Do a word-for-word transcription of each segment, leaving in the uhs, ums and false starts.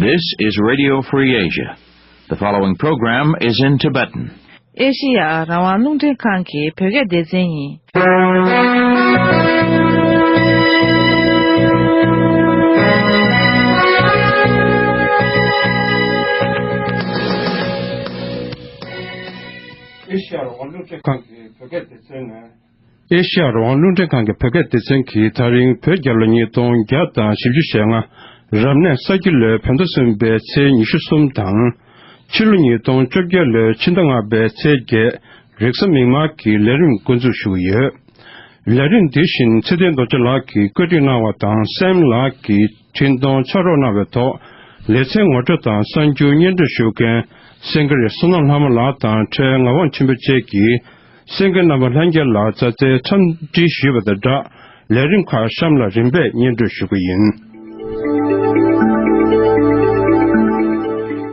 This is Radio Free Asia. The following program is in Tibetan. ཨེ་ཤེ་ཡ་རང་དབང་རླུང་འཕྲིན་ཁང་གི་བོད་སྐད་སྡེ་ཚན་ཡིན། ཨེ་ཤེ་ཡ་རང་དབང་རླུང་འཕྲིན་ཁང་གི་བོད་སྐད་སྡེ་ཚན་ནས། ཨེ་ཤེ་ཡ་རང་དབང་རླུང་འཕྲིན་ཁང་གི་བོད་སྐད་སྡེ་ཚན་གྱིས་ད་རིང་བོད་རྒྱལ་ལོ་ཉིས་སྟོང་བརྒྱ་དང་བཞི་བཅུ་ཞེ་ལྔ། རབ་གནས་ས་ཁྱི་ལོའི་བོད་ཟླ་གསུམ་པའི་ཚེས་ཉི་ཤུ་གསུམ་དང་། ཕྱི་ལོ་ཉིས་སྟོང་བཅོ་བརྒྱད་ལོའི་ཕྱི་ཟླ་ལྔ་པའི་ཚེས་བརྒྱད། རིག་གསར་མིག་དམར་གྱི་ལས་རིམ་འགོ་འཛུགས་ཞུ་གི་ཡོད། ལས་རིམ་འདི་བཞིན་ཚེ་བརྟན་རྡོ་རྗེ་ལགས་ཀྱིས་བཀོད་སྒྲིག་གནང་བ་དང་། སྲས་མོ་ལགས་ཀྱིས་འཕྲིན་གཏོང་ཕྱག་རོགས་གནང་བའི་ཐོག་ལེ་ཚན་ངོ་སྤྲོད་དང་གསར་འགྱུར་སྙན་སྒྲོན་ཞུ་མཁན་སེང་གེ་རི་བསོད་ནམས་ལྷ་མོ་ལགས་དང་འཕྲལ་ངག་དབང་ཆོས་འཕེལ་བཅས་ཀྱིས་གསན་མཁན་རྣམ་པ་ལྷན་རྒྱས་ལ་མཛའ་བརྩེའི་འཚམས་འདྲི་ཞུས་པ་དང་སྦྲགས། ལས་རིམ་ཁག་གཤམ་ལ་རིམ་པས་སྙན་སྒྲོན་ཞུ་གི་ཡིན།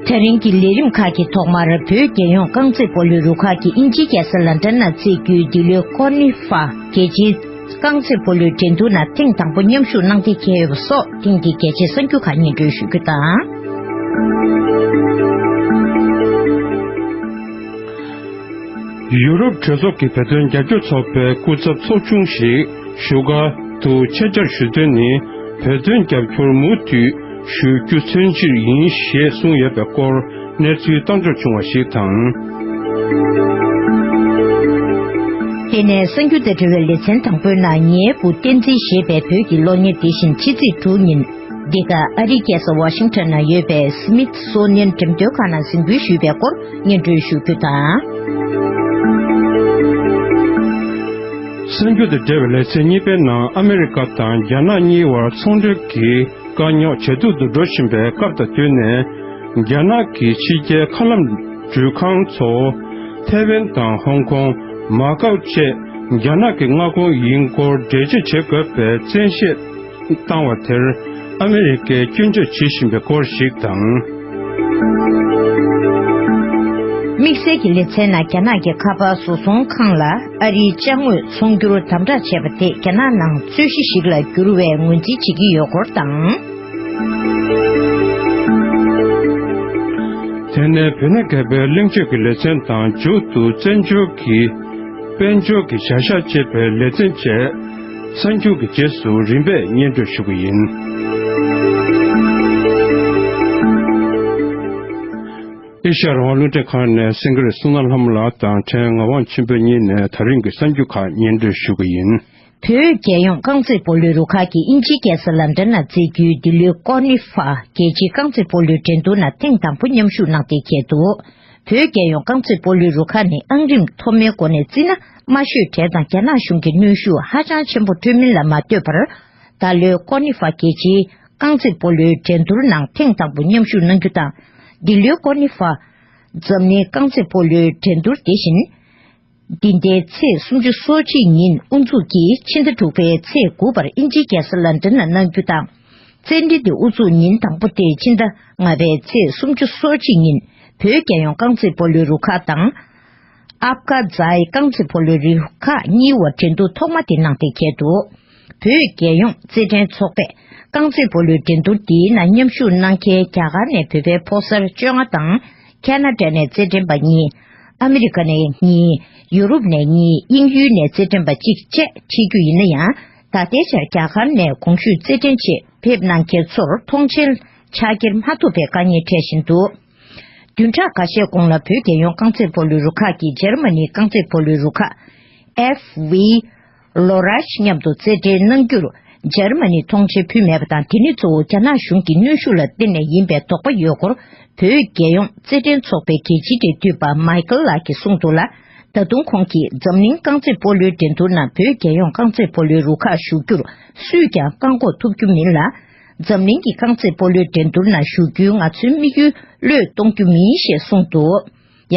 དེ་རིང་གི་ལས་རིམ་ཁག་གི་ཐོག་མར་བོད་རྒྱལ་ཡོངས་རྐང་རྩེད་སྤོ་ལོའི་རུ་ཁག་གིས་དབྱིན་ཇིའི་རྒྱལ་ས་ལན་ཀྲན་ན་རྩེད་རྒྱུའི་འདི་ལོའི་ཀོར་ནི་ཧྥ་རྒྱལ་སྤྱིའི་རྐང་རྩེད་སྤོ་ལོའི་འགྲན་བསྡུར་ནང་ཐེངས་དང་པོ་མཉམ་ཞུགས་གནང་གཏན་འཁེལ་ཡོད་པ་སོགས་ཐེངས་འདིའི་གལ་ཆེའི་གསར་འགྱུར་ཁག་སྙན་སྒྲོན་ཞུ་རྒྱུ་དང་། ཡུ་རོབ་གྲོས་ཚོགས་ཀྱི་བོད་དོན་རྒྱབ་སྐྱོར་ཚོགས་པའི་སྐུ་ཚབ་ཚོགས་ཆུང་ཞིག་བཞུགས་སྒར་དུ་ཆེད་བཅར་ཞུ་དོན་ནི། བོད་དོན་རྒྱབ་སྐྱོར་མུ་མཐུད་ཞུ་རྒྱུ་མཚོན་ཕྱིར་ཡིན་ཞེས་གསུངས་ཡོད་པའི་སྐོར་གནས་ཚུལ་བཏང་འབྱོར་བྱུང་བ་ཞིག་དང་། དེ་ནས་གསར་འགྱུར་དང་འབྲེལ་བའི་ལེ་ཚན་དང་པོའི་ནང་ངའི་བུ་བསྟན་འཛིན་ཞེས་པའི་བོད་ཀྱི་སློབ་གཉེར་འདི་བཞིན་ཕྱི་ཚེས་དྲུག་ཉིན། འདི་ག་ཨ་རིའི་རྒྱལ་ས་ཝ་ཤིང་ཊོན་ན་ཡོད་པའི་སི་མིད་སོ་ནི་ཡན་འགྲེམས་སྟོན་ཁང་ནང་གཟིགས་འབུལ་ཞུས་པའི་སྐོར་སྙན་སྒྲོན་ཞུ་རྒྱུ་དང་། གསར་འགྱུར་དང་འབྲེལ་བའི་ལེ་ཚན་གཉིས་པའི་ནང་ཨ་མེ་རི་ཀ་དང་རྒྱ་ནག་གཉིས་བར་ཚོང་འབྲེལ་གྱི་དཀའ་རྙོག་ཇེ་སྡུག་ཏུ་འགྲོ་བཞིན་པའི་སྐབས་དང་བསྟུན་ནས། རྒྱ་ནག་གི་ཕྱི་རྒྱལ་མཁའ་ལམ་འགྲུལ་ཁང་ཚོ་ཐའེ་ཝན་དང་ཧོང་ཀོང་། མ་ཀའོ་བཅས་རྒྱ་ནག་གི་མངའ་ཁོངས་ཡིན་སྐོར་འགྲེལ་བརྗོད་བྱེད་དགོས་པའི་བཙན་ཤེད་བཏང་བ་དེར་ཨ་མེ་རི་ཀས་སྐྱོན་བརྗོད་བྱེད་བཞིན་པའི་སྐོར་ཞིག་དང་། དམིགས་བསལ་གྱི་ལེ་ཚན་ནང་རྒྱ་ནག་གི་ཁ་པར་བཟོ་ཚོང་ཁང་ལ་ཨ་རིའི་ཅ་དངོས་ཚོང་སྒྱུར་དམ་དྲག་བྱས་པ་དེ་རྒྱ་ནག་ནང་རྩོད་གཞི་ཞིག་ལ་འགྱུར་བའི་ངོས་འཛིན་བྱེད་ཀྱི་ཡོད་སྐོར་དང་། དེ་ནས་བོད་གནས་རྒྱ་བལ་གླེང་བརྗོད་ཀྱི་ལེ་ཚན་དང་། མཇུག་ཏུ་བཙན་བྱོལ་གྱི་དཔལ་འབྱོར་གྱི་བྱ་གཞག་ཅེས་པའི་ལེ་ཚན་བཅས་གསར་འགྱུར་གྱི་རྗེས་སུ་རིམ་པས་སྙན་སྒྲོན་ཞུ་གི་ཡིན། ཨེ་ཤ་ཡ་རང་དབང་རླུང་འཕྲིན་ཁང་ནས་སེང་གེ་རི་བསོད་ནམས་ལྷ་མོ་ལགས་དང་འཕྲལ་ངག་དབང་ཆོས་འཕེལ་གཉིས་ནས་ད་རིང་གི་གསར་འགྱུར་ཁག་སྙན་སྒྲོན་ཞུ་གི་ཡིན། བོད་རྒྱལ་ཡོངས་རྐང་རྩེད་སྤོ་ལོའི་རུ་ཁག་གིས་དབྱིན་ཇིའི་རྒྱལ་ས་ལན་ཀྲན་ན་རྩེད་རྒྱུའི་འདི་ལོའི་ཀོར་ནི་ཧྥ་རྒྱལ་སྤྱིའི་རྐང་རྩེད་སྤོ་ལོའི་འགྲན་བསྡུར་ནང་ཐེངས་དང་པོ་མཉམ་ཞུགས་གནང་གཏན་འཁེལ་འདུག་བོད་རྒྱལ་ཡོངས་རྐང་རྩེད་སྤོ་ལོའི་རུ་ཁག་ནི་ཨང་རིམ་མཐོ་དམན་སྒོ་ནས་བརྩིས་ན་དམའ་ཤོས་གྲས་དང་རྒྱ་ནག་གཞུང་གི་གནོན་ཤུགས་ཧ་ཅང་ཆེན་པོ་སྤྲོད་མིན་ལ་མ་ལྟོས་པར། ད་ལོའི་ཀོར་ནི་ཧྥ་རྒྱལ་སྤྱིའི་རྐང་རྩེད་སྤོ་ལོའི་འགྲན་བསྡུར་ནང་ཐེངས་དང་པོ་མཉམ་ཞུགས་གནང་རྒྱུ་དང་། འདི་ལོའི་ཀོར་ནི་ཧྥ་འཛམ་གླིང་རྐང་རྩེད་སྤོ་ལོའི་འགྲན་བསྡུར་དེ་བཞིན། འདི་ཟླའི་ཚེས་སུམ་ཅུ་སོ་གཅིག་ཉིན་དབུ་འཛུགས་ཀྱིས་ཕྱི་ཟླ་དྲུག་པའི་ཚེས་དགུ་བར་དབྱིན་ཇིའི་རྒྱལ་ས་ལན་ཀྲན་ན་གནང་རྒྱུ་དང་། རྩེད་འགྲན་དེ་དབུ་འཛུགས་ཉིན་དང་པོ་དེ་ཕྱི་ཟླ་ལྔ་པའི་ཚེས་སུམ་ཅུ་སོ་གཅིག་ཉིན་བོད་རྒྱལ་ཡོངས་རྐང་རྩེད་སྤོ་ལོའི་རུ་ཁག་དང་། ཨབ་ཁ་ཛའི་རྐང་རྩེད་སྤོ་ལོའི་རུ་ཁག་གཉིས་བར་འགྲན་བསྡུར་ཐོག་མ་དེ་གནང་སྟེ་འཁེལ་འདུག་བོད་རྒྱལ་ཡོངས་རྩེད་འགྲན་ཚོགས་པས་རྐང་རྩེད་སྤོ་ལོའི་འགྲན་བསྡུར་འདིའི་ནང་མཉམ་ཞུགས་གནང་མཁན་རྒྱ་གར་ནས་བོད་པའི་ཕོ་གསར་བཅོ་ལྔ་དང་། ཁ་ན་ཌ་ནས་རྩེད་འགྲན་པ་གཉིས། ཨ་མི་རི་ཀ་ནས་གཉིས། ཡུ་རོབ་ནས་གཉིས། དབྱིན་ཡུལ་ནས་རྩེད་འགྲན་པ་གཅིག་བཅས་ཁྲིད་རྒྱུ་ཡིན་ན་ཡང་། ད་ལྟའི་ཆར་རྒྱ་གར་ནས་གོང་ཞུས་རྩེད་འགྲན་ཆེད་ཕེབས་གནང་མཁན་ཚོར་མཐོང་མཆན་ཕྱག་འཁྱེར་མ་ཐུབ་པའི་དཀའ་ངལ་འཕྲད་བཞིན་འདུག་བདུན་ཕྲག་ཁ་ཤས་གོང་ལ་བོད་རྒྱལ་ཡོངས་རྐང་རྩེད་སྤོ་ལོའི་རུ་ཁག་གིས་འཇར་མ་ནིའི་རྐང་རྩེད་སྤོ་ལོའི་རུ་ཁག་ཨེཕ་ཝི་ལོ་རཱཤ་མཉམ་དུ་རྩེད་འགྲན་གནང་རྒྱུར། འཇར་མ་ནིས་མཐོང་མཆན་ཕུལ་མེད་པ་དང་། དེ་ནི་གཙོ་བོ་རྒྱ་ནག་གཞུང་གི་གནོན་ཤུགས་ལ་བརྟེན་ནས་ཡིན་པའི་དོགས་པ་ཡོད་སྐོར། བོད་རྒྱལ་ཡོངས་རྩེད་འགྲན་ཚོགས་པའི་རྒྱལ་སྤྱིའི་འབྲེལ་མཐུད་པ་མའི་ཀལ་ལགས་ཀྱིས་གསུངས་འདུག་ལ། ད་དུང་ཁོང་གིས་འཛམ་གླིང་རྐང་རྩེད་སྤོ་ལོའི་འགྲན་བསྡུར་ནང་བོད་རྒྱལ་ཡོངས་རྐང་རྩེད་སྤོ་ལོའི་རུ་ཁག་ཞུགས་རྒྱུར་སུས་ཀྱང་བཀག་འགོག་ཐུབ་རྒྱུ་མིན་ལ། འཛམ་གླིང་གི་རྐང་རྩེད་སྤོ་ལོའི་འགྲན་བསྡུར་ནང་ཞུགས་རྒྱུའི་ང་ཚོའི་དམིགས་ཡུལ་བློས་གཏོང་རྒྱུ་མིན་ཞེས་གསུངས་འདུག་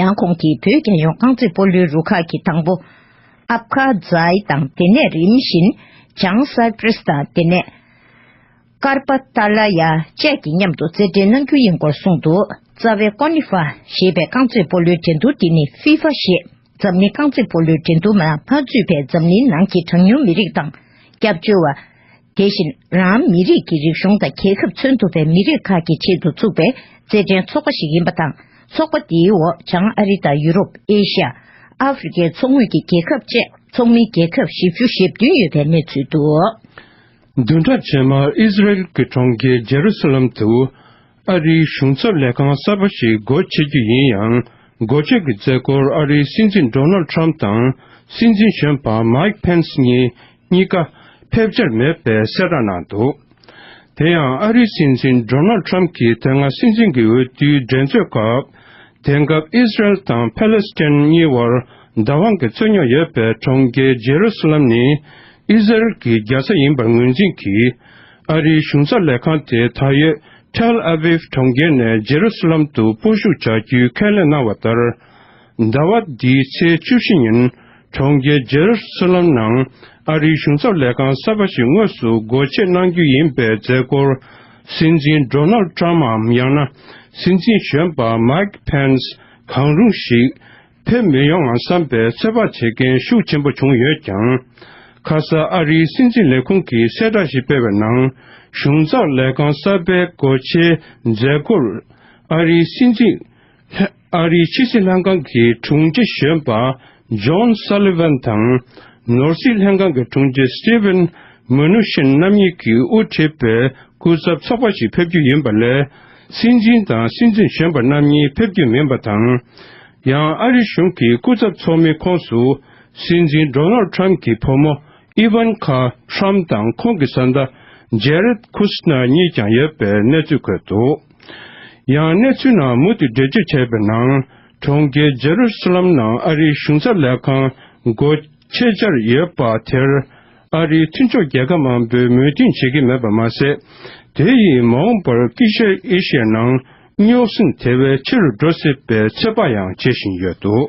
ཡང་ཁོང་གིས་བོད་རྒྱལ་ཡོངས་རྐང་རྩེད་སྤོ་ལོའི་རུ་ཁག་གི་དང་པོ། ཨབ་ཁ་ཛའི་དང་། དེ་ནས་རིམ་བཞིན་བྱང་སའི་པྲེས་དང་། དེ་ནས་ཀར་པ་ཏཱ་ལ་ཡ་བཅས་ཀྱིས་མཉམ་དུ་རྩེད་འགྲན་གནང་རྒྱུ་ཡིན་སྐོར་གསུངས་འདུག་རྩ་བའི་ཀོ་ནི་ཧྥ་ཞེས་པའི་རྐང་རྩེད་སྤོ་ལོའི་འགྲན་བསྡུར་འདི་ནི་ཧྥི་ཧྥ་ཞེས་འཛམ་གླིང་རྐང་རྩེད་སྤོ་ལོའི་འགྲན་བསྡུར་མ་མ་ཚུད་པའི་འཛམ་གླིང་ནང་གི་གྲངས་ཉུང་མི་རིགས་དང་སྐྱབས་བཅོལ་བ། དེ་བཞིན་རང་མི་རིགས་ཀྱི་རིག་གཞུང་དང་རྒྱལ་ཁབ་མཚོན་ཐུབ་པའི་མི་རིགས་ཁག་གི་ཆེད་དུ་བཙུགས་པའི་རྩེད་འགྲན་ཚོགས་པ་ཞིག་ཡིན་པ་དང་། ཚོགས་པ་འདིའི་འོག་བྱང་ཨ་རི་དང་ཡུ་རོབ། ཨེ་ཤ་ཡ། ཨ་ཧྥེ་རི་ཁའི་མཚོ་ངོས་ཀྱི་རྒྱལ་ཁབ་བཅས་ཚོགས་མི་རྒྱལ་ཁབ་བཞི་བཅུ་ཞེ་བདུན་ཡོད་པའི་གནས་ཚུལ་འདུག། བདུན་ཕྲག་རྗེས་མར་ཨི་ཟི་རེལ་གྱི་གྲོང་ཁྱེར་ཇེ་རུ་སི་ལམ་དུ་ཨ་རིའི་གཞུང་ཚབ་ལས་ཁང་གསར་པ་ཞིག་སྒོ་ཕྱེ་རྒྱུ་ཡིན་ཡང་། སྒོ་ཕྱེ་གི་མཛད་སྒོར་ཨ་རིའི་སྲིད་འཛིན་ཌོ་ནལ་ཁྲམ་དང་སྲིད་འཛིན་གཞོན་པ་མའིག་ཕེན་སི་གཉིས་གཉིས་ཀ་ཕེབས་འཆར་མེད་པའི་གསལ་བསྒྲགས་གནང་འདུག། དེ་ཡང་ཨ་རིའི་སྲིད་འཛིན་ཌོ་ནལ་ཁྲམ་གྱིས་དེ་སྔ་སྲིད་འཛིན་གྱི་འོས་བསྡུའི་འགྲན་རྩོད་སྐབས། དེང་སྐབས་ཨི་ཟི་རེལ་དང་ཕ་ལེ་སི་ཐན་གཉིས་བར་བདག་དབང་གི་རྩོད་རྙོག་ཡོད་པའི་གྲོང་ཁྱེར་ཇེ་རུ་སི་ལམ་ནི་ཨི་ཟི་རེལ་གྱི་རྒྱལ་ས་ཡིན་པར་ངོས་འཛིན་གྱིས། ཨ་རིའི་གཞུང་ཚབ་ལས་ཁང་དེ་ད་ཡོད་ཐེལ་ཨ་བིབ་གྲོང་ཁྱེར་ནས་ཇེ་རུ་སི་ལམ་དུ་སྤོ་བཞུད་བྱ་རྒྱུའི་ཁས་ལེན་གནང་བ་ལྟར། ཟླ་བ་འདིའི་ཚེས་བཅུ་བཞི་ཉིན་གྲོང་ཁྱེར་ཇེ་རུ་སི་ལམ་ནང་ཨ་རིའི་གཞུང་ཚབ་ལས་ཁང་གསར་པ་ཞིག་དངོས་སུ་སྒོ་ཕྱེ་གནང་རྒྱུ་ཡིན་པའི་མཛད་སྒོར། སྲིད་འཛིན་ཌོ་ནལ་ཊམ་འམ་ཡང་ན་སྲིད་འཛིན་གཞོན་པ་མའིག་ཕེན་སི་གང་རུང་ཞིག་ཕེབས་མི་ཡོང་ངམ་བསམ་པའི་ཚོད་དཔག་བྱེད་མཁན་ཤུགས་ཆེན་པོ་བྱུང་ཡོད་ཀྱང་། ཁ་ས་ཨ་རིའི་སྲིད་འཛིན་ལས་ཁུངས་ཀྱིས་གསལ་བསྒྲགས་ཤིག་སྤེལ་བའི་ནང་། གཞུང་ཚབ་ལས་ཁང་གསར་པའི་སྒོ་ཕྱེའི་མཛད་སྒོར། ཨ་རིའི་སྲིད་འཛིན། ཨ་རིའི་ཕྱི་སྲིད་ལྷན་ཁང་གི་དྲུང་ཆེ་གཞོན་པ་ཇོན་སཱ་ལི་ཝན་དང་། ནོར་སྲིད་ལྷན་ཁང་གི་དྲུང་ཆེ་སི་ཊི་ཝན་མུ་ནུ་ཤིན་རྣམ་གཉིས་ཀྱིས་དབུ་ཁྲིད་པའི་སྐུ་ཚབ་ཚོགས་པ་ཞིག་ཕེབས་རྒྱུ་ཡིན་པ་ལས། སྲིད་འཛིན་དང་སྲིད་འཛིན་གཞོན་པ་རྣམ་གཉིས་ཕེབས་རྒྱུ་མིན་པ་དང་། ཡང་ཨ་རི་གཞུང་གི་སྐུ་ཚབ་ཚོགས་མིའི་ཁོངས་སུ་སྲིད་འཛིན་ཌོ་ནལ་ཊམ་གྱི་བུ་མོ་ཨི་ཝན་ཁ་ཊམ་དང་ཁོང་གི་བཟའ་ཟླ་ཇེ་རེད་ཁུ་སི་ནར་གཉིས་ཀྱང་ཡོད་པའི་གནས་ཚུལ་འཁོད་འདུག། ཡང་གནས་ཚུལ་ནང་མུ་མཐུད་འགྲེལ་བརྗོད་བྱས་པའི་ནང་། གྲོང་ཁྱེར་ཇེ་རུ་སི་ལམ་ནང་ཨ་རིའི་གཞུང་ཚབ་ལས་ཁང་སྒོ་ཕྱེ་འཆར་ཡོད་པ་དེར། ཨ་རིའི་མཐུན་ཕྱོགས་རྒྱལ་ཁབ་མང་པོས་མོས་མཐུན་བྱེད་ཀྱི་མེད་པ་མ་ཟད། དེ་ཡིས་མ་འོངས་པར་དཀྱིལ་ཤར་ཨེ་ཤི་ཡའི་ནང་རྙོག་ཟིང་དེ་བས་ཆེ་རུ་འགྲོ་སྲིད་པའི་ཚོད་དཔག་ཡང་བྱེད་བཞིན་ཡོད་འདུག།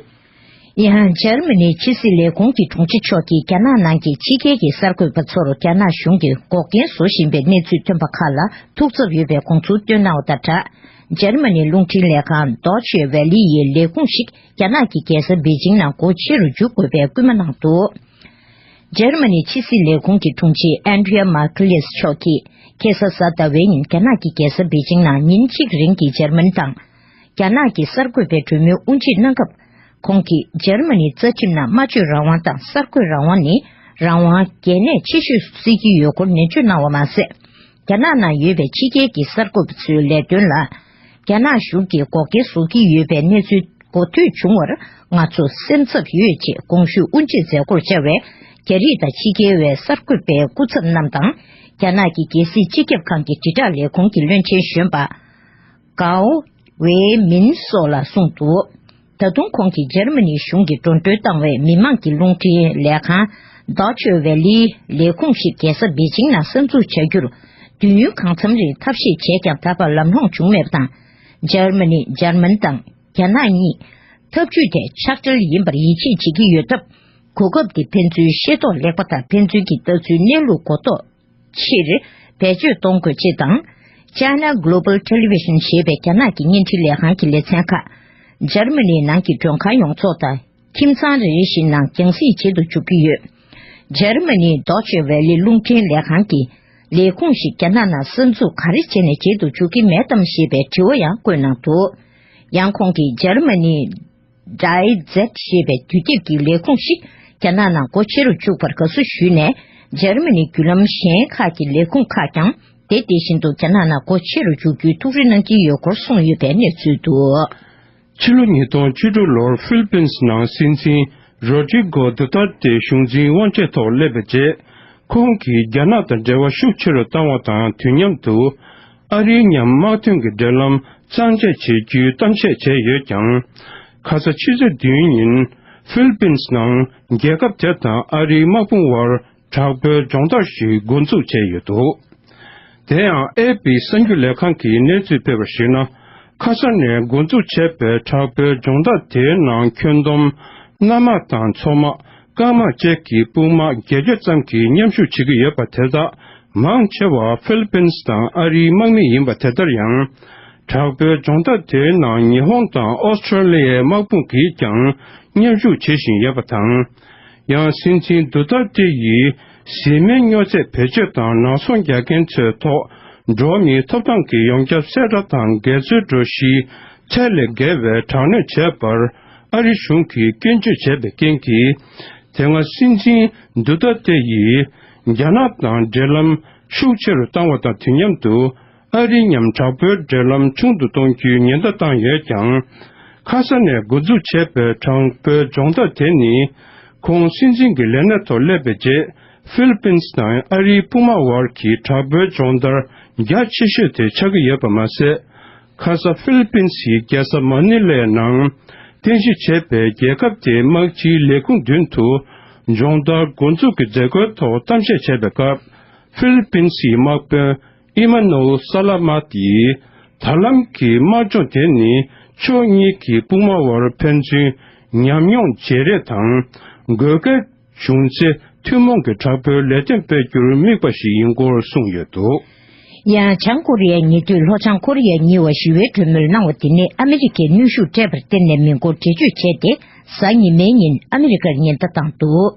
ཡང་འཇར་མ་ནིའི་ཕྱི་སྲིད་ལས་ཁུངས་ཀྱི་དྲུང་ཆེ་མཆོག་གིས་རྒྱ་ནག་ནང་གི་ཕྱི་རྒྱལ་གྱི་གསར་འགོད་པ་ཚོར་རྒྱ་ནག་གཞུང་གིས་འགོག་རྐྱེན་བཟོ་བཞིན་པའི་གནས་ཚུལ་ཐོན་པ་ཁག་ལ་ཐུགས་འཚབ་ཡོད་པའི་དགོངས་ཚུལ་བཏོན་གནང་བ་དང་སྦྲགས། འཇར་མ་ནིའི་རླུང་འཕྲིན་ལས་ཁང་Deutsche Welle ཡི་ལས་ཁུངས་ཤིག་རྒྱ་ནག་གི་རྒྱལ་ས་པེ་ཅིང་ནང་སྒོ་ཕྱེ་རུ་འཇུག་དགོས་པའི་སྐུལ་མ་གནང་འདུག། འཇར་མ་ནིའི་ཕྱི་སྲིད་ལས་ཁུངས་ཀྱི་དྲུང་ཆེ་Andrea Margulies མཆོག་གིས་ཁ་སང་གཟའ་ཟླ་བའི་ཉིན་རྒྱ་ནག་གི་རྒྱལ་ས་པེ་ཅིང་ནང་ཉིན་གཅིག་རིང་གི་འཇར་མན་དང་། རྒྱ་ནག་གི་གསར་འགོད་པའི་གྲོས་མོལ་དབུ་འབྱེད་གནང་སྐབས། ཁོང་གིས་འཇར་མ་ནིའི་རྩ་ཁྲིམས་ནང་སྨྲ་བརྗོད་རང་དབང་དང་གསར་འགོད་རང་དབང་ནི་རང་དབང་གལ་གནད་ཆེ་ཤོས་སུ་བརྩི་གི་ཡོད་སྐོར་ནན་བརྗོད་གནང་བ་མ་ཟད། རྒྱ་ནག་ནང་ཡོད་པའི་ཕྱི་རྒྱལ་གྱི་གསར་འགོད་པ་ཚོའི་ལས་དོན་ལ་རྒྱ་ནག་གཞུང་གིས་འགོག་རྐྱེན་བཟོ་གི་ཡོད་པའི་གནས་ཚུལ་གོ་ཐོས་བྱུང་བར་ང་ཚོ་སེམས་འཚབ་ཡོད་ཅེས་དགོངས་ཞུ་དབུ་འབྱེད་མཛད་སྒོར་བཅར་བའི་རྒྱ་རིགས་དང་ཕྱི་རྒྱལ་བའི་གསར་འགོད་པའི་སྐུ་ཚབ་རྣམས་དང་། རྒྱ་ནག་གི་རྒྱལ་སྲིད་སྤྱི་ཁྱབ་ཁང་གི་དྲིལ་བསྒྲགས་ལས་ཁུངས་ཀྱི་བློན་ཆེན་གཞོན་པ། ཀའོ་ཝེ་མིན་སོགས་ལ་གསུངས་འདུག། ད་དུང་ཁོང་གིས་འཇར་མ་ནིའི་གཞུང་གིས་འགྲོ་གྲོན་བཏང་བའི་མི་མང་གི་རླུང་འཕྲིན་ལས་ཁང་Deutsche Welle ལས་ཁུངས་ཤིག་རྒྱལ་ས་པེ་ཅིང་ནང་གསར་འཛུགས་བྱ་རྒྱུར་དུས་ཡུན་གང་འཚམ་རིང་ཐབས་ཤེས་བྱས་ཀྱང་ད་བར་ལམ་ལྷོང་བྱུང་མེད་པ་དང་། འཇར་མ་ནི། འཇར་མན་དང་རྒྱ་ནག་གཉིས་འཐབ་ཇུས་དེ་ཕྱག་སྦྲེལ་ཡིན་པར་ཡིད་ཆེས་བྱེད་ཀྱི་ཡོད་སྟབས། གོ་སྐབས་འདི་ཕན་ཚུན་ཤེས་རྟོགས་ལེགས་པ་དང་ཕན་ཚུན་གྱི་ལྟ་ཚུལ་གནས་ལུགས་གོ་རྟོགས། ཕྱིར་བེད་སྤྱོད་གཏོང་དགོས་ཅེས་དང་། China Global Television ཞེས་པའི་རྒྱ་ནག་གི་བརྙན་འཕྲིན་ལས་ཁང་གི་ལེ་ཚན་ཁག་འཇར་མ་ནིའི་ནང་གི་མགྲོན་ཁང་ཡོངས་རྫོགས་དང་ཁྱིམ་ཚང་རེ་རེ་བཞིན་ནང་རྒྱང་སྲིང་བྱེད་དུ་འཇུག་གི་ཡོད། འཇར་མ་ནིའི་Deutsche Welle རླུང་འཕྲིན་ལས་ཁང་གིས་ལས་ཁུངས་ཤིག་རྒྱ་ནག་ནང་གསར་འཛུགས་ག་རེ་བྱས་ནས་བྱེད་དུ་འཇུག་གི་མེད་དམ་ཞེས་པའི་དྲི་བ་ཡང་བཀོད་གནང་འདུག། ཡང་ཁོང་གིས་འཇར་མ་ནིའི Die Zeit ཞེས་པའི་དུས་དེབ་ཀྱི་ལས་ཁུངས་ཤིག་རྒྱ་ནག་ནང་སྒོ་ཕྱེ་རུ་བཅུག་པར་དགའ་བསུ་ཞུས་ནས། འཇར་མ་ནིའི་བརྒྱུད་ལམ་གཞན་ཁག་གི་ལས་ཁུངས་ཁག་ཀྱང་དེ་དེ་བཞིན་དུ་རྒྱ་ནག་ནང་སྒོ་ཕྱེ་རུ་འཇུག་རྒྱུའི་ཐུགས་རེ་གནང་གི་ཡོད་སྐོར་གསུངས་ཡོད་པའི་གནས་ཚུལ་འདུག། ཕྱི་ལོ་ཉིས་སྟོང་བཅུ་དྲུག་ལོར་ཧྥི་ལི་པིན་སི་ནང་སྲིད་འཛིན་རོ་ཌི་རི་གོ་དུ་ཏར་ཏེ་གཞུང་འཛིན་དབང་ཆའི་ཐོག་སླེབས་པའི་རྗེས། ཁོང་གིས་རྒྱ་ནག་དང་འབྲེལ་བ་ཤུགས་ཆེ་རུ་བཏང་བ་དང་དུས་མཉམ་དུ། ཨ་རིའི་མཉམ་དམག་དོན་གྱི་འབྲེལ་ལམ་གཙང་བཅད་བྱེད་རྒྱུའི་གཏམ་བཤད་བྱས་ཡོད་ཀྱང་། ཁ་ས་ཕྱི་ཚེས་བདུན་ཉིན་ཧྥི་ལི་པིན་སི་ནང་རྒྱལ་ཁབ་དེ་དང་ཨ་རིའི་དམག་དཔུང་དབར་དྲག་པོའི་སྦྱོང་བརྡར་ཞིག་འགོ་འཛུགས་བྱས་ཡོད་འདུག། དེ་ཡང་ཨེ་པི་གསར་འགྱུར་ལས་ཁང་གིས་གནས་ཚུལ་སྤེལ་བར་གཞིགས་ན། ཁ་ས་ནས་འགོ་འཛུགས་བྱས་པའི་དྲག་པོའི་སྦྱོང་བརྡར་དེའི་ནང་ཁྱོན་བསྡོམས་གནམ་དམག་དང་མཚོ་དམག། སྐར་དམག་བཅས་ཀྱི་དཔུང་དམག་བརྒྱད་བརྒྱ་ཙམ་གྱིས་མཉམ་ཞུགས་བྱེད་ཀྱི་ཡོད་པ་དེ་དག་མང་ཆེ་བ་ཧྥི་ལི་པིན་སི་དང་ཨ་རིའི་དམག་མི་ཡིན་པ་དེ་ལྟར་ཡང་། དྲག་པོའི་སྦྱོང་བརྡར་དེའི་ནང་ཉི་ཧོང་དང་ཨོ་སི་ཁྲོ་ལི་ཡའི་དམག་དཔུང་གིས་ཀྱང་མཉམ་ཞུགས་བྱེད་བཞིན་ཡོད་པ་དང་། ཡང་སྲིད་འཛིན་དུ་ཏར་ཏེ་ཡིས་ བཟི་སྨན་སྨྱོ་རྫས་བེད་སྤྱོད་དང་ནག་ཚོང་རྒྱག་མཁན་ཚོའི་ཐོག་འགྲོ་བ་མིའི་ཐོབ་ཐང་གི་ཡོངས་ཁྱབ་གསལ་བསྒྲགས་དང་འགལ་འཛོལ་འགྲོ་གཞིའི་ཚད་ལས་བརྒལ་བའི་དྲག་གནོན་བྱས་པར་ཨ་རི་གཞུང་གིས་སྐྱོན་བརྗོད་བྱས་པའི་རྐྱེན་གྱིས། དེ་སྔ་སྲིད་འཛིན་དུ་ཏར་ཏེ་ཡིས་རྒྱ་ནག་དང་འབྲེལ་ལམ་ཤུགས་ཆེ་རུ་བཏང་བ་དང་དུས་མཉམ་དུ། ཨ་རིའི་མཉམ་དྲག་པོའི་འབྲེལ་ལམ་ཆུང་དུ་གཏོང་རྒྱུའི་ཉེན་བརྡ་བཏང་ཡོད་ཀྱང་། ཁ་ས་ནས་འགོ་འཛུགས་བྱས་པའི་དྲག་པོའི་སྦྱོང་བརྡར་དེ་ནི། ཁོང་སྲིད་འཛིན་གྱི་ལས་གནས་ཐོག་སླེབས་པའི་རྗེས། ཧྥི་ལི་པིན་དང་ཨ་རིའི་དཔུང་དམག་དབར་གྱི་དྲག་པོའི་སྦྱོང་བརྡར་རྒྱ་ཆེ་ཤོས་དེ་ཆགས་ཀྱི་ཡོད་པ་མ་ཟད། ཁ་ས་ཧྥི་ལི་པིན་གྱི་རྒྱལ་ས་མ་ནི་ལའི་ནང་རྟེན་གཞི་བྱས་པའི་རྒྱལ་ཁབ་དེའི་དམག་སྤྱིའི་ལས་ཁུངས་མདུན་དུ་སྦྱོང་བརྡར་འགོ་འཛུགས་ཀྱི་མཛད་སྒོའི་ཐོག་གཏམ་བཤད་བྱས་པའི་སྐབས། ཧྥི་ལི་པིན་གྱི་དམག་དཔོན་ཨི་མ་ནོལ་ས་ལ་མ་ཏིས། ད་ལམ་གྱི་དམག་སྦྱོང་དེ་ནི་ཕྱོགས་གཉིས་ཀྱི་དཔུང་དམག་དབར་ཕན་ཚུན་ཉམས་མྱོང་བརྗེ་རེས་དང་། དགོས་གལ་བྱུང་ཚེ་ཐུན་མོང་གི་དྲག་པོའི་ལས་དོན་སྤེལ་རྒྱུར་དམིགས་པ་ཞིག་ཡིན་སྐོར་གསུངས་ཡོད་འདུག། ཡང་བྱང་ཀོ་རི་ཡའི་ཉེ་དུས་ལྷོ་བྱང་ཀོ་རི་ཡ་གཉིས་བར་ཞི་བའི་གྲོས་མོལ་གནང་བ་དེ་ནི་ཨ་མི་རི་ཀས་གནོན་ཤུགས་སྤྲད་པར་བརྟེན་ནས་མིན་སྐོར་འགྲེལ་བརྗོད་བྱས་ཏེ། གཟའ་ཉི་མའི་ཉིན་ཨ་མི་རི་ཀར་ཉེན་བརྡ་བཏང་འདུག།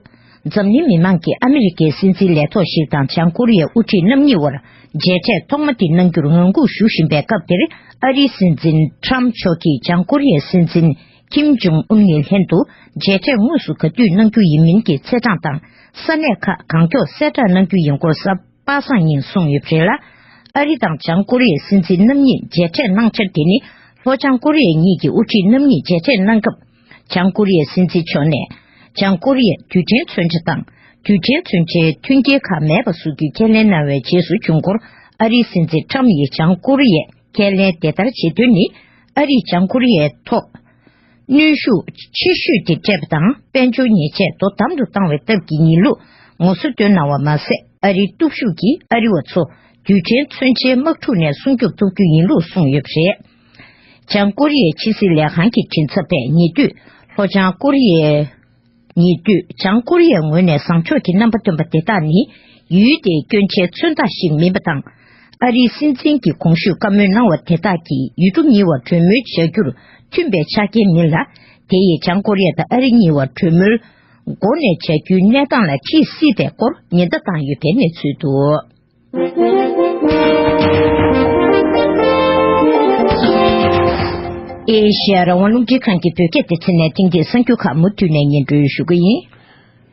འཛམ་གླིང་མི་མང་གིས་ཨ་མི་རི་ཀའི་སྲིད་འཛིན་ལས་ཐོག་ཞིག་དང་བྱང་ཀོ་རི་ཡའི་དབུ་ཁྲིད་རྣམ་གཉིས་བར་མཇལ་འཕྲད་ཐོག་མ་དེ་གནང་རྒྱུར་ངང་སྒུག་ཞུ་བཞིན་པའི་སྐབས་དེར། ཨ་རིའི་སྲིད་འཛིན་ཁྲམ་མཆོག་གིས་བྱང་ཀོ་རི་ཡའི་སྲིད་འཛིན་ཁིམ་ཇོང་ཨུན་གཉིས་ལྷན་དུ་མཇལ་འཕྲད་དངོས་སུ་ག་དུས་གནང་རྒྱུ་ཡིན་མིན་གྱི་ཚེས་གྲངས་དང་ས་གནས་ཁག་གང་མགྱོགས་གསལ་བསྒྲགས་གནང་རྒྱུ་ཡིན་སྐོར་གཟའ་པ་སངས་ཉིན་གསུངས་ཡོད་པ་རེད་ལ། ཨ་རི་དང་བྱང་ཀོ་རི་ཡའི་སྲིད་འཛིན་རྣམ་གཉིས་མཇལ་འཕྲད་གནང་འཆར་དེ་ནི་ལྷོ་བྱང་ཀོ་རི་ཡ་གཉིས་ཀྱི་དབུ་ཁྲིད་རྣམ་གཉིས་མཇལ་འཕྲད་གནང་སྐབས། བྱང་ཀོ་རི་ཡའི་སྲིད་འཛིན་མཆོག་ནས་བྱང་ཀོ་རི་ཡས་རྡུལ་ཕྲན་མཚོན་ཆ་དང་རྡུལ་ཕྲན་མཚོན་ཆའི་མཐུན་རྐྱེན་ཁག་མེད་པ་བཟོ་རྒྱུའི་ཁས་ལེན་གནང་བའི་རྗེས་སུ་བྱུང་སྐོར། ཨ་རིའི་སྲིད་འཛིན་ཁྲམ་ཡིས་བྱང་ཀོ་རི་ཡས་ཁས་ལེན་དེ་ལྟར་བྱེད་དོན་ནི། ཨ་རིས་བྱང་ཀོ་རི་ཡའི་ཐོག་གནོན་ཤུགས་ཆེ་ཤོས་དེ་སྤྲད་པ་དང་། དཔལ་འབྱོར་ཉེས་ཆད་དོ་དམ་དུ་བཏང་བའི་སྟབས་ཀྱིས་ཉིན་ལུགས་ངོ་སོ་བསྟོད་གནང་བ་མ་ཟད། ཨ་རིའི་སྟོབས་ཤུགས་ཀྱིས་ཨ་རི་བ་ཚོ་རྡུལ་ཕྲན་མཚོན་ཆའི་དམག་འཁྲུག་ནས་སྲུང་སྐྱོབ་ཐུབ་རྒྱུ་ཡིན་ལུགས་གསུངས་ཡོད་པ་རེད། བྱང་ཀོ་རི་ཡའི་ཕྱི་སྲིད་ལས་ཁང་གི་མགྲིན་ཚབ་པས་ཉེ་དུས་ལྷོ་བྱང་ཀོ་རི་ཡའི། ཉེ་དུས་བྱང་ཀོ་རི་ཡའི་ངོས་ནས་བཟང་ཕྱོགས་ཀྱི་རྣམ་པ་སྟོན་པ་དེ་དག་ནི་ཡུལ་དེའི་སྐྱོན་ཆའི་མཚོན་རྟགས་ཤིག་མིན་པ་དང་། ཨ་རིའི་སྲིད་འཛིན་གྱིས་གོང་ཞུས་བཀའ་མོལ་གནང་བ་དེ་དག་གིས་ཡུལ་གྲུ་གཉིས་བར་གྲོས་མོལ་བྱ་རྒྱུར་མཐུན་པའི་ཆ་རྐྱེན་མིན་ལ། དེ་ཡིས་བྱང་ཀོ་རི་ཡ་དང་ཨ་རི་གཉིས་བར་གྲོས་མོལ་འགོ་ནས་བྱ་རྒྱུའི་གནས་སྟངས་ལ་ཁྲིད་སྲིད་པའི་སྐོར་ཉེན་བརྡ་བཏང་ཡོད་པའི་གནས་ཚུལ་འདུག། ཨེ་ཤེ་ཡ་རང་དབང་རླུང་འཕྲིན་ཁང་གི་བོད་སྐད་སྡེ་ཚན་ནས་ཐེངས་འདིའི་གསར་འགྱུར་ཁག་མུ་མཐུད་ནས་སྙན་སྒྲོན་ཞུ་གི་ཡིན།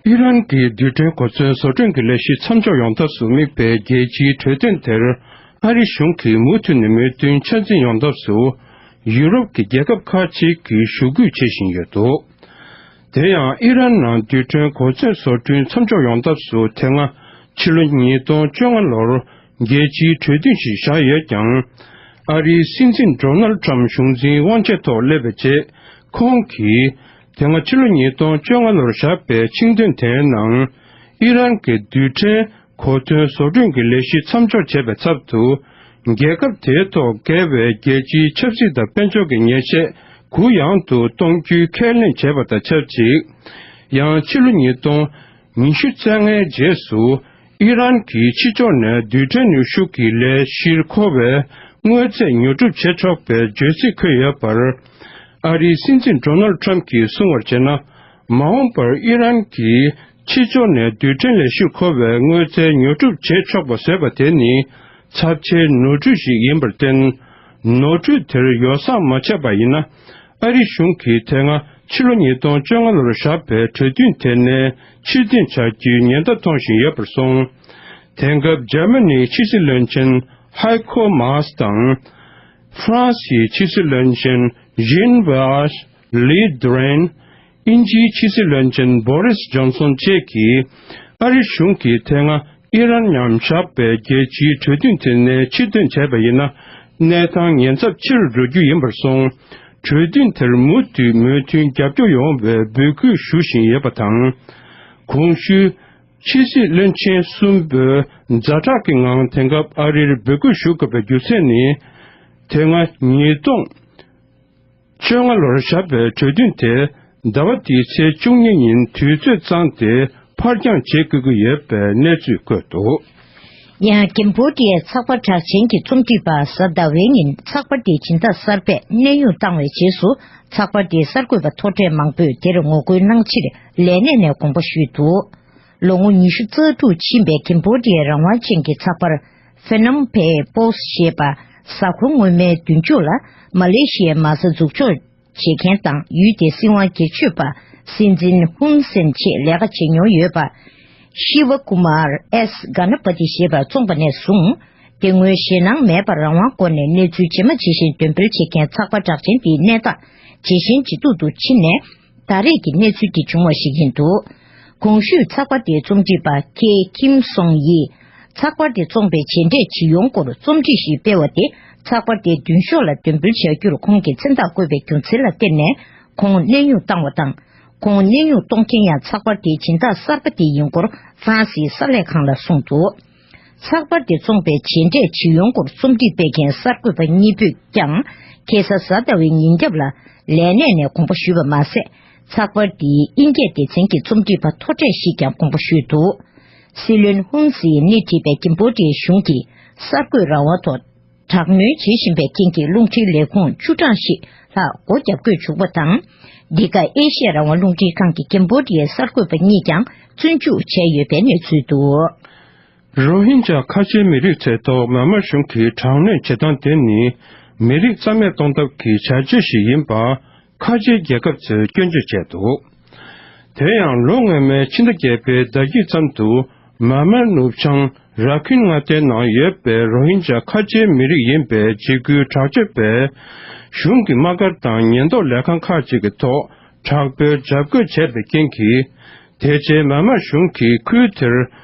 ཨི་རན་གྱི་རྡུལ་ཕྲན་གོ་མཚོན་བཟོ་སྐྲུན་གྱི་ལས་གཞི་མཚམས་འཇོག་ཡོང་ཐབས་སུ་དམིགས་པའི་རྒྱལ་སྤྱིའི་གྲོས་མཐུན་དེར་ཨ་རི་གཞུང་གིས་མུ་མཐུད་ནས་མོས་མཐུན་ཆ་འཛིན་ཡོང་ཐབས་སུ་ཡུ་རོབ་ཀྱི་རྒྱལ་ཁབ་ཁག་ཅིག་གིས་ཞུ་སྐུལ་བྱེད་བཞིན་ཡོད་འདུག། དེ་ཡང་ཨི་རན་ནང་རྡུལ་ཕྲན་གོ་མཚོན་བཟོ་སྐྲུན་མཚམས་འཇོག་ཡོང་ཐབས་སུ་དེ་སྔ་ཕྱི་ལོ་ཉིས་སྟོང་བཅོ་ལྔ་ལོར་རྒྱལ་སྤྱིའི་གྲོས་མཐུན་ཞིག་བཞག་ཡོད་ཀྱང་། ཨ་རིའི་སྲིད་འཛིན་ཌོ་ནལ་ཁྲམ་གཞུང་འཛིན་དབང་ཆའི་ཐོག་སླེབས་པའི་རྗེས། ཁོང་གིས་དེ་སྔ་ཕྱི་ལོ་ཉིས་སྟོང་བཅོ་ལྔ་ལོར་བཞག་པའི་ཆིངས་དོན་དེའི་ནང་། ཨི་རན་གྱི་རྡུལ་ཕྲན་གོ་མཚོན་བཟོ་སྐྲུན་གྱི་ལས་གཞི་མཚམས་འཇོག་བྱས་པའི་ཚབ་ཏུ། རྒྱལ་ཁབ་དེའི་ཐོག་འགལ་བའི་རྒྱལ་སྤྱིའི་ཆབ་སྲིད་དང་དཔལ་འབྱོར་གྱི་ཉེས་ཆད་གུ་ཡངས་དུ་གཏོང་རྒྱུའི་ཁས་ལེན་བྱས་པ་དང་ཆབས་ཅིག། ཡང་ཕྱི་ལོ་ཉིས་སྟོང་ཉི་ཤུ་རྩ་ལྔའི་རྗེས་སུ། ཨི་རན་གྱིས་ཕྱི་ཕྱོགས་ནས་རྡུལ་ཕྲན་ནུས་ཤུགས་ཀྱི་ལས་གཞིར་མཁོ་བའི་དངོས་རྫས་ཉོ་སྒྲུབ་བྱེད་ཆོག་པའི་བརྗོད་ཚིག་འཁོད་ཡོད་པར། ཨ་རིའི་སྲིད་འཛིན་ཌོ་ནལ་ཁྲམ་གྱིས་གསུངས་པར་བྱས་ན། མ་འོངས་པར་ཨི་རན་གྱིས་ཕྱི་ཕྱོགས་ནས་རྡུལ་ཕྲན་ལས་གཞིར་མཁོ་བའི་དངོས་རྫས་ཉོ་སྒྲུབ་བྱེད་ཆོག་པ་བཟོས་པ་དེ་ནི་ཚབས་ཆེའི་ནོར་འཁྲུལ་ཞིག་ཡིན་པར་བརྟེན། ནོར་འཁྲུལ་དེར་ཡོ་བསྲང་མ་བྱས་པ་ཡིན་ན། ཨ་རི་གཞུང་གིས་དེ་སྔ་ཕྱི་ལོ་ཉིས་སྟོང་བཅོ་ལྔ་ལོར་བཞག་པའི་གྲོས་མཐུན་དེ་ནས་ཕྱིར་འཐེན་བྱ་རྒྱུའི་ཉེན་བརྡ་གཏོང་བཞིན་ཡོད་པར་སོང་། དེང་སྐབས་འཇར་མ་ནིའི་ཕྱི་སྲིད་བློན་ཆེན་ཧའི་ཁོ་མཱས་དང་། ཧྥ་རན་སིའི་ཕྱི་སྲིད་བློན་ཆེན་ཇིན་ཝེ་ལི་ཏྲེན། དབྱིན་ཇིའི་ཕྱི་སྲིད་བློན་ཆེན་བོ་རིས་ཇོན་སོན་བཅས་ཀྱིས། ཨ་རི་གཞུང་གིས་དེ་སྔ་ཨི་རན་མཉམ་བཞག་པའི་རྒྱལ་སྤྱིའི་གྲོས་མཐུན་དེ་ནས་ཕྱིར་འཐེན་བྱས་པ་ཡིན་ན། གནས་སྟངས་ཉེན་ཚབས་ཆེ་རུ་འགྲོ་རྒྱུ་ཡིན་པར་སོང་། གྲོས་མཐུན་དེར་མུ་མཐུད་མོས་མཐུན་རྒྱབ་སྐྱོར་ཡོང་བའི་འབོད་སྐུལ་ཞུ་བཞིན་ཡོད་པ་དང་། གོང་ཞུས། ཕྱི་སྲིད་བློན་ཆེན་གསུམ་པོས་ཛ་དྲག་གི་ངང་དེང་སྐབས་ཨ་རིར་འབོད་སྐུལ་ཞུ་དགོས་པའི་རྒྱུ་མཚན་ནི། དེ་སྔ་ཉིས་སྟོང་བཅོ་ལྔ་ལོར་བཞག་པའི་གྲོས་མཐུན་དེ་ཟླ་བ་འདིའི་ཚེས་བཅུ་གཉིས་ཉིན་དུས་ཚོད་གཙང་སྟེ་ཕར་འགྱངས་བྱེད་དགོས་ཀྱི་ཡོད་པའི་གནས་ཚུལ་བཀོད་འདུག། ཡང་ཀེམ་བྷོ་ཌི་ཡའི་ཚགས་པར་གྲགས་ཅན་གྱི་རྩོམ་སྒྲིག་པ་ཟབ་ཟླ་བའི་ཉིན་ཚགས་པར་དེའི་སྦྱིན་བདག་གསར་པས་གནས་དབྱུང་བཏང་བའི་རྗེས་སུ། ཚགས་པར་དེའི་གསར་འགོད་པ་མཐོ་གྲས་མང་པོས་དེར་ངོ་རྒོལ་གནང་ཕྱིར་ལས་གནས་ནས་དགོངས་པ་ཞུས་འདུག། ལོ་ངོ་ཉི་ཤུ་རྩ་དྲུག་ཕྱིན་པའི་ཀེམ་བོ་ཌི་ཡའི་རང་དབང་ཅན་གྱི་ཚགས་པར་Phnom Penh Post ཞེས་པ་གཟའ་འཁོར་སྔོན་མའི་མདུན་ཅོག་ལ་མ་ལེ་ཤི་ཡའི་མ་རྩ་འཛུགས་འཇོག་བྱེད་མཁན་དང་ཡུལ་དེའི་སྲིད་དབང་སྒེར་གཅོད་པ་སྲིད་འཛིན་ཧུན་སེན་ཆེད་ལས་ཀ་བྱེད་མྱོང་ཡོད་པ། ཤི་ཝ་ཀུ་མར་ཨེས་གྷ་ན་པ་ཏི་ཞེས་པར་བཙོངས་པ་ནས་བཟུང་། དེ་སྔོན་ཞེད་སྣང་མེད་པར་རང་དབང་སྒོ་ནས་གནས་ཚུལ་ཇི་མ་ཇི་བཞིན་འདོན་སྤེལ་བྱེད་མཁན་ཚགས་པར་གྲགས་ཅན་འདིའི་གནས་སྟངས་ཇེ་ཞན་ཇེ་སྡུག་ཏུ་ཕྱིན་ནས། ད་རེས་ཀྱི་གནས་ཚུལ་འདི་བྱུང་བ་ཞིག་ཡིན་འདུག། གོང་ཞུས་ཚགས་པར་དེའི་རྩོམ་སྒྲིག་པ་ཁེ་ཁིམ་སོང་ཡིས། ཚགས་པར་དེ་བཙོངས་པའི་རྗེས་འབྲས་ཇི་ཡོང་སྐོར་རྩོམ་སྒྲིག་ཞིག་སྤེལ་བ་དེ། ཚགས་པར་དེའི་མདུན་ཤོག་ལ་འདོན་སྤེལ་བྱ་རྒྱུར་ཁོང་གིས་མཚན་རྟགས་བཀོད་པའི་རྒྱུ་མཚན་ལ་བརྟེན་ནས་ཁོང་གནས་དབྱུང་བཏང་བ་དང་། ཁོང་གནས་དབྱུང་གཏོང་མཁན་ཡང་ཚགས་པར་དེའི་སྦྱིན་བདག་གསར་པ་དེ་ཡིན་སྐོར་ཧྥ་རན་སིའི་གསར་ལས་ཁང་ལ་གསུངས་འདུག། ཚགས་པར་དེ་བཙོངས་པའི་རྗེས་འབྲས་ཇི་ཡོང་སྐོར་རྩོམ་སྒྲིག་སྤེལ་མཁན་གསར་འགོད་པ་གཉིས་པོས་ཀྱང་ཁ་སང་གཟའ་ཟླ་བའི་ཉིན་རྒྱབ་ལ་ལས་གནས་ནས་དགོངས་པ་ཞུས་པ་མ་ཟད། ཚགས་པར་འདིའི་དབྱིན་སྐད་སྡེ་ཚན་གྱི་རྩོམ་སྒྲིག་པ་མཐོ་གྲས་ཤིག་ཀྱང་དགོངས་པ་ཞུས་འདུག། སྲིད་བློན་ཧུན་སེ་ཡིས་སྣེ་ཁྲིད་པའི་ཀེམ་བོ་ཌི་ཡའི་གཞུང་གིས་གསར་འགོད་རང་དབང་ཐོག་དྲག་གནོན་བྱེད་བཞིན་པའི་རྐྱེན་གྱིས་རླུང་འཕྲིན་ལས་ཁུངས་བཅུ་གྲངས་ཤིག་ལྷག་སྒོ་བརྒྱབ་དགོས་བྱུང་བ་དང་། འདི་ག་ཨེ་ཤི་ཡ་རང་དབང་རླུང་འཕྲིན་ཁང་གི་ཀེམ་བོ་ཌི་ཡའི་གསར་འགོད་པ་གཉིས་ཀྱང་བཙོན་འཇུག་བྱས་ཡོད་པའི་གནས་ཚུལ་འདུག། རོ་ཧིན་ཇཱ་ཁ་ཆེའི་མི་རིགས་ཚོའི་ཐོག་མཱ་མཱ་གཞུང་གིས་དྲག་གནོན་བྱེད་སྟངས་དེ་ནི་མི་རིགས་རྩ་མེད་གཏོང་ཐབས་ཀྱི་བྱ་སྤྱོད་ཞིག་ཡིན་པ་ཁ་ཆེའི་རྒྱལ་ཁབ་ཚོས་སྐྱོན་བརྗོད་བྱས་འདུག། དེ་ཡང་ལོ་སྔོན་མའི་ཕྱི་ཟླ་བརྒྱད་པའི་ཟླ་དཀྱིལ་ཙམ་དུ་མཱ་མཱ་ནུབ་བྱང་ར་ཁིན་མངའ་སྡེའི་ནང་ཡོད་པའི་རོ་ཧིན་ཇཱ་ཁ་ཆེའི་མི་རིགས་ཡིན་པའི་འཇིགས་སྐུལ་དྲག་སྤྱོད་པས་གཞུང་གི་དམག་སྒར་དང་ཉེན་རྟོག་ལས་ཁང་ཁག་ཅིག་གི་ཐོག་དྲག་པོའི་འཇབ་རྒོལ་བྱས་པའི་རྐྱེན་གྱིས། དེ་རྗེས་མཱ་མཱ་གཞུང་གིས་ཁུལ་དེར་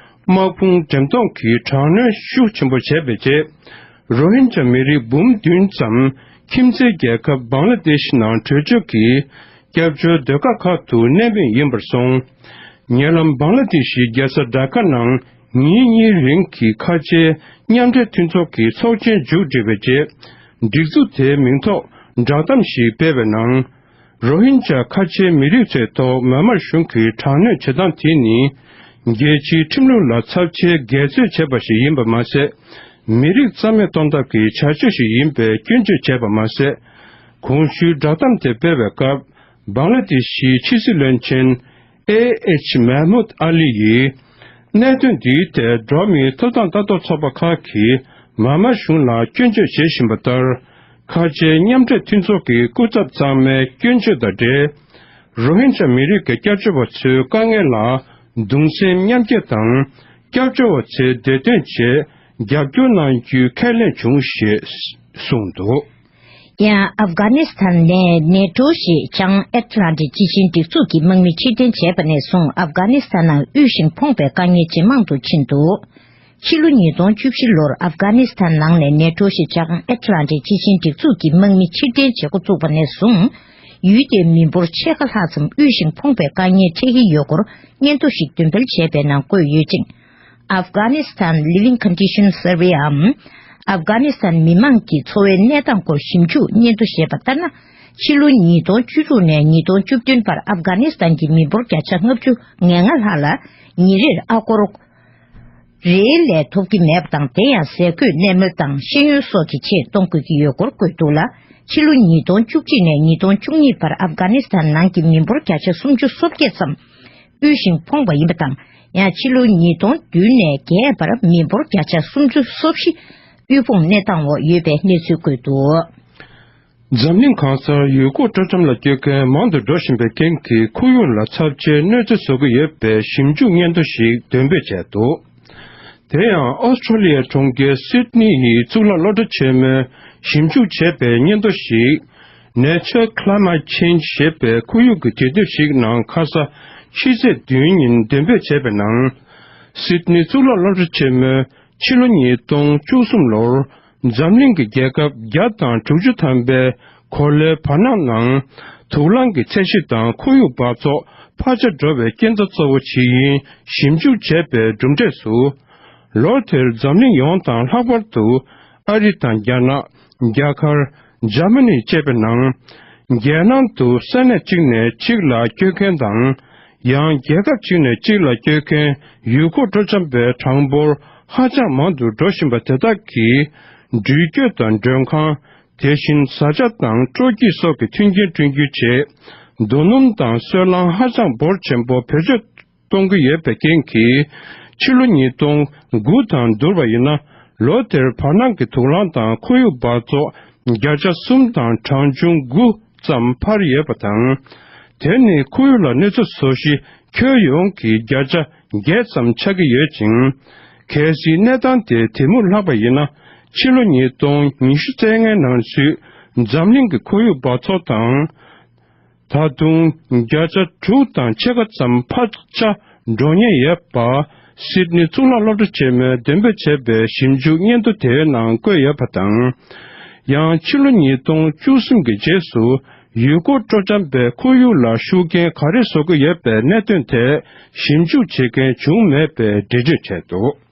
དམག་དཔུང་འགྲེམས་གཏོང་གིས་དྲག་གནོན་ཤུགས་ཆེན་པོ་བྱས་པའི་རྗེས། རོ་ཧིན་ཇཱ་མི་རིགས་འབུམ་བདུན་ཙམ་ཁྱིམ་མཚེས་རྒྱལ་ཁབ་བང་ལ་དེཤ་ནང་བྲོས་བྱོལ་གྱིས་སྐྱབས་བཅོལ་སྡོད་ཁང་ཁག་ཏུ་གནས་མུས་ཡིན་པར་སོང་། ཉེ་ལམ་བང་ལ་དེཤ་ཡི་རྒྱལ་ས་ཌ་ཀ་ནང་ཉིན་གཉིས་རིང་གི་ཁ་ཆེའི་མཉམ་འབྲེལ་མཐུན་ཚོགས་ཀྱི་ཚོགས་ཆེན་མཇུག་བསྒྲིལ་བའི་རྗེས། སྒྲིག་འཛུགས་དེའི་མིང་ཐོག་བསྒྲགས་གཏམ་ཞིག་སྤེལ་བའི་ནང་། རོ་ཧིན་ཇཱ་ཁ་ཆེའི་མི་རིགས་ཚོའི་ཐོག་མཱ་མཱ་གཞུང་གིས་དྲག་གནོན་བྱེད་སྟངས་དེ་ནི། རྒྱལ་སྤྱིའི་ཁྲིམས་ལུགས་ལ་ཚབས་ཆེའི་འགལ་རྩོད་བྱས་པ་ཞིག་ཡིན་པ་མ་ཟད། མི་རིགས་རྩ་མེད་གཏོང་ཐབས་ཀྱི་བྱ་སྤྱོད་ཞིག་ཡིན་པའི་སྐྱོན་བརྗོད་བྱས་པ་མ་ཟད། གོང་ཞུས་བསྒྲགས་གཏམ་དེ་སྤེལ་བའི་སྐབས། བང་ལ་དེ་ཤིའི་ཕྱི་སྲིད་བློན་ཆེན་ཨེ་ཨེཆ་མཱ་མུད་ཨ་ལི་ཡིས། གནད་དོན་འདིའི་ཐད་འགྲོ་བ་མིའི་ཐོབ་ཐང་ལྟ་རྟོག་ཚོགས་པ་ཁག་གིས་མཱ་མཱ་གཞུང་ལ་སྐྱོན་བརྗོད་བྱེད་བཞིན་པ་ལྟར། ཁ་ཆེའི་མཉམ་འབྲེལ་མཐུན་ཚོགས་ཀྱི་སྐུ་ཚབ་ཚང་མའི་སྐྱོན་བརྗོད་དང་འབྲེལ། རོ་ཧིན་ཇཱ་མི་རིགས་ཀྱི་སྐྱབས་བཅོལ་བ་ཚོའི་དཀའ་ངལ་ལ་གདུང་སེམས་མཉམ་སྐྱེད་དང་། སྐྱབས་བཅོལ་བ་ཚོའི་བདེ་དོན་ཆེད་རྒྱབ་སྐྱོར་གནང་རྒྱུའི་ཁས་ལེན་བྱུང་ཞེས་གསུངས་འདུག། ཡང་ཨབ་གྷ་ནི་སི་ཐན་ནས་ནེ་ཏོ་ཞེས་བྱང་ཨེཊ་ལན་ཊིག་སྤྱི་ཆིངས་སྒྲིག་འཛུགས་ཀྱི་དམག་མི་ཕྱིར་འཐེན་བྱས་པ་ནས་བཟུང་ཨབ་གྷ་ནི་སི་ཐན་ནང་དབུལ་ཞིང་ཕོངས་པའི་དཀའ་ངལ་ཇེ་མང་དུ་ཕྱིན་འདུག། ཕྱི་ལོ་ཉིས་སྟོང་བཅུ་བཞི་ལོར་ཨབ་གྷ་ནི་སི་ཐན་ནང་ནས་ནེ་ཏོ་ཞེས་བྱང་ཨེཊ་ལན་ཊིག་སྤྱི་ཆིངས་སྒྲིག་འཛུགས་ཀྱི་དམག་མི་ཕྱིར་འཐེན་བྱེད་འགོ་བཙུགས་པ་ནས་བཟུང་། ཡུལ་དེའི་མི་འབོར་ཕྱེད་ཀ་ལྷག་ཙམ་དབུལ་ཞིང་ཕོངས་པའི་དཀའ་ངལ་འཕྲད་ཀྱི་ཡོད་སྐོར་སྙན་ཐོ་ཞིག་འདོན་སྤེལ་བྱས་པའི་ནང་བཀོད་ཡོད་ཅིང་། Afghanistan Living Condition Survey འམ། ཨབ་གྷ་ནི་སི་ཐན་མི་མང་གི་འཚོ་བའི་གནས་སྟངས་སྐོར་ཞིབ་འཇུག་སྙན་ཐོ་ཞེས་པ་ལྟར་ན། ཕྱི་ལོ་ཉིས་སྟོང་བཅུ་དྲུག་ནས་ཉིས་སྟོང་བཅུ་བདུན་བར་ཨབ་གྷ་ནི་སི་ཐན་གྱི་མི་འབོར་བརྒྱ་ཆ་ལྔ་བཅུ་ང་ལྔ་ལྷག་ལ་ཉིན་རེར་ཨ་སྒོར་རེའི་ལས་ཐོབ་ཀྱི་མེད་པ་དང་། དེ་ཡང་ཟས་གོས་གནས་མལ་དང་ཤེས་ཡོན་སོགས་ཀྱི་ཆེད་གཏོང་དགོས་ཀྱི་ཡོད་སྐོར་བཀོད་འདུག་ལ། ཕྱི་ལོ་ཉིས་སྟོང་བཅུ་གཅིག་ནས་ཉིས་སྟོང་བཅུ་གཉིས་བར་ཨབ་གྷ་ནི་སི་ཐན་ནང་གི་མི་འབོར་བརྒྱ་ཆ་སུམ་ཅུ་སོ་བརྒྱད་ཙམ་དབུལ་ཞིང་ཕོངས་པ་ཡིན་པ་དང་། ཡང་ཕྱི་ལོ་ཉིས་སྟོང་བདུན་ནས་བརྒྱད་བར་མི་འབོར་བརྒྱ་ཆ་སུམ་ཅུ་སོ་བཞི་དབུལ་ཕོངས་གནས་སྟངས་འོག་ཡོད་པའི་གནས་ཚུལ་བཀོད་འདུག། འཛམ་གླིང་གང་སར་ཡུལ་སྐོར་སྤྲོ་འཆམ་ལ་སྐྱོད་མཁན་མང་དུ་འགྲོ་བཞིན་པའི་རྐྱེན་གྱིས་ཁོར་ཡུག་ལ་ཚབས་ཆེའི་གནོད་འཚེ་བཟོ་གི་ཡོད་པའི་ཞིབ་འཇུག་སྙན་ཐོ་ཞིག་འདོན་སྤེལ་བྱས་འདུག། དེ་ཡང་ཨོ་སི་ཁྲོ་ལི་ཡའི་གྲོང་ཁྱེར་སིད་ནི་ཡི་གཙུག་ལག་སློབ་གྲྭ་ཆེན་མོས་ཞིབ་འཇུག་བྱས་པའི་སྙན་ཐོ་ཞིག་Nature Climate Change ཞེས་པའི་ཁོར་ཡུག་གི་དུས་དེབ་ཞིག་ནང་ཁ་ས་ཕྱི་ཚེས་བདུན་ཉིན་འདོན་སྤེལ་བྱས་པའི་ནང་། སིད་ནི་གཙུག་ལག་སློབ་གྲྭ་ཆེན་མོས་ཕྱི་ལོ་ཉིས་སྟོང་བཅུ་གསུམ་ལོར་འཛམ་གླིང་གི་རྒྱལ་ཁབ་བརྒྱ་དང་དྲུག་ཅུ་ཐམ་པའི་གོ་ལའི་བར་སྣང་ནང་དུག་རླངས་ཀྱི་ཚད་གཞི་དང་ཁོར་ཡུག་འབག་བཙོག་འཕར་ཆ་འགྲོ་བའི་རྐྱེན་རྩ་གཙོ་བོ་ཇི་ཡིན་ཞིབ་འཇུག་བྱས་པའི་གྲུབ་འབྲས་སུ། ལོ་དེར་འཛམ་གླིང་ཡོངས་དང་ལྷག་པར་དུ་ཨ་རི་དང་རྒྱ་ནག་རྒྱ་གར། འཇར་མ་ནི་བཅས་པའི་ནང་། རྒྱལ་ནང་དུ་ས་གནས་གཅིག་ནས་གཅིག་ལ་བསྐྱོད་མཁན་དང་། ཡང་རྒྱལ་ཁབ་གཅིག་ནས་གཅིག་ལ་བསྐྱོད་མཁན་ཡུལ་སྐོར་སྤྲོ་འཆམ་པའི་གྲངས་འབོར་ཧ་ཅང་མང་དུ་འགྲོ་བཞིན་པ་དེ་དག་གིས་འགྲུལ་སྐྱོད་དང་མགྲོན་ཁང་། དེ་བཞིན་བཟའ་བཅའ་དང་སྤྲོ་སྐྱིད་སོགས་ཀྱི་མཐུན་རྐྱེན་བསྐྲུན་རྒྱུའི་ཆེད། རྡོ་སྣུམ་དང་སོལ་རླངས་ཧ་ཅང་འབོར་ཆེན་པོ་བེད་སྤྱོད་ གཏོང་གི་ཡོད་པའི་རྐྱེན་གྱིས། ཕྱི་ལོ་ཉིས་སྟོང་དགུ་དང་བསྡུར་བ་ཡིན་ན། ལོ་དེར་བར་སྣང་གི་དུག་རླངས་དང་ཁོར་ཡུག་འབག་བཙོག་བརྒྱ་ཆ་གསུམ་དང་གྲངས་ཆུང་དགུ་ཙམ་འཕར་ཡོད་པ་དང་། དེ་ནི་ཁོར་ཡུག་ལ་གནོད་འཚེ་བཟོ་གཞི་ཁྱོན་ཡོངས་ཀྱི་བརྒྱ་ཆ་བརྒྱད་ཙམ་ཆགས་ཀྱི་ཡོད་ཅིང་། གལ་སྲིད་གནས་སྟངས་དེ་དེ་མུར་ལྷག་པ་ཡིན་ན། ཕྱི་ལོ་ཉིས་སྟོང་ཉི་ཤུ་རྩ་ལྔའི་ནང་ཚུད་འཛམ་གླིང་གི་ཁོར་ཡུག་འབག་བཙོག་དང་། ད་དུང་བརྒྱ་ཆ་དྲུག་དང་ཕྱེད་ཀ་ཙམ་འཕར་ཆ་འགྲོ་ཉེན་ཡོད་པ། སིད་ནི་གཙུག་ལག་སློབ་གྲྭ་ཆེན་མོས་འདོན་སྤེལ་བྱས་པའི་ཞིབ་འཇུག་སྙན་ཐོ་དེའི་ནང་བཀོད་ཡོད་པ་དང་། ཡང་ཕྱི་ལོ་ཉིས་སྟོང་བཅུ་གསུམ་གྱི་རྗེས་སུ་ཡུལ་སྐོར་སྤྲོ་འཆམ་པའི་ཁོར་ཡུག་ལ་ཤུགས་རྐྱེན་ག་རེ་བཟོ་གི་ཡོད་པའི་གནད་དོན་ཐད་ཞིབ་འཇུག་བྱེད་མཁན་བྱུང་མེད་པའི་འགྲེལ་བརྗོད་བྱས་འདུག།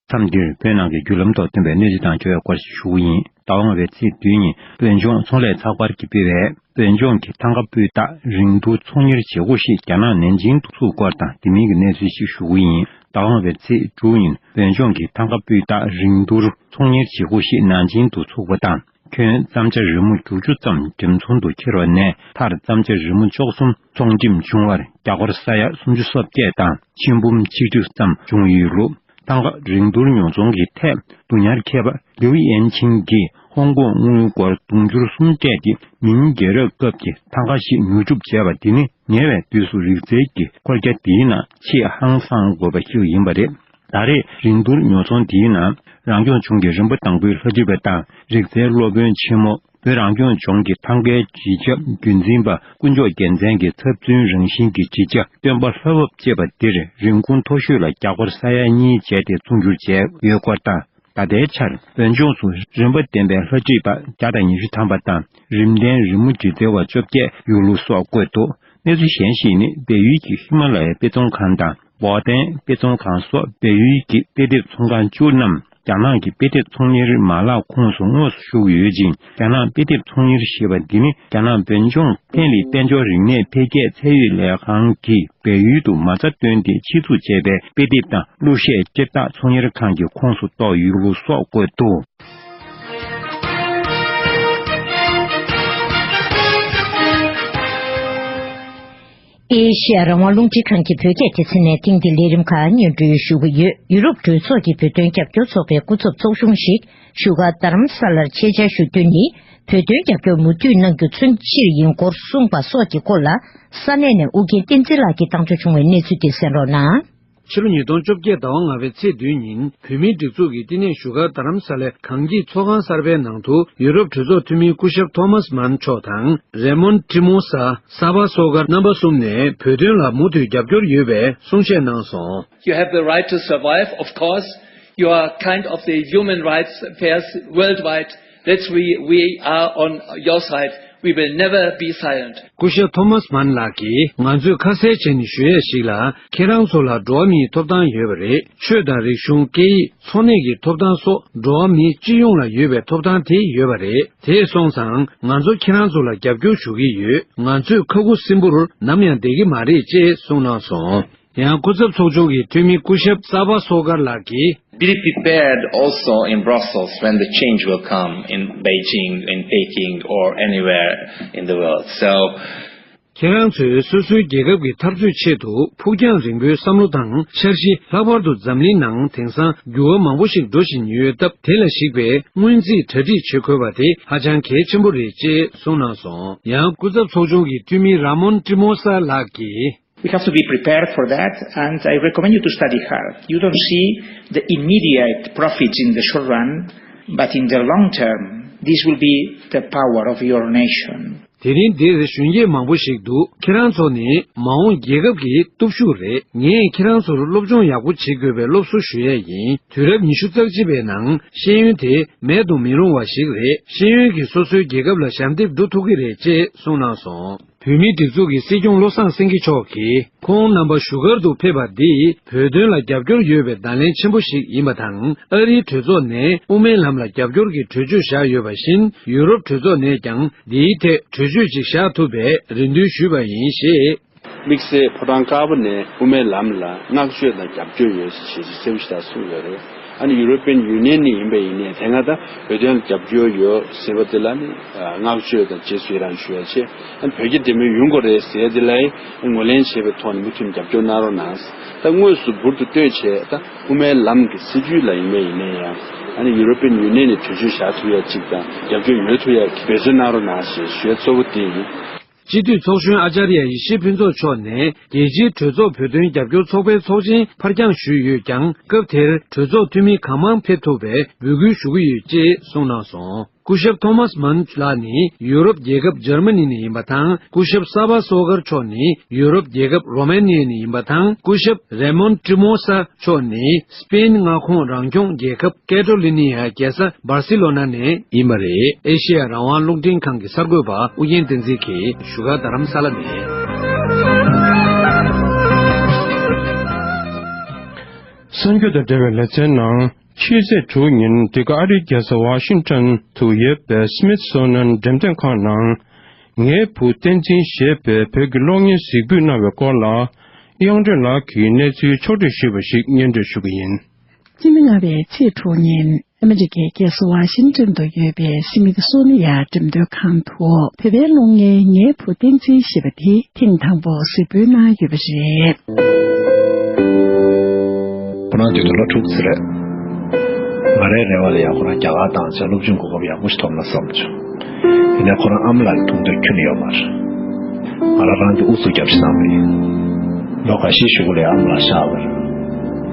མཚམས་འདིར་བོད་ནང་གི་བརྒྱུད་ལམ་ཐོག་ཐོན་པའི་གནས་ཚུལ་དང་འབྲེལ་བའི་སྐོར་ཞུ་གི་ཡིན། ཟླ་བ་ལྔ་པའི་ཚེས་བདུན་ཉིན་བོད་ལྗོངས་ཚོང་ལས་ཚགས་པར་གྱིས་སྤེལ་བའི་བོད་ལྗོངས་ཀྱི་ཐང་ག་སྤུས་དག་རིན་བསྡུར་ཚོང་གཉེར་བྱེད་སྒོ་ཞིག་རྒྱ་ནག་ནན་ཅིང་དུ་ཚུགས་སྐོར་དང་དེ་མིན་གྱི་གནས་ཚུལ་ཞིག་ཞུ་གི་ཡིན། ཟླ་བ་ལྔ་པའི་ཚེས་དྲུག་ཉིན་བོད་ལྗོངས་ཀྱི་ཐང་ག་སྤུས་དག་རིན་བསྡུར་ཚོང་གཉེར་བྱེད་སྒོ་ཞིག་ནན་ཅིང་དུ་ཚུགས་པ་དང་། ཁྱོན་བརྩམས་བྱ་རི་མོ་བཅུ་ཙམ་འགྲེམས་ཚོང་དུ་འཁྱེར་བ་ནས་མཐར་བརྩམས་བྱ་རི་མོ་བཅུ་གསུམ་ཚོང་འགྲེམས་བྱུང་བར་རྒྱ་སྒོར་ས་ཡ་སུམ་ཅུ་སོ་བརྒྱད་དང་ཆིག་འབུམ་ཆིག་ཁྲི་ཙམ་བྱུང་ཡོད་ལུགས། ཐང་ག་རིན་བསྡུར་ཉོ་ཚོང་གི་ཐད་བསྡུ་ཉར་མཁས་པ་ལིའུ་ཡན་ཆིང་གིས་ཧོང་ཀོང་དངུལ་སྒོར་དུང་ཕྱུར་གསུམ་སྤྲད་དེ་མིང་རྒྱལ་རབས་སྐབས་ཀྱི་ཐང་ག་ཞིག་ཉོ་སྒྲུབ་བྱས་པ་འདི་ནི་ཉེ་བའི་དུས་སུ་རིག་རྩལ་གྱི་འཁོར་རྒྱ་འདིའི་ནང་ཆེས་ཧང་སང་དགོས་པ་ཞིག་ཡིན་པ་རེད། ད་རེས་རིན་བསྡུར་ཉོ་ཚོང་འདིའི་ནང་རང་སྐྱོང་ལྗོངས་ཀྱི་རིམ་པ་དང་པོའི་ལྷ་བྲིས་པ་དང་རིག་རྩལ་སློབ་དཔོན་ཆེན་མོ། བོད་རང་སྐྱོང་ལྗོངས་ཀྱི་ཐང་གའི་དྲིལ་ཆབ་རྒྱུན་འཛིན་པ་དཀོན་མཆོག་རྒྱལ་མཚན་གྱི་ཚབ་མཚོན་རང་བཞིན་གྱི་དྲིལ་ཆ་སྟོན་པ་ལྷ་བབས་ཅེས་པ་འདིར་རིན་གོང་མཐོ་ཤོས་ལ་རྒྱ་སྒོར་ས་ཡ་གཉིས་བྱས་ཏེ་ཚོང་སྒྱུར་བྱས་ཡོད་སྐོར་དང་། ད་ལྟའི་ཆར་བོད་ལྗོངས་སུ་རིན་པ་ལྡན་པའི་ལྷ་བྲིས་པ་བརྒྱ་དང་ཉི་ཤུ་ཐམ་པ་དང་རིམ་ལྡན་རི་མོ་འབྲི་རྩལ་བ་བཅོ་བརྒྱད་ཡོད་ལུགས་སོགས་བཀོད་འདུག། གནས་ཚུལ་གཞན་ཞིག་ནི་བལ་ཡུལ་གྱི་ཧི་མ་ལ་ཡའི་དཔེ་ཚོང་ཁང་དང་། བོ་ཏན་དཔེ་ཚོང་ཁང་སོགས་བལ་ཡུལ་གྱི་དཔེ་དེབ་ཚོང་ཁང་བཅུ་རྣམས་རྒྱ་ནག་གི་དཔེ་དེབ་ཚོང་གཉེར་མ་ལག་ཁོངས་སུ་དངོས་སུ་ཞུགས་ཡོད་ཅིང་། རྒྱ་ནག་དཔེ་དེབ་ཚོང་གཉེར་ཞེས་པ་འདི་ནི་རྒྱ་ནག་བོད་ལྗོངས་ཐེན་ལི་དཔལ་འབྱོར་རིག་གནས་འཕེལ་རྒྱས་ཚད་ཡོད་ལས་ཁང་གིས་བལ་ཡུལ་དུ་མ་རྩ་བཏོན་ཏེ་ཕྱིར་ཚུར་བྱས་པའི་དཔེ་དེབ་དང་གླུ་གཞས་སྤྱིར་བཏང་ཚོང་གཉེར་ཁང་གི་ཁོངས་སུ་གཏོགས་ཡོད་ལུགས་སོགས་བཀོད་འདུག། ཨེ་ཤེ་ཡ་རང་དབང་རླུང་འཕྲིན་ཁང་གི་བོད་སྐད་སྡེ་ཚན་ནས་ཐེངས་འདིའི་ལས་རིམ་ཁག་སྙན་སྒྲོན་ཞུ་གི་ཡོད། ཡུ་རོབ་གྲོས་ཚོགས་ཀྱི་བོད་དོན་རྒྱབ་སྐྱོར་ཚོགས་པའི་སྐུ་ཚབ་ཚོགས་ཆུང་ཞིག་བཞུགས་སྒར་རྡ་རམ་ས་ལར་ཆེད་བཅར་ཞུ་དོན་ནི། བོད་དོན་རྒྱབ་སྐྱོར་མུ་མཐུད་གནང་རྒྱུ་མཚོན་ཕྱིར་ཡིན་སྐོར་གསུངས་པ་སོགས་ཀྱི་སྐོར་ལ། ས་གནས་ནས་ཨུ་རྒྱན་བསྟན་འཛིན་ལགས་ཀྱིས་བཏང་འཚོལ་བྱུང་བའི་གནས་ཚུལ་དེ་གསན་རོགས་གནང་། ཕྱི་ལོ་ཉིས་སྟོང་བཅོ་བརྒྱད་ཟླ་བ་ལྔ་པའི་ཚེས་བདུན་ཉིན་བོད་མིའི་སྒྲིག་འཛུགས་ཀྱི་བསྟི་གནས་བཞུགས་སྒར་རྡ་རམ་ས་ལའི་གངས་སྐྱིད་ཚོགས་ཁང་གསར་པའི་ནང་དུ་ཡུ་རོབ་གྲོས་ཚོགས་འཐུས་མི་སྐུ་ཞབས་ཐོ་མཱས་མཱན་མཆོག་དང་རེ་མོན་ཏྲི་མོ་ས་ས་བྷ་སོ་གར་རྣམ་པ་གསུམ་ནས་བོད་དོན་ལ་མུ་མཐུད་རྒྱབ་སྐྱོར་ཡོད་པའི་གསུང་བཤད་གནང་སོང་། You have the right to survive, of course. You are kind of the human rights affairs worldwide. That's we, we are on your side. We will never be silent. སྐུ་ཞབས་ཐོ་མཱས་མཱན་ལགས་ཀྱིས་ང་ཚོས་ཁ་གསལ་བྱས་ནས་ཞུ་ཡས་ཤིག་ལ། ཁྱེད་རང་ཚོ་ལ་འགྲོ་བ་མིའི་ཐོབ་ཐང་ཡོད་པ་རེད། ཆོས་དང་རིག་གཞུང་སྐད་ཡིག་འཚོ་གནས་ཀྱི་ཐོབ་ཐང་སོགས་འགྲོ་བ་མི་སྤྱི་ཡོངས་ལ་ཡོད་པའི་ཐོབ་ཐང་དེ་ཡོད་པ་རེད། དེ་སོང་ཙང་ང་ཚོ་ཁྱེད་རང་ཚོ་ལ་རྒྱབ་སྐྱོར་ཞུ་གི་ཡོད། ང་ཚོས་ཁ་ཁུ་སིམ་པོར་ནམ་ཡང་བསྡད་ཀྱི་མ་རེད་ཅེས་གསུངས་གནང་སོང་། ཡང་སྐུ་ཚབ་ཚོགས་ཆུང་གི་འཐུས་མི་སྐུ་ཞབས་ས་བྷ་སོ་གར་ལགས་ཀྱིས། Be prepared also in Brussels when the change will come in Beijing, in Peking, or anywhere in the world. So, ཁྱེད་རང་ཚོས་སོ་སོའི་རྒྱལ་ཁབ་ཀྱི་འཐབ་རྩོད་ཆེད་དུ་ཕུགས་རྒྱང་རིང་པོའི་བསམ་བློ་དང་འཆར་གཞི། ལྷག་པར་དུ་འཛམ་གླིང་ནང་དེང་སང་འགྱུར་བ་མང་པོ་ཞིག་འགྲོ་བཞིན་ཡོད་སྟབས། དེ་ལ་གཞིགས་པའི་སྔོན་རྩིས་གྲ་སྒྲིག་བྱེད་དགོས་པ་དེ་ཧ་ཅང་གལ་ཆེན་པོ་རེད་ཅེས་གསུངས་གནང་སོང་། ཡང་སྐུ་ཚབ་ཚོགས་ཆུང་གི་འཐུས་མི་ར་མོན་ཏྲི་མོ་ས་ལགས་ཀྱིས། We have to be prepared for that, and I recommend you to study hard. You don't see the immediate profits in the short run, but in the long term, this will be the power of your nation. དེ་རིང་འདིར་གཞོན་སྐྱེས་མང་པོ་ཞིག་འདུག། ཁྱེད་རང་ཚོ་ནི་མ་འོངས་རྒྱལ་ཁབ་ཀྱི་སྟོབས་ཤུགས་རེད། ངས་ཁྱེད་རང་ཚོར་སློབ་སྦྱོང་ཡག་པོ་བྱེད་དགོས་པའི་སློབ་གསོ་ཞུ་ཡས་ཡིན། དུས་རབས་ཉི་ཤུ་རྩ་གཅིག་པའི་ནང་ཤེས་ཡོན་དེ་མེད་དུ་མི་རུང་བ་ཞིག་རེད། ཤེས་ཡོན་གྱིས་སོ་སོའི་རྒྱལ་ཁབ་ལ་ཞབས་འདེགས་སྒྲུབ་ཐུབ་ཀྱི་རེད་ཅེས་གསུངས་གནང་སོང་། བོད་མིའི་སྒྲིག་འཛུགས་ཀྱི་སྲིད་སྐྱོང་བློ་བཟང་སེང་གེ་མཆོག་གིས་ཁོང་རྣམ་པ་བཞུགས་སྒར་དུ་ཕེབས་པ་འདིས་བོད་དོན་ལ་རྒྱབ་སྐྱོར་ཡོད་པའི་བརྡ་ལན་ཆེན་པོ་ཞིག་ཡིན་པ་དང་། ཨ་རིའི་གྲོས་ཚོགས་ནས་དབུ་མའི་ལམ་ལ་རྒྱབ་སྐྱོར་གྱི་གྲོས་ཆོད་བཞག་ཡོད་པ་བཞིན། ཡུ་རོབ་གྲོས་ཚོགས་ནས་ཀྱང་འདིའི་ཐད་གྲོས་ཆོད་ཅིག་བཞག་ཐུབ་པའི་རེ་འདུན་ཞུས་པ་ཡིན་ཞེས། དམིགས་བསལ་ཕོ་བྲང་དཀར་པོ་ནས་དབུ་མའི་ལམ་ལ་བསྔགས་བརྗོད་དང་རྒྱབ་སྐྱོར་ཡོད་ཞེས་གསལ་པོ་ཞེ་དྲག་གསུངས་ཡོད་རེད། ཨ་ནི་European Union ནས་ཡིན་པ་ཡིན་ནའི་དེ་སྔ་ད་བོད་དོན་ལ་རྒྱབ་སྐྱོར་ཡོད་ཟེར་བ་དེ་ལ་ནི་བསྔགས་བརྗོད་དང་རྗེས་སུ་ཡི་རང་ཞུ་ཡ་ཆེད། ཨ་ནི་བོད་རྒྱ་འབྲེལ་མོལ་ཡོང་དགོས་རེད་ཟེར་ཡ་དེ་ལ་ངོས་ལེན་བྱས་པའི་ཐོག་ནས་མུ་མཐུད་རྒྱབ་སྐྱོར་གནང་རོགས་གནང་། ད་དངོས་སུ་འབུར་དུ་གཏོད་བྱས་ད་དབུ་མའི་ལམ་གྱི་སྲིད་བྱུས་ལ་ཡིན་པ་ཡིན་ནའི་ཡང་ཨ་ནི་European Union ནས་གྲོས་ཆོད་བཞག་ཐུབ་ཡ་གཅིག་དང་རྒྱབ་སྐྱོར་ཡོད་ཐུབ་ཡ་གི་འབད་བརྩོན་གནང་རོགས་གནང་ཞེས་ཞུ་ཡ་གཙོ་བོ་དེ་ཡིན། སྤྱི་འཐུས་ཚོགས་གཞོན་ཨ་ཅཱརྱ་ཡེ་ཤེས་ཕུན་ཚོགས་མཆོག་ནས་རྒྱལ་སྤྱིའི་གྲོས་ཚོགས་བོད་དོན་རྒྱབ་སྐྱོར་ཚོགས་པའི་ཚོགས་ཆེན་ཕར་འགྱངས་ཞུས་ཡོད་ཀྱང་། སྐབས་དེར་གྲོས་ཚོགས་འཐུས་མི་གང་མང་ཕེབས་ཐུབ་པའི་འབོད་སྐུལ་ཞུ་གི་ཡོད་ཅེས་གསུངས་གནང་སོང་། སྐུ་ཞབས་ཐོ་མཱས་མཱན་ལགས་ནི་ཡུ་རོབ་རྒྱལ་ཁབ་འཇར་མ་ནི་ནས་ཡིན་པ་དང་། སྐུ་ཞབས་ས་བ་སོ་གར་མཆོག་ནི་ཡུ་རོབ་རྒྱལ་ཁབ་རོ་མེ་ནི་ཡ་ནས་ཡིན་པ་དང་། སྐུ་ཞབས་རེ་མོན་ཀྲི་མོ་ས་མཆོག་ནི་སྤེན་མངའ་ཁོངས་རང་སྐྱོང་རྒྱལ་ཁབ་ཀེ་ཏྲོ་ལི་ནི་ཡ་རྒྱལ་ས་སྦར་སི་ལོ་ན་ནས་ཡིན་པ་རེད། ཨེ་ཤེ་ཡ་རང་དབང་རླུང་འཕྲིན་ཁང་གི་གསར་འགོད་པ་ཨུ་རྒྱན་བསྟན་འཛིན་གྱིས་བཞུགས་སྒར་རྡ་རམ་ས་ལ་ནས། གསར་འགྱུར་དང་འབྲེལ་བའི་ལེ་ཚན་ནང་། ཕྱི་ཚེས་དྲུག་ཉིན་འདི་ག་ཨ་རིའི་རྒྱལ་ས་ཝ་ཤིང་ཊོན་དུ་ཡོད་པའི་སྨིཐ་སོ་ནན་འགྲེམས་སྟོན་ཁང་ནང་། ངའི་བུ་བསྟན་འཛིན་ཞེས་པའི་བོད་ཀྱི་གློག་བརྙན་གཟིགས་འབུལ་གནང་བའི་སྐོར་ལ། དབྱངས་སྒྲོན་ལགས་ཀྱིས་གནས་ཚུལ་ཕྱོགས་བསྒྲིགས་ཞུས་པ་ཞིག་སྙན་སྒྲོན་ཞུ་གི་ཡིན། སྤྱི་ཟླ་ལྔ་པའི་ཚེས་དྲུག་ཉིན་ཨ་མི་རི་ཀའི་རྒྱལ་ས་ཝ་ཤིང་ཊོན་དུ་ཡོད་པའི་སྨིཐ་སོ་ནི་ཡ་འགྲེམས་སྟོན་ཁང་དུ་བོད་པའི་གློག་བརྙན་ངའི་བུ་བསྟན་འཛིན་ཞེས་པ་དེ་ཐེངས་དང་པོ་གཟིགས་འབུལ་གནང་ཡོད་པ་རེད། ཁོ་རང་དུས་ཚོད་ལོ་དྲུག་ཙམ་རེད། ང་རའི་རེ་བ་ལ་ཡང་ཁོ་རང་རྒྱ་གར་བཏང་བྱས་སློབ་སྦྱོང་གོ་སྐབས་ཡག་པོ་ཞིག་ཐོབ་ན་བསམ་བྱུང་། ཡིན་ནའི་ཁོ་རང་ཨ་མ་ལགས་ཀྱི་མཐོང་འདོད་ཁྱོན་ནས་ཡོད་མ་རེད། ང་རང་རང་གི་ཨུ་ཚུགས་རྒྱབ་ཤིག་བཏང་བ་ཡིན། ལོ་འགའ་ཤས་ཤིག་གོང་ལ་ཡང་ཨ་མ་ལགས་གཤགས་པ་རེད།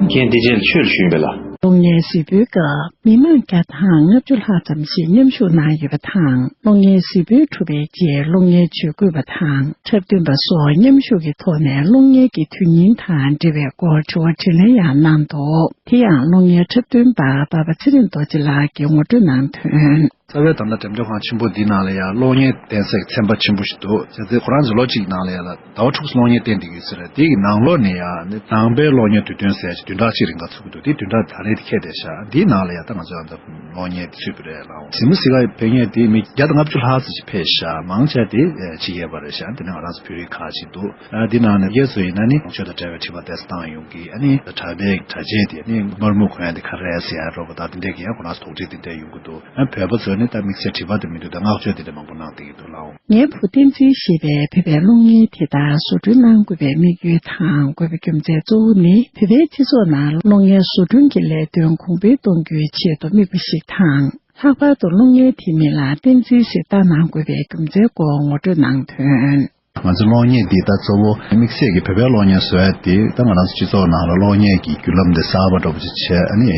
མཁན་དེ་རྗེས་ལ་ཆོས་ལ་ཞུགས་པས་ལ། གློག་བརྙན་གཟིགས་འབུལ་སྐབས་མི་མང་བརྒྱ་དང་ལྔ་བཅུ་ལྷག་ཙམ་ཞིག་མཉམ་ཞུགས་གནང་ཡོད་པ་དང་། གློག་བརྙན་གཟིགས་འབུལ་གྲུབ་པའི་རྗེས་གློག་བརྙན་ཇུས་འགོད་པ་དང་འཁྲབ་སྟོན་པ་སོགས་མཉམ་ཞུགས་ཀྱི་ཐོག་ནས་གློག་བརྙན་གྱི་དོན་སྙིང་དང་འབྲེལ་བའི་སྐོར་དྲི་བ་དྲིས་ལན་ཡང་གནང་འདུག་དེ་ཡང་གློག་བརྙན་འཁྲབ་སྟོན་པ་འབའ་པ་ཚེ་རིང་རྡོ་རྗེ་ལགས་ཀྱིས་ངོ་སྤྲོད་གནང་དོན། རྩ་བའི་ད་ལྟ་འགྲེམས་སྟོན་ཁང་ཆེན་པོ་འདི་ནང་ལ་ཡང་གློག་བརྙན་བསྟན་སའི་ཚན་པ་ཆེན་པོ་ཞིག་འདུག་བྱས་ཙང་ཁོ་རང་ཚོ་ལོ་གཅིག་ནང་ལ་ཡང་ཟླ་བ་དྲུག་གློག་བརྙན་བསྟན་བསྡད་ཀྱི་ཡོད་ས་རེད། དེ་གི་ནང་ལོགས་ནས་ཡང་ནི་ནང་པའི་གློག་བརྙན་དུས་སྟོན་ཟེར་ཡ་ཅིག་བདུན་ཕྲག་གཅིག་རིང་ག་ཚུགས་ཀྱི་འདུག་དེ་བདུན་ཕྲག་ད་རེས་དེ་འཁེལ་བསྡད་ཤག་འདིའི་ནང་ལ་ཡང་ད་ང་ཚོ་ཡང་ད་གློག་བརྙན་དེ་ཚུད་པ་རེད་ལགས། གཟིགས་མོ་གཟིགས་ག་ཕེབས་མཁན་དེ་མི་བརྒྱ་དང་ལྔ་བཅུ་ལྷག་ཙམ་ཞིག་ཕེབས་ཤག་མང་ཆེ་བ་དེ་ཕྱི་རྒྱལ་པ་རེད་ཤག་དེ་ནས་ང་རང་ཚོ་བོད་རིགས་ཁག་ཅིག་འདུག་ཨ་འདི་ནང་ནས་སྒེར་སུ་ཡིན་ན་ནི་ལོངས་སྤྱོད་དང་འབྲེལ་བའི་དྲི་བ་དེ་ཚོ་བཏང་ཡོང་གི། ཨ་ནི་གྲྭ་པའི་གྲྭ་ཆས་དེ་ནི་དམར་སྨུག་གོན་ཡ་དེ་ག་རེ་རེད་ཟེར་ཡ་རོགས་པ་དང་དེ་འདྲས་ཀྱི་ཡང་ཁོ་རང་ཚོ་དོགས་འདྲི་དེ་འདྲས་ཡོང་གི་འདུག་ཨ་བོད་པ་ཚོ་ནི་ད་དམིགས་བསལ་དྲི་བ་དེ་མི་འདུག་ད་བསྔགས་བརྗོད་དེ་འདྲས་མང་པོ་གནང་བསྡད་ཀྱི་འདུག་ལགས། ངའི་བུ་བསྟན་འཛིན་ཞེས་པའི་བོད་པའི་གློག་བརྙན་དེ་དག་བཟོ་སྐྲུན་གནང་དགོས་པའི་དམིགས་ཡུལ་དང་དགོས་པའི་རྒྱུ་མཚན་གཙོ་བོ་ནི་བོད་པའི་སྤྱི་ཚོགས་ནང་གློག་བརྙན་བཟོ་སྐྲུན་གྱི་ལས་དོན་གོང་འཕེལ་གཏོང་རྒྱུའི་ཆེད་དུ་དམིགས་པ་ཞིག་དང་། ལྷག་པར་དུ་གློག་བརྙན་དེའི་མིང་ལ་བསྟན་འཛིན་ཞེས་བཏགས་གནང་དགོས་པའི་རྒྱུ་མཚན་སྐོར་ངོ་སྤྲོད་གནང་དོན། ང་ཚོ་གློག་བརྙན་འདི་ད་གཙོ་བོ་དམིགས་བསལ་གྱི་བོད་པའི་གློག་བརྙན་བཟོ་ཡ་དེ་ད་ང་རང་ཚོ་སྤྱི་ཚོགས་ནང་ལ་གློག་བརྙན་གྱི་བརྒྱུད་ལམ་དེ་གསར་པ་འདྲ་པོ་ཅིག་བྱས། ཨ་ནི་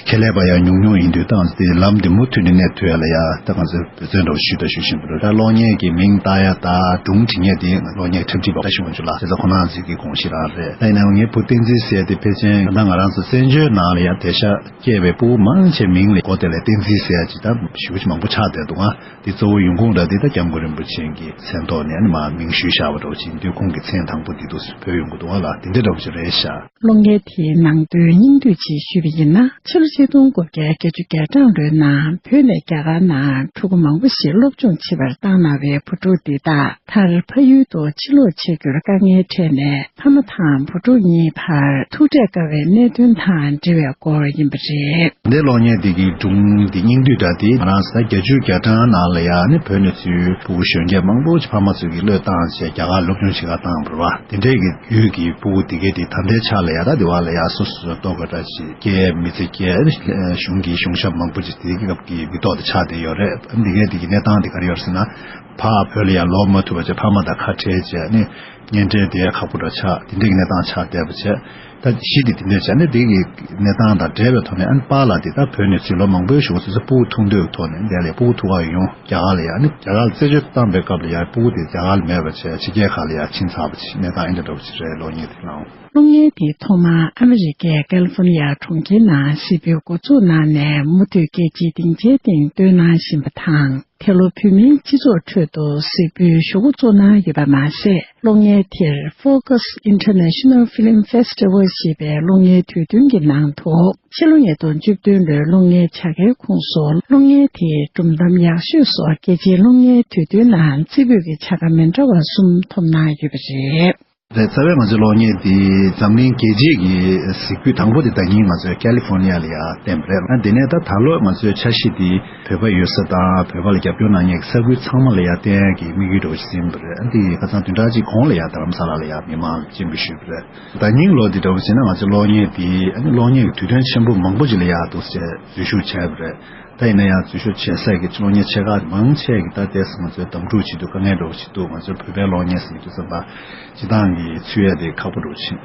ཁྱད་ལས་པ་ཡང་ཉུང་ཉུང་ཡིན་དུས་ད་ང་ཚོ་དེ་ལམ་དེ་མུ་མཐུད་ནས་གནས་ཐུབ་ཡ་ལ་ཡ་ད་ང་ཚོས་འབད་བརྩོན་འདྲ་པོ་ཞུས་དང་ཞུ་བཞིན་པ་རེད། ད་གློག་བརྙན་གྱི་མིང་བཏགས་ཡ་དང་སྒྲུང་འབྲི་མཁན་དེ་གློག་བརྙན་འཁྲབ་ཁྲིད་པ་བཀྲ་ཤིས་དབང་ཕྱུག་ལགས་བྱས་ཙང་ཁོང་རྣམ་ཚོའི་གི་དགོངས་གཞི་རང་རེད། ད་ཡིན་ནའང་ངའི་བུ་བསྟན་འཛིན་ཟེར་ཡ་དེ་ཕལ་ཆེར་ད་ང་རང་ཚོ་བཙན་བྱོལ་ནང་ལ་ཡ་དེང་སང་སྐྱེས་པའི་ཕྲུ་གུ་མང་ཆེ་མིང་ལ་གོ་དེ་ལ་བསྟན་འཛིན་ཟེར་ཡ་ཅིག་ད་ཞེ་པོ་ཅིག་མང་པོ་ཆགས་བསྡད་འདུག་ཨ། འདི་གཙོ་བོ་ཡོང་ཁུངས་ར་འདི་ད་སྐྱབས་མགོན་རིན་པོ་ཆེ་གི་མཚན་ཐོག་ནས་ཨ་ནི་མར་མིང་ཞུས་བཞག་པ་འདྲ་པོ་ཅིག་ཡིན་དུས་ཁོང་གི་མཚན་དང་པོ་འདི་འདུག་སེ་འབོད་ཡོང་གི་འདུག་ཨ་ལགས། འདི་འདྲ་འདྲ་པོ་ཅིག་རེད་ཤག་གློག་བརྙན་དེའི་ནང་དོན་སྙིང་བསྡུས་ཅིག་ཞུས་པ་ཡིན་ན། ཕྱི་ལོ་ཆིག་སྟོང་དགུ་བརྒྱ་བརྒྱད་ཅུ་གྱ་གྲངས་ལོའི་ནང་བོད་ནས་རྒྱ་གར་ནང་ཕྲུ་གུ་མང་པོ་ཞིག་སློབ་སྦྱོང་བྱེད་པར་བཏང་གནང་བའི་བུ་ཕྲུག་འདི་དག་མཐར་ཕ་ཡུལ་དུ་ཕྱིར་ལོག་བྱེད་རྒྱུར་དཀའ་ངལ་འཕྲད་ནས། ཕ་མ་དང་བུ་ཕྲུག་གཉིས་བར་ཐུག་འཕྲད་དཀའ་བའི་གནད་དོན་དང་འབྲེལ་བའི་སྐོར་ཡིན་པ་རེད། འདི་གློག་བརྙན་འདི་གི་སྒྲུང་འདི་སྙིང་བསྡུས་འདྲ་འདི་ང་རང་ཟླ་བརྒྱད་ཅུ་གྱ་གྲངས་ནང་ལ་ཡ་ནི་བོད་ནས་ཚུར་ཕྲུ་གུ་གཞོན་སྐྱེས་མང་པོ་ཞིག་ཕ་མ་ཚོས་ཀྱི་བློས་བཏང་བྱས་རྒྱ་གར་སློབ་སྦྱོང་བྱེད་གར་བཏང་བ་རེད་བ། དེ་འདྲའི་གི་ཡུལ་གྱི་ཕྲུ་གུ་འདི་གའི་དེ་ད་ལྟའི་ཆ་ལ་ཡ་ད་དེ་བ་ལ་ཡ་སོ་སོ་སོ་ལྟོ་གོས་འདྲ་ཞིག་སྐྱེས་མི་ཚེ་སྐྱེས་གཞུང་གི་གཞུང་ཞབས་མང་པོ་ཅིག་དེ་གི་སྐབས་ཀྱི་མི་ཐོག་ཏུ་ཆགས་བསྡད་ཡོད་རེད། འདི་གའི་དེ་གི་གནས་སྟངས་དེ་ག་རེ་ཡོད་རེད་ཟེར་ན། ཕ་བོད་ལ་ཡར་ལོག་མ་ཐུབ་པ་བྱས་ཕ་མ་དང་ཁ་བྲལ་བྱས་ནི་གཉེན་འབྲེལ་དེ་ཁག་པོ་འདྲ་ཆགས་དེ་འདྲའི་གི་གནས་སྟངས་ཆགས་བསྡད་པ་བྱས། ད་གཞི་དེ་དེ་འདྲ་བྱས་ནས་དེ་གི་གནས་སྟངས་དང་འབྲེལ་བའི་ཐོག་ནས་ཨ་ནི་པཱ་ལགས་དེ་ད་བོད་ནས་ཚུར་ལོ་མང་པོའི་གཞུག་གུ་སོ་སོ་ཕྲུ་གུ་ཐུག་འདོད་ཀྱི་ཐོག་ནས་འདི་ལ་ཕྲུ་གུ་ཐུག་ག་ཡོང་རྒྱ་གར་ལ་ཡ་ཨ་ནི་རྒྱ་གར་ལ་རྩད་གཅོད་བཏང་པའི་སྐབས་ལ་ཡ་ཕྲུ་གུ་དེ་རྒྱ་གར་ལ་མེད་པ་བྱས་ཕྱི་རྒྱལ་ཁག་ལ་ཡ་ཕྱིན་ཚར་བ་ཅིག་གནས་སྟངས་ཨེ་འདྲ་འདྲ་བོ་ཅིག་རེད། གློག་བརྙན་དེ་ནང་། གློག་བརྙན་དེ་ཐོག་མར་ཨ་མི་རི་ཀའི་ཀལ་ཧྥོར་ནི་ཡ་གྲོང་ཁྱེར་ནང་གཟིགས་འབུལ་འགོ་འཛུགས་གནང་ནས་མུ་མཐུད་རྒྱལ་སྤྱིའི་སྡིངས་ཆའི་སྟེང་སྟོན་གནང་བཞིན་པ་དང་། དེ་ལོ་བོད་མིའི་སྤྱི་ཚོགས་ཁྲོད་དུ་གཟིགས་འབུལ་ཞུ་འགོ་བཙུགས་གནང་ཡོད་པ་མ་ཟད། གློག་བརྙན་དེར་Focus International Film Festival ཞེས་པའི་གློག་བརྙན་དུས་སྟོན་གྱི་ནང་དུ། ཕྱི་ལོ་ཉིས་སྟོང་བཅུ་བདུན་ལོའི་གློག་བརྙན་བྱ་དགའི་ཁོངས་སུ་གློག་བརྙན་དེའི་སྒྲུང་གཏམ་ཡག་ཤོས་སུ་རྒྱལ་སྤྱིའི་གློག་བརྙན་དུས་སྟོན་ནང་རྩེ་ཕུད་ཀྱི་བྱ་དགའ་མི་འདྲ་བ་གསུམ་ཐོབ་གནང་ཡོད་པ་རེད། རེད། རྩ་བའི་ང་ཚོའི་གློག་བརྙན་འདི་འཛམ་གླིང་རྒྱལ་སྤྱིའི་གི་གཟིགས་འབུལ་དང་པོ་དེ་ཟླ་ཉིན་ང་ཚོའི་ཀ་ལི་ཧྥོར་ནི་ཡ་ལ་ཡ་བསྟན་པ་རེད། ཨ་དེ་ནས་ད་ད་ལོ་ང་ཚོའི་འཆར་གཞི་འདི་བོད་པ་ཡོད་ས་དང་བོད་པ་ལ་རྒྱབ་སྐྱོར་གནང་མཁན་གྱི་ས་ཁུལ་ཚང་མ་ལ་ཡ་བསྟན་ཡ་གི་དམིགས་ཡུལ་འདྲ་བོ་ཞིག་ཡིན་པ་རེད། ཨ་འདི་ཁ་སང་བདུན་ཕྲག་གཅིག་གོང་ལ་ཡ་རྡ་རམ་ས་ལ་ལ་ཡ་མི་མང་ལ་སྤྱན་འབུལ་ཞུས་པ་རེད། ཟླ་ཉིན་ལོ་འདི་འདྲ་བོ་བྱས་ན་ང་ཚོའི་གློག་བརྙན་འདི་ཨ་ནི་གློག་བརྙན་གྱི་དུས་སྟོན་ཆེན་པོ་མང་པོ་ཅིག་ལ་ཡ་འདུག་སེ་འཛུལ་ཞུགས་བྱས་པ་རེད། ད་ཡིན་ན་ཡང་འཛུལ་ཞུགས་བྱེད་སའི་གི་གློག་བརྙན་ཆེ་ཁག་མང་ཆེ་གི་ད་ལྟའི་ང་ཚོའི་གདམ་འཁྲུག་བྱེད་དུས་དཀའ་ངལ་འདྲ་བོ་ཞིག་འདུག་ང་ཚོའི་བོད་པའི་གློག་བརྙན་ཟེར་དུས་ཙམ་པ་སྤྱི་བཏང་གི་ཚུད་ཡ་དེ་ཁག་པོ་འདྲ་བོ་ཕྱིན།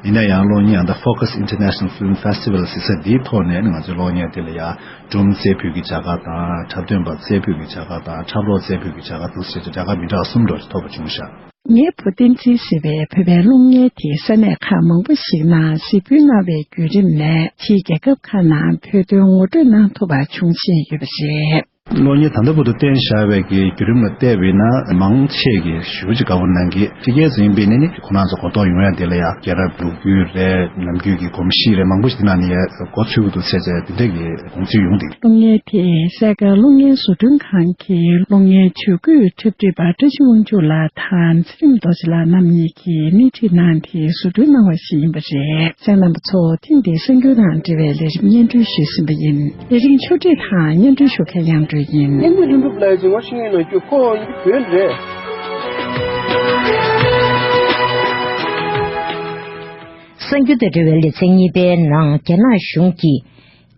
ཡིན་ན་ཡང་གློག་བརྙན་ད་Focus International Film Festival ཟེར་ས་འདིའི་ཐོག་ནས་ང་ཚོའི་གློག་བརྙན་དེ་ལ་ཡ་སྒྲུང་རྩེ་ཕུད་ཀྱི་བྱ་དགའ་དང་འཁྲབ་སྟོན་པ་རྩེ་ཕུད་ཀྱི་བྱ་དགའ་དང་འཁྲབ་རོགས་རྩེ་ཕུད་ཀྱི་བྱ་དགའ་འདུག་ཟེར་ཏེ་བྱ་དགའ་མི་འདྲ་བ་གསུམ་འདྲ་བོ་ཞིག་ཐོབ་པ་བྱུང་ཤག་ངའི་བུ་བསྟན་འཛིན་ཟེར་བས་བོད་པའི་གློག་བརྙན་དེ་ས་གནས་ཁག་མང་པོ་ཞིག་ནང་གཟིགས་འབུལ་གནང་བའི་བརྒྱུད་རིམ་ནས་ཕྱིའི་རྒྱལ་ཁབ་ཁག་ནང་བོད་དོན་ངོ་སྤྲོད་གནང་ཐུབ་པ་བྱུང་བཞིན་ཡོད་པ་རེད། གློག་བརྙན་ད་ལྟ་བར་དུ་བསྟན་བཞག་པའི་གི་བརྒྱུད་རིམ་ལ་བལྟས་པས་ན་མང་ཆེ་གིས་ཞེ་པོ་ཅིག་དགའ་པོ་གནང་གི། ཕྱི་རྒྱལ་ཚོ་ཡིན་པས་ནི་ཁོ་རང་ཚོ་གོ་རྟོགས་ཡོང་ཡ་དེ་ལ་ཡ་རྒྱལ་རབས་ལོ་རྒྱུས་རེད། ནམ་རྒྱུན་གྱི་གོམས་གཤིས་རེད། མང་པོ་ཞིག་དེ་ནང་ནས་ཡ་མགོ་ཚོད་ཀྱི་འདུག་ཟེར་བྱས་དེ་འདྲ་གི་དགོངས་ཚུལ་ཡོང་འདུག་གློག་བརྙན་དེ་སེ་ག་གློག་བརྙན་བཟོ་སྐྲུན་ཁང་གི་གློག་བརྙན་ཇུས་འགོད་འཁྲབ་ཁྲིད་པ་བཀྲ་ཤིས་དབང་ཕྱུག་ལགས་དང་ཚེ་རིང་རྡོ་རྗེ་ལགས་རྣམ་གཉིས་ཀྱིས་སྣེ་ཁྲིད་གནང་སྟེ་བཟོ་སྐྲུན་གནང་བ་ཞིག་ཡིན་པ་རེད། གསན་མཁན་རྣམ་པ་ཚོ་ཐེངས་འདིའི་གསར་འགྱུར་དང་འབྲེལ་བའི་ལས་རིམ་སྙན་སྒྲོན་ཞུས་ཟིན་པ་ཡིན། ལས་རིམ་ཕྱོགས་སྒྲིག་དང་སྙན་སྒྲོན་ཞུ་མཁན་དབྱངས་སྒྲོན་ཡིན། བསྟན་འཛིན་ལྷུན་གྲུབ་ལགས་ཀྱིས་ངོ་ཤེས་ཀྱི་ཡོད་ན་རྒྱུ་ཁོ་ཡིན་གྱི་བོད་རེད། གསར་འགྱུར་དང་འབྲེལ་བའི་ལེ་ཚན་གཉིས་པའི་ནང་རྒྱ་ནག་གཞུང་གིས་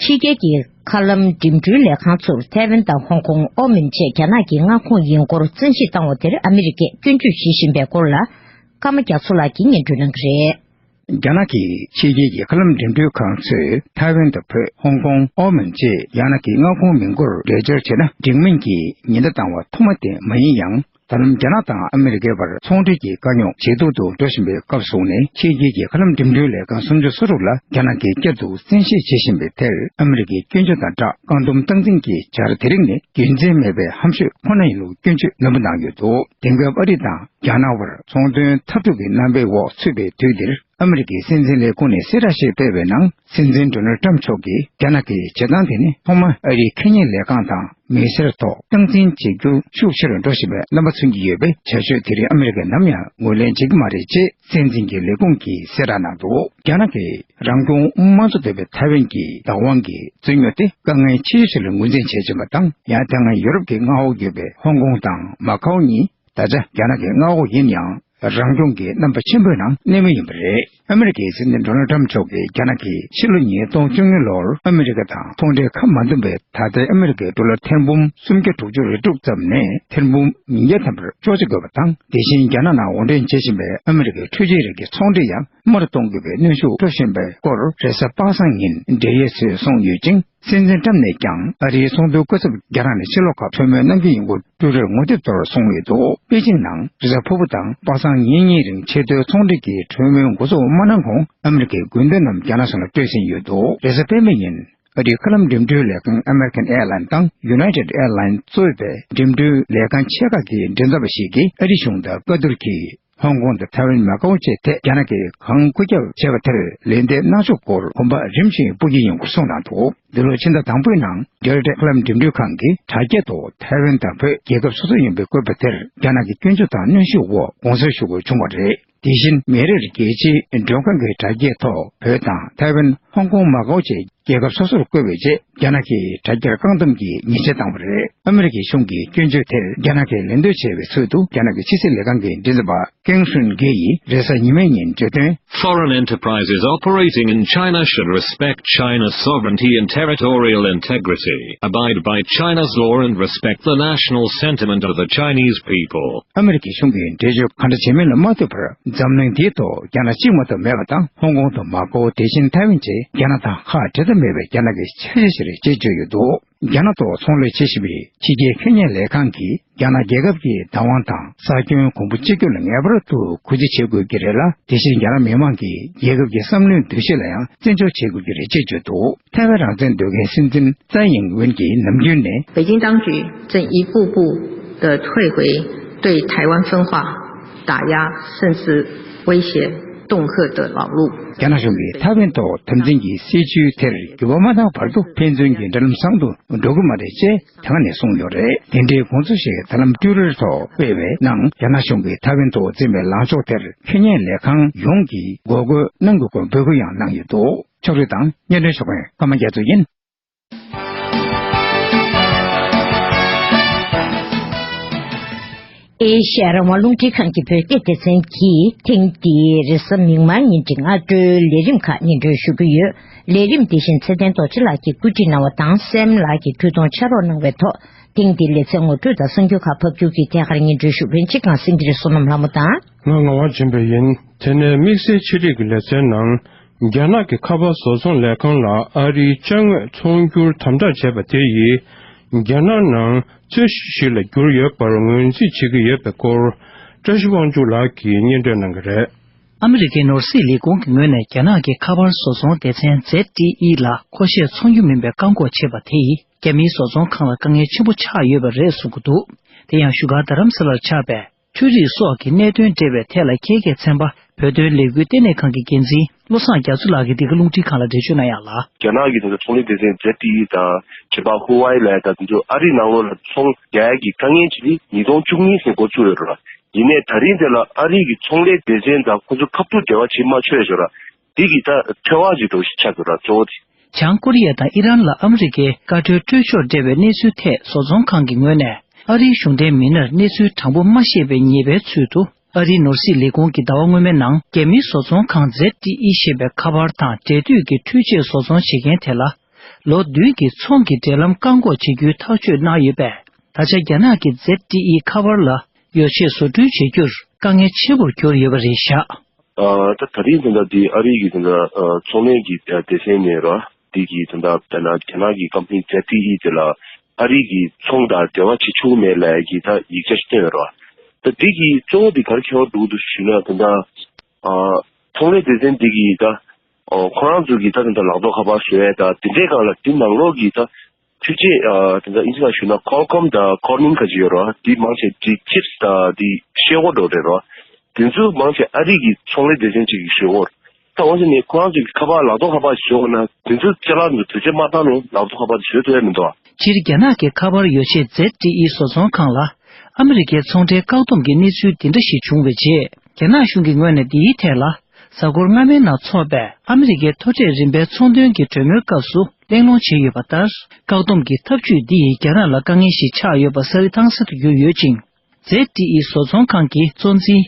ཕྱི་རྒྱལ་གྱི་མཁའ་ལམ་འགྲིམ་འགྲུལ་ལས་ཁང་ཚོར་ཐའེ་ཝན་དང་ཧོང་ཀོང་ཨོ་མན་ཆད་རྒྱ་ནག་གི་མངའ་ཁོངས་ཡིན་སྐོར་བཙན་ཤེད་བཏང་བ་དེར་ཨ་མི་རི་ཀས་སྐྱོན་བརྗོད་བྱེད་བཞིན་པའི་སྐོར་ལ། ཀརྨ་རྒྱ་མཚོ་ལགས་ཀྱིས་སྙན་སྒྲོན་གནང་གི་རེད། རྒྱ་ནག་གི་ཕྱི་རྒྱལ་གྱི་མཁའ་ལམ་འགྲིམ་འགྲུལ་ཁང་ཚོས་ཐའེ་ཝན་དང་བོད། ཧོང་ཀོང་། ཨོ་མན་བཅས་རྒྱ་ནག་གི་མངའ་ཁོངས་མིན་སྐོར་འགྲེལ་བརྗོད་བྱས་ན། འགྲིག་མིན་གྱི་ཉེན་བརྡ་བཏང་བ་ཐོག་མ་དེ་མ་ཡིན་ཡང་། ད་ལམ་རྒྱ་ནག་དང་ཨ་མི་རི་ཀའི་བར་ཚོང་འབྲེལ་གྱི་དཀའ་རྙོག་ཇེ་སྡུག་ཏུ་འགྲོ་བཞིན་པའི་སྐབས་སུ་ནས། ཕྱི་རྒྱལ་གྱི་མཁའ་ལམ་འགྲིམ་འགྲུལ་ལས་ཁང་སུམ་ཅུ་སོ་དྲུག་ལ་རྒྱ་ནག་གིས་བསྐྱར་དུ་བཙན་ཤེད་བྱེད་བཞིན་པའི་དེར། ཨ་མི་རི་ཀའི་སྐྱོན་བརྗོད་དང་སྦྲགས་བཀག་སྡོམ་སྟངས་འཛིན་གྱི་བྱ་བ་དེ་རིགས་ནི་རྒྱུ་མཚན་མེད་པའི་ཧམ་ཤོད་ཁོ་ན་ཡིན་ལུགས་སྐྱོན་བརྗོད་རྣོན་པོ་གནང་ཡོད་འདུག་དེང་སྐབས་ཨ་རི་དང་རྒྱ་ནག་བར་ཚོང་དོན་འཐབ་འཁྲུག་གི་རྣམ་པའི་འོག་ཚུད་པའི་དུས་འདིར། ཨ་མི་རི་ཀའི་སྲིད་འཛིན་ལས་ཁུངས་ནས་གསལ་བསྒྲགས་ཤིག་སྤེལ་བའི་ནང་། སྲིད་འཛིན་ཌོ་ནལ་ཌི་ཊརམ་ཕི་མཆོག་གིས་རྒྱ་ནག་གི་བྱེད་སྟངས་དེ་ནི་ཐོག་མར་ཨ་རིའི་ཁེ་ཉེན་ལས་ཁང་དང་མི་སེར་ཐོག་སྟངས་འཛིན་བྱེད་རྒྱུ་ཤུགས་ཆེ་རུ་འགྲོ་བཞིན་པའི་རྣམ་པ་མཚོན་གྱི་ཡོད་པས། བྱ་སྤྱོད་དེ་རིགས་ཨ་མི་རི་ཀས་ནམ་ཡང་ངོས་ལེན་བྱེད་ཀྱི་མ་རེད་ཅེས་སྲིད་འཛིན་གྱི་ལས་ཁུངས་ཀྱིས་གསལ་བསྒྲགས་གནང་འདུག་རྒྱ་ནག་གིས་རང་སྐྱོང་དམངས་གཙོ་ལྡན་པའི་ཐའེ་ཝན་གྱི་བདག་དབང་གི་རྩོད་རྙོག་དེ་དཀའ་ངལ་ཆེ་ཤོས་ཤིག་ལ་ངོས་འཛིན་བྱེད་བཞིན་པ་དང་། ཡང་དེ་སྔ་ཡུ་རོབ་ཀྱི་མངའ་འོག་ཡོད་པའི་ཧོང་ཀོང་དང་མ་ཀའོ་གཉིས། ད་ཆ་རྒྱ་ནག་གི་མངའ་འོག་ཡིན་ཡང་། རང་སྐྱོང་གི་རྣམ་པ་ཆེན་པོའི་ནང་གནས་མུས་ཡིན་པ་རེད། ཨ་མི་རི་ཀའི་སྲིད་འཛིན་ཌོ་ནལ་ཌི་ཊརམ་མཆོག་གིས་རྒྱ་ནག་གིས་ཕྱི་ལོ་ཉིས་སྟོང་བཅུ་གཉིས་ལོར་ཨ་མི་རི་ཀ་དང་ཚོང་འབྲེལ་ཁ་མ་འདུམ་པའི་ད་ལྟའི་ཨ་མི་རི་ཀའི་ཌོ་ལར་ཐེར་འབུམ་སུམ་བརྒྱ་དྲུག་ཅུ་རེ་དྲུག་ཙམ་ནས་ཐེར་འབུམ་ཉིས་བརྒྱ་ཐམ་པར་གཅོག་ཆ་དགོས་པ་དང་། དེ་བཞིན་རྒྱ་ནག་ནང་འོར་འདྲེན་བྱེད་བཞིན་པའི་ཨ་མི་རི་ཀའི་འཕྲུལ་ཆས་རིགས་ཀྱི་ཚོང་འབྲེལ་ཡང་དམའ་རུ་གཏོང་དགོས་པའི་གནོན་ཤུགས་སྤྲོད་བཞིན་པའི་སྐོར་རེས་གཟའ་པ་སངས་ཉིན་འབྲེལ་ཡོད་ཚོས་གསུངས་ཡོད་ཅིང་། སྲིད་འཛིན་ཊརམ་ནས་ཀྱང་ཨ་རིའི་ཚོགས་འདུའི་སྐུ་ཚབ་རྒྱ་ནག་ནས་ཕྱིར་ལོག་སྐབས་གྲོས་མོལ་གནང་རྒྱུ་ཡིན་སྐོར་སྤྲུལ་རེས་ངོ་དེབ་ཐོག་གསུངས་ཡོད་འདུག་པེ་ཅིང་ནང་རེས་གཟའ་ཕུར་བུ་དང་པ་སངས་ཉིན་གཉིས་རིང་ཆེས་མཐོའི་ཚོང་འབྲེལ་གྱི་གྲོས་མོལ་འགོ་འཛུགས་མ་གནང་གོང་ཨ་མི་རི་ཀའི་དགོས་འདུན་རྣམས་རྒྱ་ནག་གཞུང་ལ་སྤྲོད་ཟིན་ཡོད་འདུག་རེས་གཟའ་སྤེན་པའི་ཉིན་ཨ་རིའི་མཁའ་ལམ་འགྲིམ་འགྲུལ་ལས་ཁང་American Airlines་དང་United Airlines་གཙོས་པའི་འགྲིམ་འགྲུལ་ལས་ཁང་ཆེ་ཁག་གི་མགྲིན་ཚབ་པ་ཞིག་གིས་ཨ་རི་གཞུང་དང་བཀའ་བསྡུར་གྱིས། ཧོང་ཀོང་དང་ཐའེ་ཝན་མ་ཀའོ་བཅས་ཐད་རྒྱ་ནག་གིས་གང་བཀོད་ཁྱབ་བྱས་པ་དེར་ལན་འདེབས་གནང་ཕྱོགས་སྐོར་གོམ་པ་རིམ་བཞིན་སྤོ་གི་ཡོང་སྐོར་གསུངས་གནང་འདུག་འདི་ལོའི་ཕྱི་ཟླ་དང་པོའི་ནང་ཌེལ་ཊ་མཁའ་ལམ་འགྲིམ་འགྲུལ་ཁང་གིས་དྲ་རྒྱའི་ཐོག་ཐའེ་ཝན་དང་བོད་རྒྱལ་ཁབ་སོ་སོ་ཡིན་པའི་བཀོད་པ་དེར་རྒྱ་ནག་གི་སྐྱོན་བརྗོད་དང་གནོན་ཤུགས་འོག་དགོངས་སེལ་ཞུ་དགོས་བྱུང་བ་རེད། དེ་བཞིན་མེ་རེར་རྒྱལ་སྤྱིའི་མགྲོན་ཁང་གི་དྲ་རྒྱའི་ཐོག་བོད་དང་ཐའེ་ཝན། ཧོང་ཀོང་། མ་ཀའོ་བཅས་རྒྱལ་ཁབ་སོ་སོར་བཀོད་པའི་རྗེས། རྒྱ་ནག་གིས་དྲ་རྒྱར་བཀག་སྡོམ་གྱི་ཉེས་ཆད་བཏང་བ་རེད། ཨ་མི་རི་ཀའི་གཞུང་གིས་སྐྱོན་བརྗོད་དེར་རྒྱ་ནག་གིས་ལན་འདེབས་བྱས་པའི་ཚུལ་དུ། རྒྱ་ནག་གི་ཕྱི་སྲིད་ལས་ཁང་གི་མགྲིན་ཚབ་པ་ཀེང་ཧྲུན་གེ་ཡིས་རེས་གཟའ་ཉི་མའི་ཉིན་བརྗོད་དོན། Foreign enterprises operating in China should respect China's sovereignty and territorial integrity, abide by China's law and respect the national sentiment of the Chinese people. ཨ་མི་རི་ཀའི་གཞུང་གིས་འགྲེལ་བརྗོད་གང་འདྲ་བྱས་མིན་ལ་མ་ལྟོས་པར། འཛམ་གླིང་འདིའི་ཐོག་རྒྱ་ནག་གཅིག་མ་གཏོགས་མེད་པ་དང་། ཧོང་ཀོང་དང་མ་ཀའོ། དེ་བཞིན་ཐའེ་ཝན་བཅས་རྒྱ་ནག་དང་ཁ་བྲལ་ཐབས་མེད་པའི་རྒྱ་ནག་གི་འཆར་གཞི་ཞིག་རེད་ཅེས་བརྗོད་ཡོད་འདུག་རྒྱ་ནག་ཐོག་ཚོང་ལས་བྱེད་བཞིན་པའི་ཕྱི་རྒྱལ་ཁེ་ཉེན་ལས་ཁང་གིས། རྒྱ་ནག་རྒྱལ་ཁབ་ཀྱི་བདག་དབང་དང་ས་ཁྱོན་གོང་བུ་གཅིག་གྱུར་ལ་ངེས་པར་དུ་གུས་བརྩི་བྱེད་དགོས་ཀྱི་རེད་ལ། དེ་བཞིན་རྒྱ་ནག་མི་མང་གིས་རྒྱལ་ཁབ་ཀྱི་བསམ་བློའི་འདུ་ཤེས་ལ་ཡང་བརྩི་འཇོག་བྱེད་དགོས་ཀྱི་རེད་ཅེས་བརྗོད་འདུག་ཐའེ་ཝན་རང་བཙན་འདོད་མཁན་སྲིད་འཛིན་ཙའེ་ཡིང་ཝེན་གྱིས་ནམ་རྒྱུན་ནས། 北京当局正一步步地退回对台湾分化、打压甚至威胁恫嚇的老路。རྒྱ་ནག་གཞུང་གིས་ཐའེ་ཝན་ཐོག་འཐབ་འཛིང་གི་སྲིད་བྱུས་དེར་འགྱུར་བ་མ་བཏང་བར་དུ་ཕན་ཚུན་གྱི་འབྲེལ་ལམ་བཟང་དུ་འགྲོ་གི་མ་རེད་ཅེས་དེ་སྔ་ནས་གསུངས་ཡོད་རེད། དེ་འདྲའི་དགོངས་ཚུལ་ཞིག་ད་ལམ་ཊི་ཝི་ཊར་ཐོག་སྤེལ་བའི་ནང་རྒྱ་ནག་གཞུང་གིས་ཐའེ་ཝན་དུ་འཛིན་པའི་ལངས་ཕྱོགས་དེར་ཁེ་ཉན་ལས་ཁང་ཡོངས་ཀྱིས་འགོག་རྒོལ་གནང་དགོས་སྐོར་འབོད་སྐུལ་ཡང་གནང་ཡོད་འདུག་ཕྱོགས་རིས་དང་སྙན་སྒྲོན་ཞུ་མཁན་ཀརྨ་རྒྱ་མཚོ་ཡིན། ཨེ་ཤ་ཡ་རང་དབང་རླུང་འཕྲིན་ཁང་གི་བོད་སྐད་སྡེ་ཚན་གྱིས་ཐེངས་འདིའི་རེས་གཟའ་མིག་དམར་ཉིན་གྱི་སྔ་དྲོའི་ལས་རིམ་ཁག་སྙན་སྒྲོན་ཞུ་གི་ཡོད། ལས་རིམ་འདི་བཞིན་ཚེ་བརྟན་རྡོ་རྗེ་ལགས་ཀྱིས་བཀོད་སྒྲིག་གནང་བ་དང་སྲས་མོ་ལགས་ཀྱིས་འཕྲུལ་གཏོང་ཕྱག་རོགས་གནང་བའི་ཐོག་ཐེངས་འདིའི་ལེ་ཚན་ངོ་སྤྲོད་དང་གསར་འགྱུར་ཁག་ཕབ་སྒྱུར་གྱིས་ཐད་ཀར་སྙན་སྒྲོན་ཞུ་མཁན་གཅིག་རྐང་སེང་གེ་རི་བསོད་ནམས་ལྷ་མོ་དང་། ང་ངག་དབང་ཆོས་འཕེལ་ཡིན། དེ་ནས་དམིགས་བསལ་ཆེད་སྒྲིག་གི་ལེ་ཚན་ནང་། རྒྱ་ནག་གི་ཁ་པར་བཟོ་ཚོང་ལས་ཁང་ལ་ཨ་རིའི་ཅ་དངོས་ཚོང་སྒྱུར་དམ་དྲག་བྱས་པ་དེ་ཡིས། རྒྱ་ནག་ནང་རྩོད་གཞི་ཞིག་ལ་གྱུར་ཡོད་པར་ངོས་འཛིན་བྱེད་ཀྱི་ཡོད་པའི་སྐོར། བཀྲ་ཤིས་དབང་ཕྱུག་ལགས་ཀྱིས་སྙན་སྒྲོན་གནང་གི་རེད། ཨ་མི་རི་ཀའི་ནོར་སྲིད་ལས་ཁུངས་ཀྱི་ངོས་ནས་རྒྱ་ནག་གི་ཁ་པར་བཟོ་ཚོང་སྡེ་ཚན་ཛེད་ཊི་ཨི་ལ་མཁོ་ཆས་འཚོང་རྒྱུ་མིན་པའི་བཀག་འགོག་བྱས་པ་དེ་ཡིས་རྒྱ་མིའི་བཟོ་ཚོང་ཁང་ལ་དཀའ་ངལ་ཆེན་པོ་ཆགས་ཡོད་པ་རེད་གསུང་གི་འདུག་དེ་ཡང་བཞུགས་སྒར་རྡ་རམ་ས་ལར་ཆགས་པའི་འཕྲུལ་རིག་སོགས་ཀྱི་གནད་དོན་འབྲེལ་བའི་ཐད་ལ་མཁས་དབྱིངས་ཚན་པ་བོད་དོན་ལས་འགུལ་ལྟེ་གནས་ཁང་གི་འགན་འཛིན་བློ་བཟང་རྒྱ་མཚོ་ལགས་ཀྱིས་འདི་ག་རླུང་འཕྲིན་ཁང་ལ་འགྲེལ་བརྗོད་གནང་ཡག་ལ། རྒྱ་ནག་གི་ད་ལྟ་ཚོང་ལས་སྡེ་ཚན་ཛེད་ཊི་ཨི་དང་བྱེད་པ་ཧུ་ཝའེ་ལ་ད་དེ་ཚོ་ཨ་རིའི་ནང་ལོགས་ལ་ཚོང་རྒྱག་ཡག་གི་དཀའ་ངལ་ཅིག་ནི་ཉིས་སྟོང་བཅུ་གཉིས་ནས་འགོ་བཙུགས་ཡོད་རེད། ཡིན་ནའི་ད་རིང་དེ་ལ་ཨ་རི་གི་ཚོང་ལས་སྡེ་ཚན་དང་ཁོ་ཚོ་ཁ་ཐུག་འབྲེལ་བ་བྱེད་མ་ཆོག་ཡ་ཞོར་ར། འདི་གི་ད་འཕྲོད་བ་ཅིག་འགྲོ་ཞིག་ཆགས་ཡོད་ར་གཙོ་བོ་དེ། བྱང་ཀོ་རི་ཡ་དང་ཨི་རན་ལ་ཨ་མི་རི་ཀའི་བཀའ་འཁྲོལ་སྤྲོད་ཕྱོགས་འབྲེལ་བའི་གནས་ཚུལ་ཐད་བཟོ་ཚོང་ཁང་གི་ངོས་ནས་ཨ་རིའི་གཞུང་འབྲེལ་མི་སྣར་གནས་ཚུལ་དྲང་པོ་མ་ཤེས་པའི་ཉེས་པའི་ཚུལ་དུ། ཨ་རིའི་ནོར་སྲིད་ལས་ཁུངས་ཀྱིས་ཟླ་བ་སྔོན་མའི་ནང་རྒྱ་མིའི་བཟོ་ཚོང་ཁང་ཛེད་ཊི་ཨི་ཞེས་པའི་ཁ་པར་དང་འབྲེལ་མཐུད་ཀྱི་འཕྲུལ་ཆས་བཟོ་ཚོང་བྱེད་མཁན་དེ་ལ་ལོ་བདུན་གྱི་ཚོང་གི་འབྲེལ་ལམ་བཀག་འགོག་བྱེད་རྒྱུའི་ཐག་གཅོད་གནང་ཡོད་པས། ད་ཆ་རྒྱ་ནག་གི་ཛེད་ཊི་ཨི་ཁ་པར་ལ་ཡོ་ཆས་བཟོ་སྐྲུན་བྱེད་རྒྱུར་དཀའ་ངལ་ཆེན་པོར་གྱུར་ཡོད་པ་རེད་བཞག་ཨ། ད་ད་རིང་ད་ལྟ་འདི་ཨ་རི་གི་ད་ལྟ་ཨ་ཚོང་ལས་ཀྱི་སྡེ་ཚན་ནས་ར་འདི་གི་ད་ལྟ་དཔེར་ན་རྒྱ་ནག་གི་ཀམ་པ་ནི་ཛེད་ཊི་ཨི་དེ་ལ་ཨ་རི་གི་ཚོང་དང་འབྲེལ་བ་བྱེད་ཆོག་གི་མེད་ལབ་ཀྱི་ད་ཡིག་ཆ་ཞིག་བཏོན་ཡོད་ར། ད་འདི་གི་གཙོ་བོ་འདི་ག་རེ་འཁྱེར་བ་འདུག་འདུག་ཞུས་ན་ད་ལྟ་ཨ་ཚོང་ལས་སྡེ་ཚན་འདི་གི་ད་ཨ་ཁོ་རང་ཚོ་གི་ད་ད་ལྟ་ལག་ཐོགས་ཁ་པར་བཟོ་ཡས་ད་དེ་འདྲའི་སྒང་ལ་འདི་ནང་ལོགས་ཀྱི་ད། འཕྲུལ་ཆས་ཨ་དེ་འདྲ་ཨིན་ཇི་ནང་ཞུས་ན་ཁོལ་ཀོམ་དང་ཁོར་ནིང་ག་ཅིག་ཡོད་རེད་བ། དེ་མང་ཆེ་དེ་ཆིབ་སི་དང་དེ་ཤེལ་སྒོ་འདྲ་རེད་རེད་བ། དེ་ཚོ་མང་ཆེ་ཨ་རི་གི་ཚོང་ལས་སྡེ་ཚན་ཅིག་གི་ཤེལ་སྒོ་རེད། ད་འོ་ཙི་ནས་ཁོ་རང་ཚོ་གི་ཁ་པར་ལག་ཐོགས་ཁ་པར་ཞིག་བཟོ་དགོས་ན་དེ་ཚོ་ཅ་ལག་འདི་བེད་སྤྱོད་མ་བཏང་ན་ལག་ཐོགས་ཁ་པར་དེ་བཟོ་ཐུབ་ཡ་མི་འདུག་བ། སྤྱིར་རྒྱ་ནག་གི་ཁ་པར་ཡོ་ཆས་ཛེད་ཊི་ཨི་བཟོ་ཚོང་ཁང་ལ་ཨ་མི་རི་ཀའི་ཚོང་འབྲེལ་བཀག་སྡོམ་གྱི་གནས་ཚུལ་འདི་འདྲ་ཞིག་བྱུང་བའི་རྗེས། རྒྱ་ནག་གཞུང་གི་ངོས་ནས་འདིའི་ཐད་ལ། གཟའ་འཁོར་སྔ་མའི་ནང་འཚོགས་པའི་ཨ་མི་རི་ཀའི་མཐོ་གྲས་རིམ་པའི་ཚོང་དོན་གྱི་གྲོས་མོལ་སྐབས་སུ་གླེང་སློང་བྱས་ཡོད་པ་ལྟར། བཀག་སྡོམ་གྱི་ཐབས་ཇུས་འདི་ཡིས་རྒྱ་ནག་ལ་དཀའ་ངལ་ཞིག་ཆགས་ཡོད་པ་གསལ་ཐང་གསལ་དུ་གྱུར་ཡོད་ཅིང་། ཛེད་ཊི་ཨི་བཟོ་ཚོང་ཁང་གི་གཙོ་འཛིན་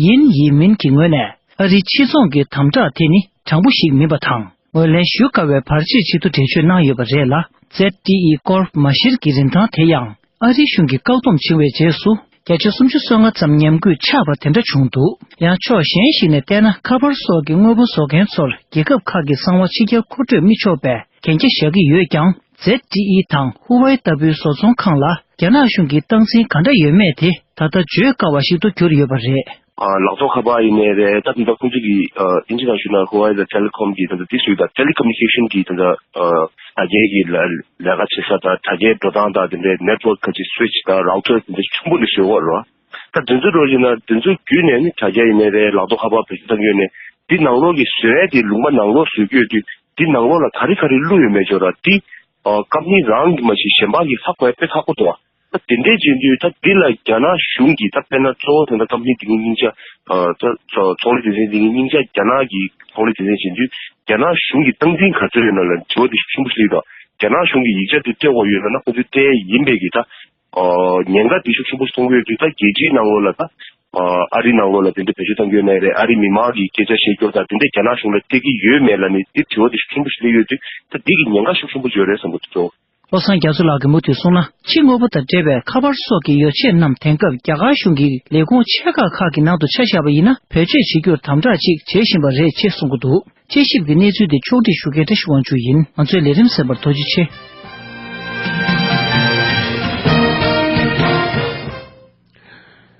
ཡིན་ཡི་མིན་གྱི་ངོས་ནས་ཨ་རིའི་ཕྱིར་ཚོང་གི་དམ་དྲག་དེ་ནི་དྲང་པོ་ཞིག་མིན་པ་དང་། ངོས་ལེན་ཞུ་དཀའ་བའི་བར་ཆད་ཅིག་ཏུ་འགྲེལ་བརྗོད་གནང་ཡོད་པ་རེད་ལ། ཛེད་ཊི་ཨི་སྐོར་མ་བཤེར་གྱི་རིན་ཐང་དེ་ཡང་། ཨ་རིའི་གཞུང་གིས་བཀག་སྡོམ་བྱུང་བའི་རྗེས་སུ། བརྒྱ་ཆ་སུམ་ཅུ་སོ་ལྔ་ཙམ་ཉམས་རྒུད་ཆགས་པ་དེ་འདྲ་བྱུང་འདུག་ཡང་ཕྱོགས་གཞན་ཞིག་ནས་བལྟས་ན། ཁ་པར་སོགས་ཀྱི་དངོས་པོ་བཟོ་མཁན་ཚོར་རྒྱལ་ཁབ་ཁག་གི་གསང་བ་ཕྱི་གྱར་མཁོ་སྤྲོད་མི་ཆོག་པའི་གན་རྒྱ་བཞག་གི་ཡོད་ཀྱང་། ཛེད་ཊི་ཨི་དང་ཧུ་ཝའེ་ལྟ་བུའི་བཟོ་ཚོང་ཁང་ལ་རྒྱ་ནག་གཞུང་གིས་སྟངས་འཛིན་ག་འདྲ་ཡོད་མེད་དེ་ད་ལྟ་བརྗོད་དཀའ་བ་ཞིག་ཏུ་གྱུར་ཡོད་པ་རེད། ཨ་ལག་ཐོགས་ཁ་པར་ཡིན་ནའི་རེད། ད་ད་ལྟ་ཁོང་ཚོ་གི་ཨ་ཨིན་ཇི་ནང་ཞུས་ན་ཧུ་ཝའེ་དང་ཊེ་ལི་ཀོམ་གི་ད་ལྟ་དེ་ཞུས་དང་ཊེ་ལི་ཀོ་མུ་ནི་ཀེ་ཤན་གི་ད་ལྟ་ཨ་དྲ་རྒྱའི་གི་ལས་ལས་ཀ་བྱེད་ས་དང་དྲ་རྒྱའི་འགྲོ་སྟངས་དང་དེ་འདྲའི་ནེཊ་ཝརཀ་ཁ་ཅིག་སུའིཆ་དང་རའུ་ཊར་དེ་འདྲ་ཆེན་པོ་འདྲ་ཞིག་ཡོད་རེད་བ། ད་དེ་ཚོ་འགྲོ་བཞིན་ན་དེ་ཚོ་བརྒྱུད་ནས་ནི་དྲ་རྒྱ་ཡིན་ནའི་རེད། ལག་ཐོགས་ཁ་པར་བེད་སྤྱོད་གཏང་གི་ཡོད་ནའི་འདི་ནང་ལོགས་ཀྱི་བཟོ་ཡས་དེ་ལུང་པ་ནང་ལོགས་བཟོ་གི་ཡོད་དུས་འདི་ནང་ལོགས་ལ་ག་རེ་ག་རེ་བླུགས་ཡོད་མེད་ཅོག་ར་འདི་ཨ་ཀམ་པ་ནི་རང་གི་མ་གཞི་གཞན་པ་གིས་ཧ་གོ་ཡ་དཔེ་ཁག་པོ་འདུག་བ། ད་དེ་འདྲས་བྱེད་དུས་ད་འདི་ལ་རྒྱ་ནག་གཞུང་གིས་ད་དཔེར་ན་གཙོ་བོ་དེ་འདྲ་ཀམ་པ་ནི་འདི་གི་སྙིང་ཆ་ཨ་ད་ཚོང་ལས་སྡེ་ཚན་འདི་གི་སྙིང་ཆ་རྒྱ་ནག་གི་ཚོང་ལས་སྡེ་ཚན་བྱེད་དུས་རྒྱ་ནག་གཞུང་གི་སྟངས་འཛིན་ག་ཚོད་ཡོད་ན་ལ་དྲི་བ་འདི་ཤུགས་ཆེན་པོ་ཞིག་སླེབས་དང་། རྒྱ་ནག་གཞུང་གིས་ཡིག་ཆ་འདི་སྤྲད་དགོས་ཡོད་ན་ན་ཁོ་ཚོས་སྤྲད་ཡ་ཡིན་པས་ཀྱི་ད། ཨོ། ཉེན་ཁ་དེ་ཤུགས་ཆེན་པོ་ཞིག་མཐོང་གི་ཡོད་དུས་ད་རྒྱལ་སྤྱིའི་ནང་ལོགས་ལ་ད། ཨ་རིའི་ནང་ལོགས་ལ་དེ་འདྲ་བེད་སྤྱོད་གཏང་གི་ཡོད་ནའི་རེད། ཨ་རིའི་མི་མང་གི་སྐད་ཆ་བཤད་རྒྱུ་དང་དེ་འདྲ་རྒྱ་ནག་གཞུང་ལ་སྤྲད་ཀྱི་ཡོད་མེད་ལ་ནི་དེ་དྲི་བ་དེ་ཤུགས་ཆེན་པོ་ཞིག་སླེབས་ཡོད་དུས་ད་འདི་གི་ཉེན་ཁ་ཤུགས་ཆེན་པོ་ཡོད་རེད་བསམ་གྱི་འདུག་བློ་བཟང་རྒྱ་མཚོ་ལགས་ཀྱིས་མུ་མཐུད་གསུངས་ན། ཕྱི་དངོས་པོ་དང་འབྲེལ་བའི་ཁ་པར་སོགས་ཀྱི་ཡོ་ཆས་རྣམས་དེང་སྐབས་རྒྱ་གར་གཞུང་གི་ལས་ཁུངས་ཆེ་ཁག་ཁག་གི་ནང་དུ་ཆ་བཞག་པ་ཡིན་ན། བེད་སྤྱོད་བྱེད་རྒྱུར་དམ་དྲག་ཅིག་བྱེད་བཞིན་པ་རེད་ཅེས་གསུང་གི་འདུག་དཔྱད་ཞིབ་ཀྱི་གནས་ཚུལ་དེ་ཕྱོགས་སྒྲིག་ཞུ་མཁན་བཀྲ་ཤིས་དབང་ཕྱུག་ཡིན། ང་ཚོའི་ལས་རིམ་གསན་པར་ཐུགས་རྗེ་ཆེ།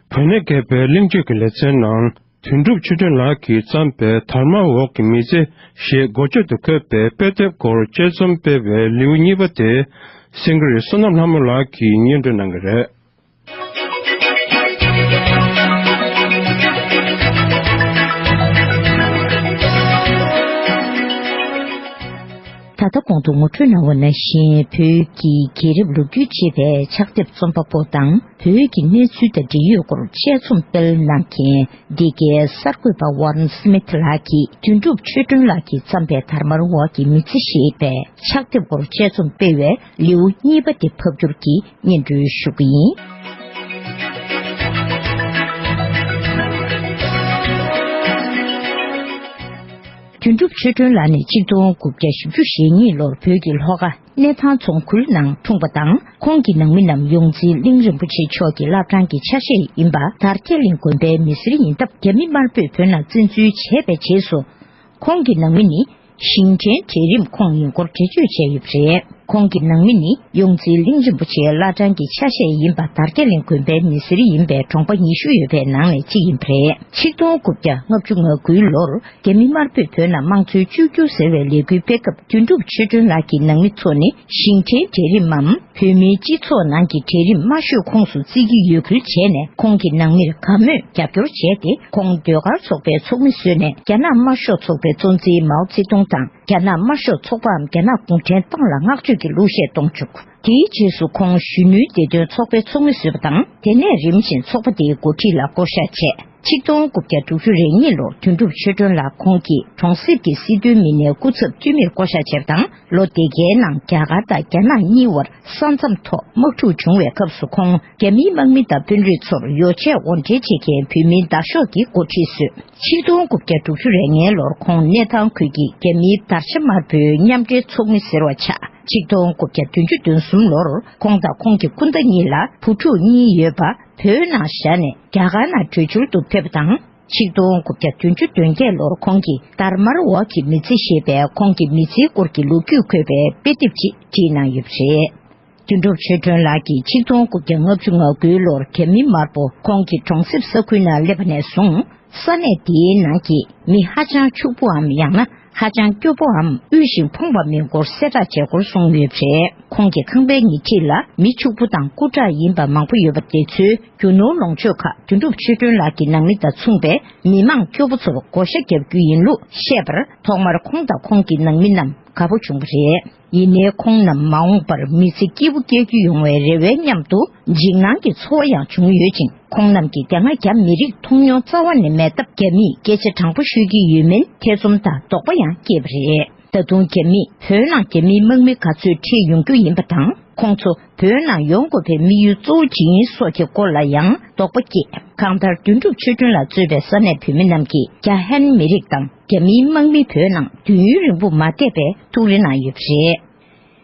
བོད་གནས་བརྒྱད་པའི་གླེང་བརྗོད་ཀྱི་ལེ་ཚན་ནང་དོན་གྲུབ་ཆོས་སྒྲོན་ལགས་ཀྱིས་བརྩམས་པའི་དར་དམར་འོག་གི་མི་ཚེ་ཞེས་འགོ་བརྗོད་དུ་འཁོད་པའི་དཔེ་དེབ་སྐོར་དཔྱད་རྩོམ་སྤེལ་བའི་ལེའུ་གཉིས་པ་དེ་སེང་གེ་རི་བསོད་ནམས་ལྷ་མོ་ལགས་ཀྱིས་སྙན་སྒྲོན་གནང་གི་རེད། ད་ལྟ་གོང་དུ་ངོ་སྤྲོད་གནང་བ་ནང་བཞིན། བོད་ཀྱི་རྒྱལ་རབས་ལོ་རྒྱུས་ཅེས་པའི་ཕྱག་དེབ་རྩོམ་པ་པོ་དང་། བོད་ཀྱི་གནས་ཚུལ་དང་འབྲེལ་ཡོད་སྐོར་དཔྱད་རྩོམ་སྤེལ་གནང་མཁན། འདི་གའི་གསར་འགོད་པ་ཝར་རན་སྨིད་ལགས་ཀྱིས་དོན་གྲུབ་ཆོས་སྒྲོན་ལགས་ཀྱིས་བརྩམས་པའི་དར་དམར་འོག་གི་མི་ཚེ་ཞེས་པའི་ཕྱག་དེབ་སྐོར་དཔྱད་རྩོམ་སྤེལ་བའི་ལེའུ་གཉིས་པ་དེ་ཕབ་སྒྱུར་གྱིས་སྙན་སྒྲོན་ཞུ་གི་ཡིན། དོན་གྲུབ་ཆོས་སྒྲོན་ལགས་ནི་ཆིག་སྟོང་དགུ་བརྒྱ་བཞི་བཅུ་ཞེ་གཉིས་ལོར་བོད་ཀྱི་ལྷོ་ཁ་གནས་ཐང་རྫོང་ཁུལ་ནང་འཁྲུངས་པ་དང་། ཁོང་གི་ནང་མི་རྣམས་ཡོངས་འཛིན་གླིང་རིན་པོ་ཆེ་མཆོག་གི་བླ་བྲང་གི་ཆ་ཤས་ཡིན་པ་དར་རྒྱས་གླིང་དགོན་པའི་མི་སེར་ཡིན་སྟབས། རྒྱ་མི་དམར་པོས་བོད་ནང་བཙན་འཛུལ་བྱས་པའི་རྗེས་སུ། ཁོང་གི་ནང་མི་ནི་ཞིང་བྲན་གྲལ་རིམ་ཁོངས་ཡིན་སྐོར་འགྲེལ་བརྗོད་བྱས་ཡོད་པ་རེད། ཁོང་གི་ནང་མི་ནི་ཡོངས་འཛིན་གླིང་རིན་པོ་ཆེའི་བླ་བྲང་གི་ཆ་ཤས་ཡིན་པ་དར་རྒྱས་གླིང་དགོན་པའི་མི་སེར་ཡིན་པའི་གྲོང་པ་ཉི་ཤུ་ཡོད་པའི་ནང་ནས་གཅིག་ཡིན་པ་རེད། ཆིག་སྟོང་དགུ་བརྒྱ་ལྔ་བཅུ་ང་དགུའི་ལོར་རྒྱ་མི་དམར་པོས་བོད་ནང་དམངས་གཙོའི་བཅོས་བསྒྱུར་ཟེར་བའི་ལས་འགུལ་སྤེལ་སྐབས། དོན་གྲུབ་ཆོས་སྒྲོན་ལགས་ཀྱི་ནང་མི་ཚོ་ནི་ཞིང་བྲན་གྲལ་རིམ་མམ། བོད་མིའི་སྤྱི་ཚོགས་ནང་གི་གྲལ་རིམ་དམའ་ཤོས་ཁོངས་སུ་བརྩི་གི་ཡོད་ཁུལ་བྱས་ནས། ཁོང་གི་ནང་མིར་དགའ་མོས་རྒྱབ་སྐྱོར་བྱས་ཏེ། ཁོང་ཟློས་གར་ཚོགས་པའི་ཚོགས་མི་བཟོས་ནས། རྒྱ་ནག་དམར་ཤོག་ཚོགས་པའི་གཙོ་འཛིན་མའོ་ཙེ་ཏུང་དང་། རྒྱ་ནག་དམར་ཤོག་ཚོགས་པའམ་རྒྱ་ནག་གུང་ཁྲན་ཏང་ལ་བསྔགས་བརྗོད་ཀྱི་གླུ་གཞས་གཏོང་བཅུག་དེའི་རྗེས་སུ་ཁོང་གཞོན་ནུའི་བདེ་དོན་ཚོགས་པའི་ཚོགས་མི་བཟོས་པ་དང་། དེ་ནས་རིམ་བཞིན་ཚོགས་པ་དེའི་འགོ་ཁྲིད་ལ་བསྐོ་བཞག་བྱས། ཆིག་སྟོང་དགུ་བརྒྱ་དྲུག་ཅུ་རེ་གཉིས་ལོར་དོན་གྲུབ་ཆོས་སྒྲོན་ལགས་ཁོང་གིས་གྲོང་གསེབ་ཀྱི་སྲིད་དོན་མི་སྣའི་སྐུ་ཚབ་འཐུས་མིར་བསྐོ་བཞག་བྱས་པ་དང་། ལོ་དེ་གའི་ནང་རྒྱ་གར་དང་རྒྱ་ནག་གཉིས་བར་ས་མཚམས་ཐོག་དམག་འཁྲུག་བྱུང་བའི་སྐབས་སུ། ཁོང་རྒྱ་མིའི་དམག་མི་དང་དཔོན་རིགས་ཚོར་ཡོ་བྱད་དབོར་འདྲེན་བྱེད་མཁན་བོད་མིའི་མདའ་ཤོག་གི་འགོ་ཁྲིད་བཟོས། ཆིག་སྟོང་དགུ་བརྒྱ་དྲུག་ཅུ་རེ་ལྔའི་ལོར་ཁོང་གནས་ཐང་ཁུལ་གྱི་རྒྱ་མིའི་དར་ཆ་དམར་པོའི་མཉམ་འབྲེལ་ཚོགས་མི་ཟེར་བ་ཆགས། ཆིག་སྟོང་དགུ་བརྒྱ་བདུན་ཅུ་དོན་གསུམ་ལོར་ཁོང་དང་ཁོང་གི་སྐུ་ཟླ་གཉིས་ལ་བུ་ཕྲུག་གཉིས་ཡོད་པ་བོད་ནང་བཞག་ནས་རྒྱ་གར་ནང་བྲོས་བྱོལ་དུ་ཕེབས་པ་དང་། ཆིག་སྟོང་དགུ་བརྒྱ་བདུན་ཅུ་དོན་བརྒྱད་ལོར་ཁོང་གིས་དར་དམར་འོག་གི་མི་ཚེ་ཞེས་པའི་ཁོང་གི་མི་ཚེའི་སྐོར་གྱི་ལོ་རྒྱུས་འཁོད་པའི་དཔེ་དེབ་ཅིག་བྲིས་གནང་ཡོད་པ་རེད། དོན་གྲུབ་ཆོས་སྒྲོན་ལགས་ཀྱིས་ཆིག་སྟོང་དགུ་བརྒྱ་ལྔ་བཅུ་ང་དགུའི་ལོར་རྒྱ་མི་དམར་པོ་ཁོང་གི་གྲོང་གསེབ་ས་ཁུལ་ནང་སླེབས་པ་ནས་བཟུང་། ས་གནས་དེའི་ནང་གི་མི་ཧ་ཅང་ཕྱུག་པོའམ། ཡང་ན་ཧ་ཅང་སྐྱོ་པོའམ། དབུལ་ཞིང་ཕོངས་པ་མིན་སྐོར་གསལ་བསྒྲགས་བྱས་སྐོར་གསུངས་ཡོད་པ་རེད། ཁོང་གི་ཁང་པའི་ཉེ་འཁྲིས་ལ་མི་ཕྱུག་པོ་དང་སྐུ་དྲག་ཡིན་པ་མང་པོ་ཡོད་པ་དེ་ཚོའི་རྒྱུ་ནོར་ལོངས་སྤྱོད་ཁག་དོན་གྲུབ་ཆོས་སྒྲོན་ལགས་ཀྱི་ནང་མི་དང་མཚུངས་པའི་མི་མང་སྐྱོ་པོ་ཚོར་བགོ་བཤའ་བརྒྱབ་རྒྱུ་ཡིན་ལུགས་བཤད་པར། ཐོག་མར་ཁོང་དང་ཁོང་གི་ནང་མི་རྣམས་དགའ་པོ་བྱུང་བ་རེད། ཡིན་ནའི་ཁོང་རྣམས་མ་འོངས་པར་མི་ཚེ་སྐྱིད་པོ་སྐྱེལ་རྒྱུ་ཡོང་བའི་རེ་བའི་མཉམ་དུ་འཇིགས་སྣང་གི་ཚོར་བ་ཡང་བྱུང་ཡོད་ཅིང་། ཁོང་རྣམས་ཀྱིས་དེ་སྔ་རྒྱ་མི་རིགས་མཐོང་མྱོང་རྩ་བ་ནས་མེད་སྟབས། རྒྱ་མིས་སྐད་ཆ་དྲང་པོ་ཤོད་ཀྱི་ཡོད་མིན་ཐེ་ཚོམ་དང་དོགས་པ་ཡང་སྐྱེས་པ་རེད། ད་དུང་རྒྱ་མིས་བོད་ནང་རྒྱ་མིའི་དམག་མི་ག་ཚོད་ཁྲིད་ཡོང་རྒྱུ་ཡིན་པ་དང་། ཁོང་ཚོ་བོད་ནང་ཡོང་དགོས་པའི་དམིགས་ཡུལ་གཙོ་བོ་ཇི་ཡིན་སོགས་ཀྱི་སྐོར་ལ་ཡང་དོགས་པ་སྐྱེས། གང་ལྟར་དོན་གྲུབ་ཆོས་སྒྲོན་ལ་གཙོས་པའི་ས་གནས་བོད་མི་རྣམས་ཀྱིས་རྒྱ་ཧན་མི་རིགས་དང་རྒྱ་མིའི་དམག་མི་བོད་ནང་དུས་ཡུན་རིང་པོ་མ་བསྡད་པའི་ཐུགས་རེ་གནང་ཡོད་པ་རེད།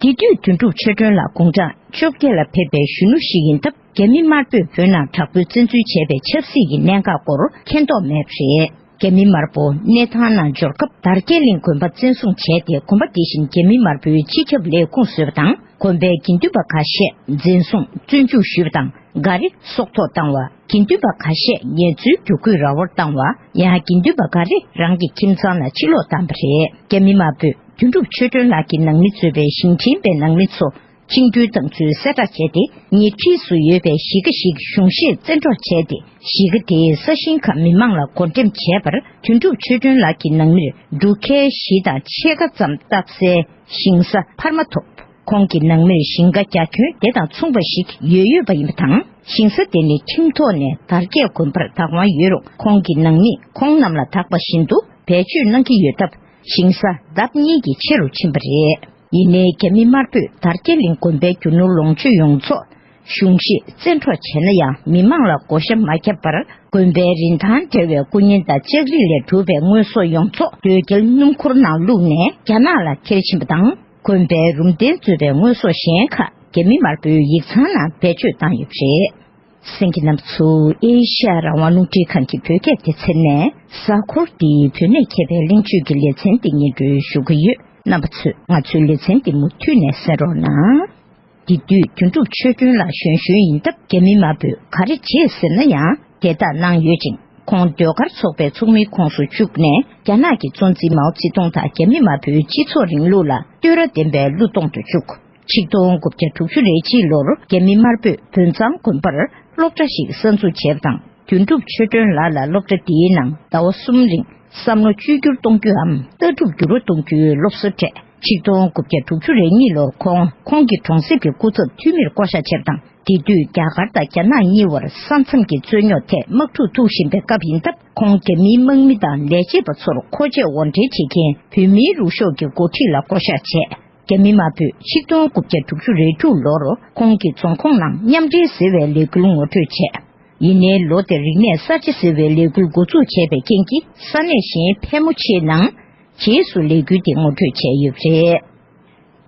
དེ་དུས་དོན་གྲུབ་ཆོས་སྒྲོན་ལགས་དགུང་གྲངས་བཅོ་བརྒྱད་ལ་ཕེབས་པའི་གཞོན་ནུ་ཞིག་ཡིན་སྟབས། རྒྱ་མི་དམར་པོས་བོད་ནང་དྲག་པོའི་བཙན་འཛུལ་བྱས་པའི་ཆབ་སྲིད་ཀྱི་གནད་འགག་སྐོར་མཁྱེན་རྟོགས་མེད་པ་རེད། རྒྱ་མི་དམར་པོ་གནས་ཐང་ནང་འབྱོར་སྐབས། དར་རྒྱས་གླིང་དགོན་པ་བཙན་བཟུང་བྱས་ཏེ། དགོན་པ་དེ་བཞིན་རྒྱ་མི་དམར་པོའི་སྤྱི་ཁྱབ་ལས་ཁུངས་བཟོས་པ་དང་། དགོན་པའི་དགེ་འདུན་པ་ཁ་ཤས་འཛིན་བཟུང་བཙོན་འཇུག་ཞུས་པ་དང་། འགའ་རེ་སྲོག་ཐོག་བཏང་བ། དགེ་འདུན་པ་ཁ་ཤས་ངལ་རྩོལ་བསྒྱུར་བཀོད་ར་བོར་བཏང་བ། ཡང་དགེ་འདུན་པ་འགའ་རེ་རང་གི་ཁྱིམ་ཚང་ལ་ཕྱིར་ལོག་བཏང་བ་རེད། རྒྱ་མི་དམར་པོས་དོན་གྲུབ་ཆོས་སྒྲོན་ལགས་ཀྱི་ནང་མི་གཙོས་པའི་ཞིང་བྲན་པའི་ནང་མི་ཚོ་བཅིངས་འགྲོལ་བཏང་ཚུལ་གསལ་བསྒྲགས་བྱས་ཏེ། ཉེ་འཁྲིས་སུ་ཡོད་པའི་གཞིས་ཀ་ཞིག་གཞུང་བཞེས་བཙན་འཕྲོག་བྱས་ཏེ། གཞིས་ཀ་དེའི་ས་ཞིང་ཁག་མི་མང་ལ་བགོ་འགྲེམས་བྱས་པར། དོན་གྲུབ་ཆོས་སྒྲོན་ལགས་ཀྱི་ནང་མིར་འབྲུག་ཁལ་བཞི་དང་ཕྱེད་ཀ་ཙམ་བཏབ་སའི་ཞིང་ས་འཕར་མ་ཐོབ། ཁོང་གི་ནང་མིར་ཞིང་ཁ་རྒྱ་ཁྱོན་དེ་དང་མཚུངས་པ་ཞིག་ཡོད་ཡོད་པ་ཡིན་པ་དང་། ཞིང་ས་དེ་ནི་ཁྲིམས་ཐོག་ནས་དར་རྒྱས་དགོན་པར་བདག་དབང་ཡོད་རུང་། ཁོང་གི་ནང་མིས་ཁོང་རྣམས་ལ་བདག་པ་བཞིན་དུ་བེད་སྤྱོད་གནང་གི་ཡོད་སྟབས། ཞིང་ས་ལྡབ་གཉིས་ཀྱིས་ཆེ་རུ་ཕྱིན་པ་རེད། ཡིན་ནའི་རྒྱ་མི་དམར་པོས་དར་རྒྱས་གླིང་དགོན་པའི་རྒྱུ་ནོར་ལོངས་སྤྱོད་ཡོངས་རྫོགས་གཞུང་བཞེས་བཙན་འཕྲོག་བྱས་ན་ཡང་། མི་མང་ལ་བགོ་བཤའ་མ་བརྒྱབ་པར། དགོན་པའི་རིན་ཐང་བྲལ་བའི་སྐུ་བརྙན་དང་ལྕགས་རི་ལས་གྲུབ་པའི་དངོས་ཟོག་ཡོངས་རྫོགས་རྡོས་བརྒྱལ་སྣུམ་འཁོར་ནང་བླུགས་ནས་རྒྱ་ནག་ལ་ཁྱེར་ཕྱིན་པ་དང་། དགོན་པའི་རུམ་གདན་གཙོས་པའི་དངོས་ཟོག་གཞན་ཁག་རྒྱ་མི་དམར་པོའི་ཡིག་ཚང་ནང་བེད་སྤྱོད་བཏང་ཡོད་པ་རེད། གསན་མཁན་རྣམ་པ་ཚོ། ཨེ་ཤ་ཡ་རང་དབང་རླུང་འཕྲིན་ཁང་གི་བོད་སྐད་སྡེ་ཚན་ནས། གཟའ་འཁོར་འདིའི་བོད་གནས་མཁས་པའི་གླེང་བརྗོད་ཀྱི་ལེ་ཚན་འདི་སྙན་སྒྲོན་ཞུ་གི་ཡོད། རྣམ་པ་ཚོས་ང་ཚོའི་ལེ་ཚན་འདི་མུ་མཐུད་ནས་གསན་རོགས་གནང་། དེ་དུས་དོན་གྲུབ་ཆོས་སྒྲོན་ལགས་གཞོན་གཞོན་ཡིན་སྟབས། རྒྱ་མི་དམར་པོས་ག་རེ་བྱེད་ཟེར་ན་ཡང་དེ་དག་གནང་ཡོད་ཅིང་། ཁོང་ཟློས་གར་ཚོགས་པའི་ཚོགས་མིའི་ཁོངས་སུ་བཅུག་ནས། རྒྱ་ནག་གི་གཙོ་འཛིན་མའོ་ཙེ་ཏུང་དང་རྒྱ་མི་དམར་པོའི་སྤྱི་ཚོགས་རིང་ལུགས་ལ་བསྟོད་ར་ལྡན་པའི་གླུ་གཏོང་དུ་བཅུག་ཆིག་སྟོང་དགུ་བརྒྱ་དྲུག་ཅུ་རེ་གཅིག་ལོར་རྒྱ་མི་དམར་པོས་བོན་གཙང་དགོན་པར་སློབ་གྲྭ་ཞིག་གསར་འཛུགས་བྱས་པ་དང་། དོན་གྲུབ་ཆོས་སྒྲོན་ལགས་ལ་སློབ་གྲྭ་དེའི་ནང་ཟླ་བ་གསུམ་རིང་བསམ་བློ་བཅོས་བསྒྱུར་གཏོང་རྒྱུའམ་ལྟ་གྲུབ་འགྱུར་བ་གཏོང་རྒྱུའི་སློབ་གསོ་སྤྲད། ཆིག་སྟོང་དགུ་བརྒྱ་དྲུག་ཅུ་རེ་གཉིས་ལོར་ཁོང་ཁོང་གི་གྲོང་གསེབ་ཀྱི་སྐུ་ཚབ་འཐུས་མིར་བསྐོ་བཞག་བྱས་པ་དང་། དེ་དུས་རྒྱ་གར་དང་རྒྱ་ནག་གཉིས་བར་ས་མཚམས་ཀྱི་རྩོད་རྙོག་ཐད་དམག་འཁྲུག་ཐུག་བཞིན་པའི་སྐབས་ཡིན་སྟབས། ཁོང་རྒྱ་མིའི་དམག་མི་དང་ལས་བྱེད་པ་ཚོར་མཁོ་ཆས་དབོར་འདྲེན་བྱེད་མཁན་བོད་མིའི་རུ་ཤོག་གི་འགོ་ཁྲིད་ལ་བསྐོ་བཞག་བྱས། རྒྱ་མི་དམར་པོས་ཆིག་སྟོང་དགུ་བརྒྱ་དྲུག་ཅུ་རེ་དྲུག་ལོར་ཁོང་གི་རྫོང་ཁོངས་ནང་མཉམ་འབྲེལ་ཟེར་བའི་ལས་འགུལ་ངོ་སྤྲོད་བྱས། ཡིན་ནའི་ལོ་དེར་རིག་གནས་གསར་བརྗེ་ཟེར་བའི་ལས་འགུལ་འགོ་འཛུགས་བྱས་པའི་རྐྱེན་གྱིས། ས་གནས་གཞན་ཕལ་མོ་ཆེའི་ནང་རྗེས་སུ་ལས་འགུལ་དེ་ངོ་སྤྲོད་བྱས་ཡོད་པ་རེད།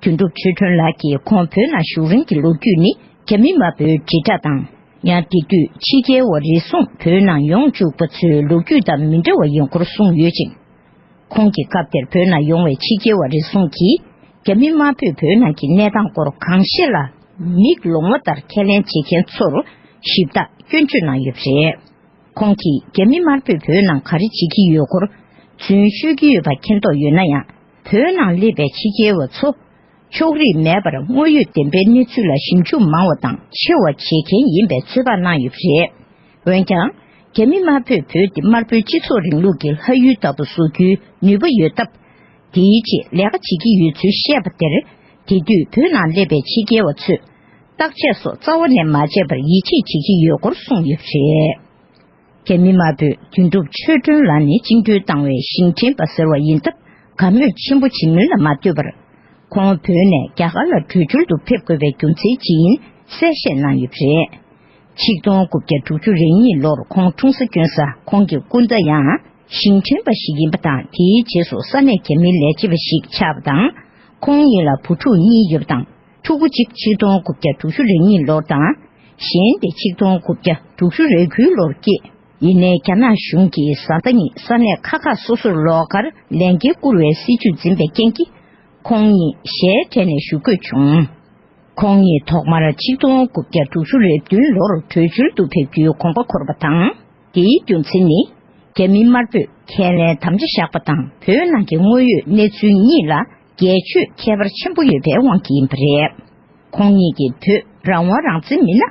དོན་གྲུབ་ཆོས་སྒྲོན་ལགས་ཀྱིས་ཁོང་བོད་ནང་བཞུགས་རིང་གི་ལོ་རྒྱུས་ནི། རྒྱ་མི་དམར་པོའི་དྲིལ་བསྒྲགས་དང་། ཡང་དེ་དུས་ཕྱི་རྒྱལ་བ་རེ་ཟུང་བོད་ནང་ཡོང་བཅུག་པ་ཚོའི་ལོ་རྒྱུས་དང་མི་འདྲ་བ་ཡིན་སྐོར་གསུངས་ཡོད་ཅིང་། ཁོང་གིས་སྐབས་དེར་བོད་ནང་ཡོང་བའི་ཕྱི་རྒྱལ་བ་རེ་ཟུང་གིས། རྒྱ་མི་དམར་པོས་བོད་ནང་གི་གནས་སྟངས་སྐོར་གང་ཤེས་ལ་མིག་ལོང་བ་ལྟར་ཁས་ལེན་བྱེད་མཁན་ཚོར་ཞིབ་ཐག་སྐྱོན་བརྗོད་གནང་ཡོད་པ་རེད། ཁོང་གིས་རྒྱ་མི་དམར་པོས་བོད་ནང་ག་རེ་བྱེད་ཀྱི་ཡོད་སྐོར་རྫུན་ཤོད་ཀྱི་ཡོད་པ་མཁྱེན་རྟོགས་ཡོད་ན་ཡང་། བོད་ནང་སླེབས་པའི་ཕྱི་རྒྱལ་བ་ཚོ། ཕྱོགས་རིས་མེད་པར་དངོས་ཡོད་བདེན་པའི་གནས་ཚུལ་ལ་ཞིབ་འཇུག་མང་བ་དང་ཆེ་བ་བྱེད་མཁན་ཡིན་པའི་ཚོད་དཔག་གནང་ཡོད་པ་རེད། འོན་ཀྱང་། རྒྱ་མི་དམར་པོས་བོད་འདི་དམར་པོའི་སྤྱི་ཚོགས་རིང་ལུགས་ཀྱི་ལྷ་ཡུལ་ལྟ་བུ་བཟོ་རྒྱུའི་ནུས་པ་ཡོད་སྟབས། དེའི་ཆེད་ལས་ཀ་བྱེད་ཀྱི་ཡོད་ཚུལ་བཤད་པ་དེར། དེ་དུས་བོད་ནང་སླེབས་པའི་ཕྱི་རྒྱལ་བ་ཚོས། བརྟག་དཔྱད་སོགས་རྩ་བ་ནས་མ་བྱས་པར་ཡིད་ཆེས་བྱེད་ཀྱི་ཡོད་སྐོར་གསུངས་ཡོད་པ་རེད། རྒྱ་མི་དམར་པོས་དོན་གྲུབ་ཆོས་སྒྲོན་ལགས་ནི་བཅིངས་འགྲོལ་བཏང་བའི་ཞིང་བྲན་པ་ཟེར་བ་ཡིན་སྟབས། དགའ་མོས་ཆེན་པོ་བྱེད་མིན་ལ་མ་ལྟོས་པར། ཁོང་བོད་ནས་རྒྱ་གར་ལ་བྲོས་བྱོལ་དུ་ཕེབས་དགོས་པའི་རྒྱུ་མཚན་ཅི་ཡིན་གསལ་བཤད་གནང་ཡོད་པ་རེད། ཆིག་སྟོང་དགུ་བརྒྱ་དྲུག་ཅུ་རེ་གཉིས་ལོར་ཁོང་འཁྲུངས་ས་བསྐྱོན་ས་ཁོང་གི་སྐུ་ཟླ་ཡང་ཞིང་བྲན་པ་ཞིག་ཡིན་པ་དང་། དེའི་རྗེས་སུ་ས་གནས་རྒྱ་མིའི་ལས་བྱེད་པ་ཞིག་ཆགས་པ་དང་། ཁོང་གཉིས་ལ་བུ་ཕྲུག་གཉིས་ཡོད་པ་དང་། ཕྲུ་གུ་གཅིག་ཆིག་སྟོང་དགུ་བརྒྱ་དྲུག་ཅུ་རེ་གཉིས་ལོར་དང་། གཞན་དེ་ཆིག་སྟོང་དགུ་བརྒྱ་དྲུག་ཅུ་རེ་དགུའི་ལོར་སྐྱེས། ཡིན་ནའི་རྒྱ་ནག་གཞུང་གིས་བཟའ་ཟླ་གཉིས་ས་གནས་ཁག་ཁག་སོ་སོར་ལོགས་ཀར་ལས་འགན་བསྐུར་བའི་སྲིད་ཇུས་འཛིན་པའི་རྐྱེན་གྱིས། ཁོང་གཉིས་ཞལ་བྲལ་ནས་བཞུགས་དགོས་བྱུང་། ཁོང་གཉིས་ཐོག་མར་ཆིག་སྟོང་དགུ་བརྒྱ་དྲུག་ཅུ་རེ་བདུན་ལོར་བྲོས་བྱོལ་དུ་ཕེབས་རྒྱུའི་གོམ་པ་འཁོར་བ་དང་། དེའི་རྒྱུ་མཚན་ནི། རྒྱ་མི་དམར་པོས་ཁས་ལེན་དམ་བཅའ་བཞག་པ་དང་། བོད་ནང་གི་དངོས་ཡོད་གནས་ཚུལ་གཉིས་ལ་རྒྱས་ཆོད་ཁྱད་པར་ཆེན་པོ་ཡོད་པའི་དབང་གིས་ཡིན་པ་རེད། ཁོང་གཉིས་ཀྱིས་བོད་རང་དབང་རང་བཙན་མིན་ན།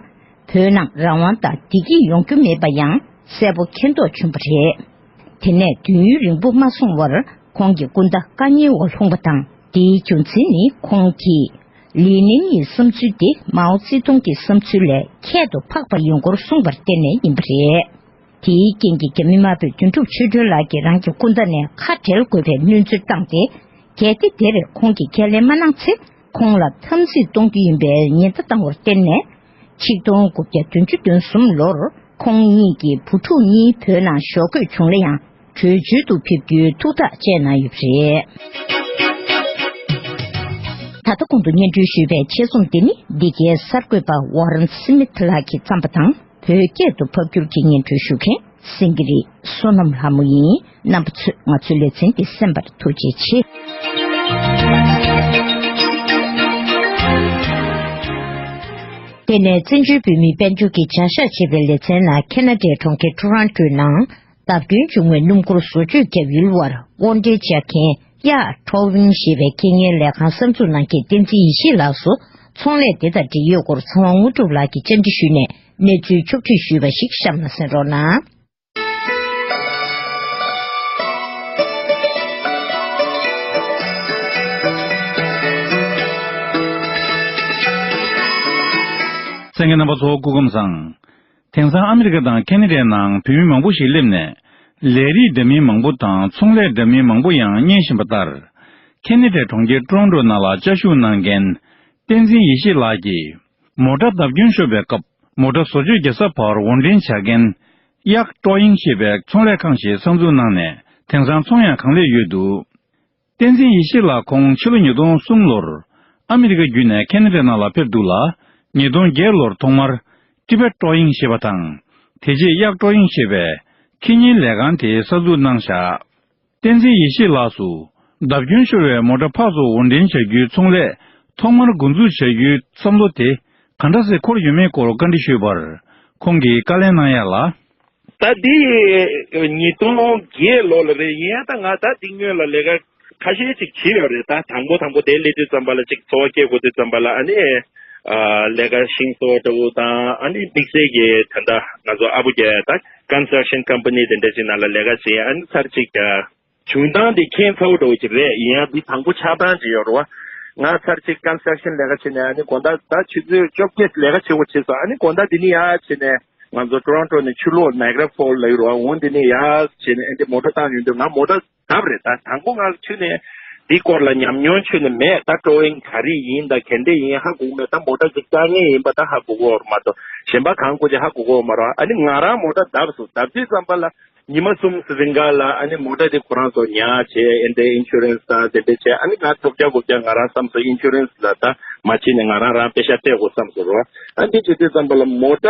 བོད་ནང་རང་དབང་དང་བདེ་སྐྱིད་ཡོང་རྒྱུ་མེད་པ་ཡང་གསལ་པོ་མཁྱེན་རྟོགས་བྱུང་བ་རེད། དེ་ནས་དུས་ཡུན་རིང་པོ་མ་སོང་བར་ཁོང་གི་སྐུ་ཟླ་བཀའ་ཉན་འོག་ལྷུང་བ་དང་། དེའི་རྒྱུ་མཚན་ནི་ཁོང་གིས་ལི་ནིན་ཡི་བསམ་ཚུལ་དེ་མའོ་ཙེ་ཏུང་གི་བསམ་ཚུལ་ལས་ཁྱད་དུ་འཕགས་པ་ཡིན་སྐོར་གསུངས་པར་བརྟེན་ནས་ཡིན་པ་རེད། དེའི་རྐྱེན་གྱིས་རྒྱ་མི་དམར་པོས་དོན་གྲུབ་ཆོས་སྒྲོན་ལགས་ཀྱིས་རང་གི་སྐུ་ཟླ་ནས་ཁ་བྲལ་དགོས་པའི་བསྣུན་འཚོལ་བཏང་སྟེ། གལ་ཏེ་དེར་ཁོང་གིས་ཁས་ལེན་མ་གནང་ཚེ། ཁོང་ལ་འཐབ་འཛིང་གཏོང་རྒྱུ་ཡིན་པའི་ཉེན་བརྡ་བཏང་བར་བརྟེན་ནས། ཆིག་སྟོང་དགུ་བརྒྱ་བདུན་ཅུ་དོན་གསུམ་ལོར་ཁོང་གཉིས་ཀྱི་བུ་ཕྲུག་གཉིས་བོད་ནང་ཞོགས་དགོས་བྱུང་ན་ཡང་། བྲོས་བྱོལ་དུ་ཕེབས་རྒྱུའི་ཐུགས་ཐག་བཅད་གནང་ཡོད་པ་རེད། ད་ལྟ་གོང་དུ་སྙན་སྒྲོན་ཞུས་པའི་ཆེད་རྩོམ་འདི་ནི་འདི་གའི་གསར་འགོད་པ་ཝོ་རན་སི་མིཐ་ལགས་ཀྱིས་བརྩམས་པ་དང་། བོད་སྐད་དུ་ཕབ་བསྒྱུར་གྱིས་སྙན་སྒྲོན་ཞུ་མཁན་སེང་གེ་རི་བསོད་ནམས་ལྷ་མོ་ཡིན། རྣམ་པ་ཚོས་ང་ཚོའི་ལེ་ཚན་འདི་གསན་པར་ཐུགས་རྗེ་ཆེ། དེ་ནས་བཙན་བྱོལ་བོད་མིའི་དཔལ་འབྱོར་གྱི་བྱ་གཞག་ཅེས་པའི་ལེ་ཚན་ནང་ཁེ་ན་ཌའི་གྲོང་ཁྱེར་ཊོ་རོན་ཊོའི་ནང་བརྡབ་སྐྱོན་བྱུང་བའི་སྣུམ་འཁོར་བཟོ་བཅོས་བརྒྱབ་ཡུལ་བར་དབོར་འདྲེན་བྱ་མཁན་གཡག་ཀྲོ་ཝིང་ཞེས་པའི་ཁེ་ཉེན་ལས་ཁང་གསར་འཛུགས་གནང་མཁན་བསྟན་འཛིན་ཡེ་ཤེས་ལགས་སུ་ཚོང་ལས་དེ་དང་འབྲེལ་ཡོད་སྐོར་ཚེ་དབང་དངོས་གྲུབ་ལགས་ཀྱིས་བཅར་འདྲི་ཞུས་ནས་གནས་ཚུལ་ཕྱོགས་བསྒྲིགས་ཞུས་པ་ཞིག་གཤམ་ལ་གསན་རོགས་གནང་། གསན་མཁན་རྣམ་པ་ཚོ་སྐུ་ཁམས་བཟང་། དེང་སང་ཨ་མི་རི་ཀ་དང་ཁེ་ན་ཌའི་ནང་བོད་མི་མང་པོ་ཞིག་སླེབས་ནས། ལས་རིགས་འདྲ་མིན་མང་པོ་དང་ཚོང་ལས་འདྲ་མིན་མང་པོ་ཡང་གཉེར་བཞིན་པ་ལྟར། ཁེ་ན་ཌའི་གྲོང་ཁྱེར་ཀྲོན་ཀྲོ་ནང་ལ་བཅའ་བཞུགས་གནང་མཁན། བསྟན་འཛིན་ཡེ་ཤེས་ལགས་ཀྱིས། མོ་ཊ་བརྡབ་སྐྱོན་ཤོར་བའི་སྐབས། མོ་ཊ་བཟོ་བཅོས་རྒྱག་ས་བར་དབོར་འདྲེན་བྱ་མཁན། གཡག་ཀྲོ་ཡིང་ཞེས་པའི་ཚོང་ལས་ཁང་ཞིག་གསར་འཛུགས་གནང་ནས། དེང་སང་ཚོང་ཡང་གང་ལེགས་ཡོད་འདུག་བསྟན་འཛིན་ཡེ་ཤེས་ལགས་ཁོང་ཕྱི་ལོ་ཉིས་སྟོང་གསུམ་ལོར་ཨ་མི་རི་ཀ་བརྒྱུད་ནས་ཁེ་ན་ཌ་ནང་ལ་ཕེབས་འདུག་ལ། ཉིས་སྟོང་བརྒྱད་ལོར་ཐོག་མར་ཏི་བེད་ཀྲོ་ཡིང་ཞེས་པ་དང་། དེ་རྗེས་གཡག་ཀྲོ་ཡིང་ཞེས་པའི་ཁེ་ཉིན་ལས་ཁང་དེ་གསར་འཛུགས་གནང་བཞག་བསྟན་འཛིན་ཡེ་ཤེས་ལགས་སུ། བརྡབ་སྐྱོན་ཤོར་བའི་མོ་ཊ་ཕར་ཚུར་དབོར་འདྲེན་བྱ་རྒྱུའི་ཚོང་ལས་ཐོག་མར་འགོ་འཛུགས་བྱ་རྒྱུའི་བསམ་བློ་དེ་ག་འདྲ་སེ་འཁོར་ཡོད་མེད་སྐོར་བཀའ་འདྲི་ཞུས་པར། ཁོང་གིས་བཀའ་ལན་གནང་ཡ་ལ། ད་འདི་ཉིས་སྟོང་བརྒྱད་ལོ་ལ་རེད། ཡིན་ཡང་ད་ང་ད་འདི་སྔོན་ལ་ལས་ཀ་ཁ་ཤས་ཅིག་བྱས་ཡོད་རེད། ད་དང་པོ་དང་པོ་དེ་སླེབས་དུས་ཙམ་པ་ལ་ཅིག་འཚོ་བ་སྐྱེལ་དགོས་དུས་ཙམ་པ་ལ་ཨ་ནི་ཨ་ལས་ཀ་ཤིང་བཟོ་བ་འདྲ་བོ་དང་ཨ་ནི་དམིགས་བསལ་གྱི་ད་ལྟ་ང་ཚོ་ཨ་བུ་རྒྱ་ཡ་ད་construction company དེ་འདྲ་ཅིག་ནང་ལ་ལས་ཀ་བྱས། ཨ་ནི་ཚར་ཅིག་ཨ་ བྱུང་སྟངས་དེ་མཁྱེན་ཚ་བོ་འདྲ་བོ་ཅིག་རེད། ཡིན་ཡང་འདི་དང་པོ་ཆགས་སྟངས་ཅིག་ཡོད་རེད་བ། ང་ཚར་གཅིག་ཀོན་སི་ཊྲག་ཤན་ལས་ཀ་བྱས་ནས་ཨ་ནི་དགོང་དག་ད་ཆུ་ཚོད་བཅོ་བརྒྱད་ལས་ཀ་བྱེད་དགོས་བྱས་སོང་། ཨ་ནི་དགོང་དག་འདི་ནས་ཡར་བྱས་ནས་ང་ཚོ་ཊོ་རོན་ཊོ་ནས་ཆུ་ལོག་ནཱི་ཡ་ག་ར་ཕོལ་ལབ་ཀྱི་རེད་བ། འོ་འདི་ནས་ཡར་བྱས་ནས་ཨ་འདི་མོ་ཊ་བཏང་ཡོང་དུས་ང་མོ་ཊ་བརྡབས་རེད། ད་དང་པོ་ང་ཁྱོན་ནས་འདི་སྐོར་ལ་ཉམས་མྱོང་ཁྱོན་ནས་མེད། ད་ཊོ་ཡིང་ག་རེ་ཡིན་ད་ག་འདྲ་ཡིན་ཧ་གོ་གི་མེད། ད་མོ་ཊ་ཅིག་བཏང་མཁན་ཡིན་པ་ད་ཧ་གོ་གི་ཡོད་རེད་མ་གཏོགས་གཞན་པ་གང་དགོས་ཀྱི་ཧ་གོ་གི་ཡོད་མ་རེད། ཨ་ནི་ང་རང་མོ་ཊ་བརྡབས་སོང་། བརྡབས་དུས་ཙམ་པ་ལ་ཉི་མ་གསུམ་རིང་ག་ལ་ཨ་ནི་མོ་ཊ་དེ་ཁོ་རང་ཚོ་ཉར་བྱས། ཨེ་འདྲའི་ཨིན་ཤུ་རན་སི་དང་དེ་འདྲ་བྱས། ཨ་ནི་ང་དྲུག་བརྒྱ་དགུ་བརྒྱ་ང་རང་བསམ་སོང་། ཨིན་ཤུ་རན་སི་ལ་ད་མ་བྱེད་ནས་ང་རང་རང་པེ་ཤག་སྤྲད་དགོས་བསམ་སོང་རོ། ཨ་འདི་བྱེད་དུས་ཙམ་པ་ལ་མོ་ཊ་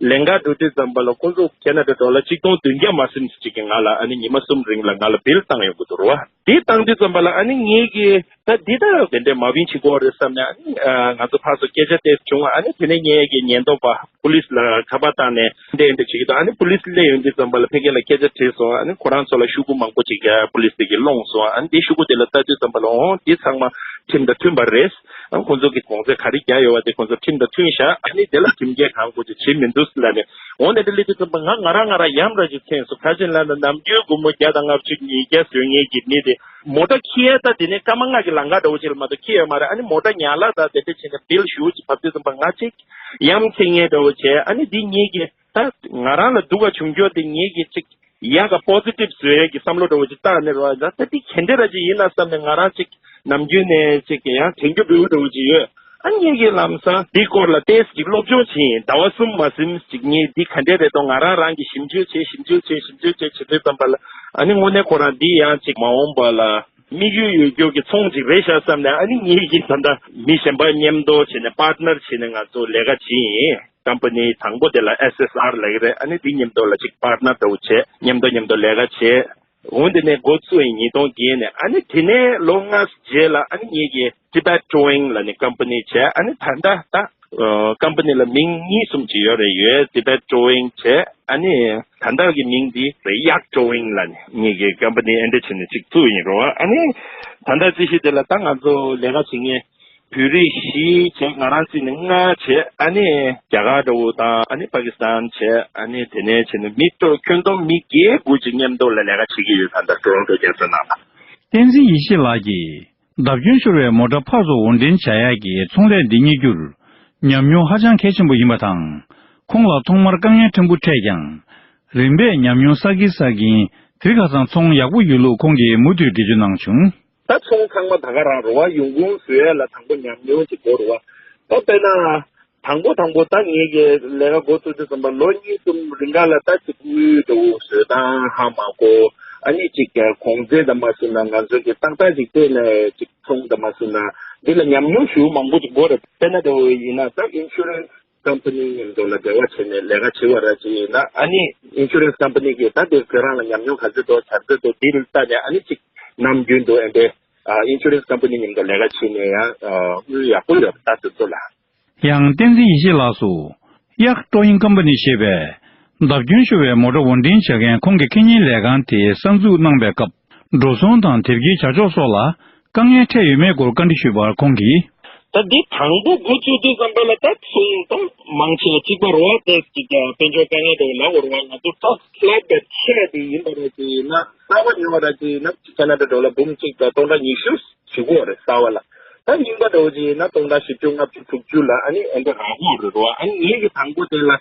ལེན་ག་འགྲོ་དུས་ཙམ་པ་ལ་ཁོ་ཚོ་ཁེ་ན་ཌ་ཌོ་ལར་ཆིག་སྟོང་བདུན་བརྒྱ་མ་ཟིན་ཅིག་གིས་ང་ལ་ཨ་ནི་ཉི་མ་གསུམ་རིང་ལ་ང་ལ་བིལ་བཏང་ཡོང་གི་འདུག་རོ། དེ་བཏང་དུས་ཙམ་པ་ལ་ཨ་ནི་ངེད་ཀྱིས་ད་འདི་ད་དེ་འདྲའི་མ་བིན་བྱེད་དགོས་རེད་བསམ་ནས། ཨ་ནི་ཨ་ང་ཚོ་ཕར་ཚུར་སྐད་ཆ་དེ་བྱུང་བ། ཨ་ནི་དེ་ནས་ངེད་ཀྱི་ཉེན་རྟོག་པ་པུ་ལིས་ལ་ཁ་པར་བཏང་ནས་འདི་འདྲ་བྱེད་ཀྱི་འདུག་ཨ་ནི་པུ་ལིས་སླེབས་ཡོང་དུས་ཙམ་པ་ལ་ཕ་གི་ལ་སྐད་ཆ་དྲིས་སོང་། ཨ་ནི་ཁོ་རང་ཚོ་ལ་ཤོག་གུ་མང་པོ་ཅིག་ཡ་པུ་ལིས་དེ་གིས་སློང་སོང་། ཨ་ནི་དེ་ཤོག་གུ་དེ་ལ་ལྟ་དུས་ཙམ་པ་ལ་འོང་དེ་ཚང་མ་ཁྲིམས་དང་མཐུན་པ་རེད། ཨ་ཁོ་ཚོ་གི་གོང་ཚད་ག་རེ་རྒྱག་ཡོད་པ་དེ་ཁོ་ཚོ་ཁྲིམས་དང་མཐུན་ཤག་ཨ་ནི་དེ་ལ་ཁྲིམས་འགལ་གང་དགོས་ཀྱི་བྱེད་མི་འདུག་ལབ་ནས། འོ་ནས་དེ་ལས་དུས་ཙམ་པ་ང་ང་རང་ང་རང་ཡམ་ར་ཅིག་ཐོན་སོང་། ག་ཅི་ལབ་ན་ནམ་རྒྱུན་སྒོར་མོ་བརྒྱ་དང་ལྔ་བཅུ་ཉིས་བརྒྱ་བཟོ་མཁན་གྱི་མི་དེ་མོ་ཊ་འཁྱེར་ཡ་ད་དེ་ནས་སྐར་མ་ལྔ་གི་ལམ་ཁ་འདྲ་བོ་ཅིག་ལ་མ་གཏོགས་འཁྱེར་ཡོད་མ་རེད། ཨ་ནི་མོ་ཊ་ཉར་ལ་ད་དེ་འདྲ་བྱས་ནས་བིལ་ཞུ་ཅིག་བབས་དུས་ཙམ་པ་ང་ཅིག་ཡམ་ཆེ་ངེས་འདྲ་བོ་བྱས། ཨ་ནི་འདི་ངེད་ཀྱི་ད་ང་རང་ལ་སྡུག་ག་བྱུང་རྒྱུ་དེ་ངེད་ཀྱི་ཅིག་ཡག་ག་པོ་སི་ཊིབ་བཟོ་ཡས་ཀྱི་བསམ་བློ་འདྲ་བོ་ཅིག་བཏང་ནས་རོ། ད་ད་འདི་ག་འདྲ་ར་ཅིག་ཡིན་ན་བསམ་ནས་ང་རང་ཅིག་ནམ་རྒྱུན་ནས་ཅིག་ཡང་དྲན་རྒྱུ་འབུལ་འདྲ་བོ་ཅིག་ཡོད། ཨ་ངེད་ཀྱིས་ལམ་སང་འདི་སྐོར་ལ་ཏོག་ཙམ་ཅིག་སློབ་སྦྱོང་བྱས་ཡིན། ཟླ་བ་གསུམ་མ་ཟིན་ཅིག་ངས་འདི་ག་འདྲས་རེད་དོ། ང་རང་རང་གིས་ཞིབ་འཇུག་བྱས་ཞིབ་འཇུག་བྱས་ཞིབ་འཇུག་བྱས་བྱེད་དུས་ཙམ་པ་ལ་ཨ་ནི་དངོས་གནས་ཁོ་རང་འདི་ཡང་ཅིག་མ་འོངས་པ་ལ་དམིགས་ཡུལ་ཡོད་རྒྱུ་གི་ཚོང་ཅིག་རེད་ཤག་བསམ་ནས། ཨ་ནི་ངེད་ཀྱིས་ད་ལྟ་མི་གཞན་པ་མཉམ་དུ་བྱས་ནས་པཱར་ཊི་ནར་བྱས་ནས་ང་ཚོ་ལས་ཀ་བྱས་ཡིན། ཀམ་པ་ནི་དང་པོ་དེ་ལ་ཨེས་ཨེས་ཨར་ལབ་ཀྱི་རེད། ཨ་ནི་འདི་མཉམ་དུ་ལ་ཅིག་པཱར་ཊི་ནར་འདྲ་བོ་བྱས་མཉམ་དུ་མཉམ་དུ་ལས་ཀ་བྱས། འོ་འདི་ནས་འགོ་བཙུགས་ཡིན་ཉིས་སྟོང་བརྒྱད་ནས། ཨ་ནི་དེ་ནས་ལོ་ལྔ་རྗེས་ལ་ཨ་ནི་ངེད་ཀྱིས་Tibet Towing་ལབ་ནས་ཀམ་པ་ནི་བྱས། ཨ་ནི་ད་ལྟ་ད་ཀམ་པ་ནི་ལ་མིང་གཉིས་གསུམ་ཅིག་ཡོད་རེད། ཡོད་Tibet Towing་བྱས། ཨ་ནི་ད་ལྟ་གི་མིང་འདི་Yak Towing་ལབ་ནས་ངེད་ཀྱི་ཀམ་པ་ནི་ཨེ་འདྲ་བྱས་ནས་ཅིག་བཙུགས་ཡིན་རོ། ཨ་ནི་ད་ལྟ་རྩིས་གཞི་དེ་ལ་ད་ང་ཚོ་ལས་ཀ་བྱེད་མཁན་བོད་རིགས་བཞི་བྱས། ང་རང་བརྩིས་ནས་ལྔ་བྱས། ཨ་ནི་རྒྱ་གར་འདྲ་བོ་དང་ཨ་ནི་པ་ཀི་སི་ཐན་བྱས། ཨ་ནི་དེ་ནས་བྱས་ནས་མི་ཏོ་ཁྱོན་བསྡོམས་མི་བརྒྱད་དགུ་ཅིག་མཉམ་དུ་ལ་ལས་ཀ་བྱེད་ཀྱི་ཡོད། ད་ལྟ་ཊོ་རོན་ཊོ་རྒྱ་མཚོའི་ནང་ལ། བསྟན་འཛིན་ཡེ་ཤེས་ལགས་ཀྱིས་བརྡབ་སྐྱོན་ཤོར་བའི་མོ་ཊ་ཕར་ཚུར་དབོར་འདྲེན་བྱ་ཡག་གི་ཚོང་ལས་འདི་གཉེར་རྒྱུར་ཉམས་མྱོང་ཧ་ཅང་གལ་ཆེན་པོ་ཡིན་པ་དང་། ཁོང་ལ་ཐོག་མར་དཀའ་ངལ་ཕྲན་བུ་འཕྲད་ཀྱང་། རིམ་པས་ཉམས་མྱོང་བསགས་ཀྱིན་བསགས་ཀྱིན་དེ་རིང་ཁ་སང་ཚོང་ཡག་པོ་ཡོད་ལུགས་ཁོང་གིས་མུ་མཐུད་འགྲེལ་བརྗོད་གནང་བྱུང་། ད་ཚོང་ཚང་མ་ད་ག་རང་རེད་བ། ཡོང་ཁུངས་བཟོ་ཡ་ལ་དང་པོ་ཉམས་མྱོང་ཅིག་དགོས་རེད་བ། ད་དཔེར་ན་དང་པོ་དང་པོ་ད་ངེད་ཀྱི་ལས་ཀ་འགོ་བཙུགས་དུས་ཙམ་པ་ལོ་གཉིས་གསུམ་རིང་ག་ལ་ད་ཅིག་དངུལ་འདྲ་བོ་བཟོ་སྟངས་ཧ་མ་གོ། ཨ་ནི་ཅིག་གོང་ཚད་འདྲ་མ་སོང་ན་ང་ཚོ་གི་ཏག་ཏག་ཅིག་བལྟས་ནས་ཅིག་ཚོང་འདྲ་མ་སོང་ན་འདི་ལ་ཉམས་མྱོང་ཞེ་པོ་མང་པོ་ཅིག་དགོས་རེད། དཔེར་ན་འདྲ་བོ་ཡིན་ན་ད་ཨིན་ཤུ་རན་སི་ཀམ་པ་ནི་མཉམ་དུ་ལ་འབྲེལ་བ་བྱས་ནས་ལས་ཀ་བྱེད་པ་ར་ཅིག་ཡིན་ན། ཨ་ནི་ཨིན་ཤུ་རན་སི་ཀམ་པ་ནི་གིས་ད་དེ་ཁྱོད་རང་ལ་ཉམས་མྱོང་ག་ཚོད་འདུག་ག་ཚོད་འདུག་འདི་ལ་ལྟ་ནས། ཨ་ནི་ཅིག་ནམ་རྒྱུན་དུ་ཨེ་འདྲས་ཨ་ཨིན་ཤུ་རན་སི་ཀམ་པ་ནི་མཉམ་དུ་ལས་ཀ་བྱས་ནས་ཡང་ཨ་དངུལ་ཡག་པོ་ཡོད་པ་ད་དེ་ཚོ་ལ། ཡང་བསྟན་འཛིན་ཡེ་ཤེས་ལགས་སུ། གཡག་ཊོ་ཡིང་ཀམ་པ་ནི་ཞེས་པས་བརྡབ་སྐྱོན་ཤོར་བའི་མོ་ཊ་དབོར་འདྲེན་བྱ་མཁན་ཁོང་གི་ཁེ་ཉེན་ལས་ཁང་དེ་གསར་འཛུགས་གནང་པའི་སྐབས། འགྲོ་སོང་དང་དེབ་སྐྱེལ་བྱ་ཕྱོགས་སོགས་ལ་དཀའ་ངལ་འཕྲད་ཡོད་མེད་སྐོར་བཀའ་འདྲི་ཞུས་པར་ཁོང་གིས། ད་འདི་དང་པོ་འགོ་བཙུགས་དུས་ཙམ་པ་ལ་ད་ཚོང་ད་མང་ཆེ་བ་གཅིག་པ་རེད་བ། ད་ཅིག་དཔལ་འབྱོར་དཀའ་ངལ་འདྲ་བོ་ལབ་དགོས་རེད་བ། ང་ཚོ་ད་ལྷག་པའི་ཆེ་བ་དེ་ཡིན་པ་རེད། ཅིག་ཡིན་ན་གསར་པ་ཉོ་བ་ར་ཅིག་ཡིན་ན་ཁེ་ན་ཌ་ཌོ་ལར་འབུམ་གཅིག་དང་སྟོང་ཕྲག་ཉི་ཤུ་ཞུ་གི་ཡོད་རེད། གསར་པ་ལ། ད་རྙིང་པ་འདྲ་བོ་ཅིག་ཡིན་ན་སྟོང་ཕྲག་བཞི་བཅུ་ལྔ་བཅུ་དྲུག་ཅུ་ལ་ཨ་ནི་ཨེ་འདྲ་རག་གི་ཡོད་རེད་བ། ཨ་ནི་ངེད་ཀྱི་དང་པོ་དེ་ལ་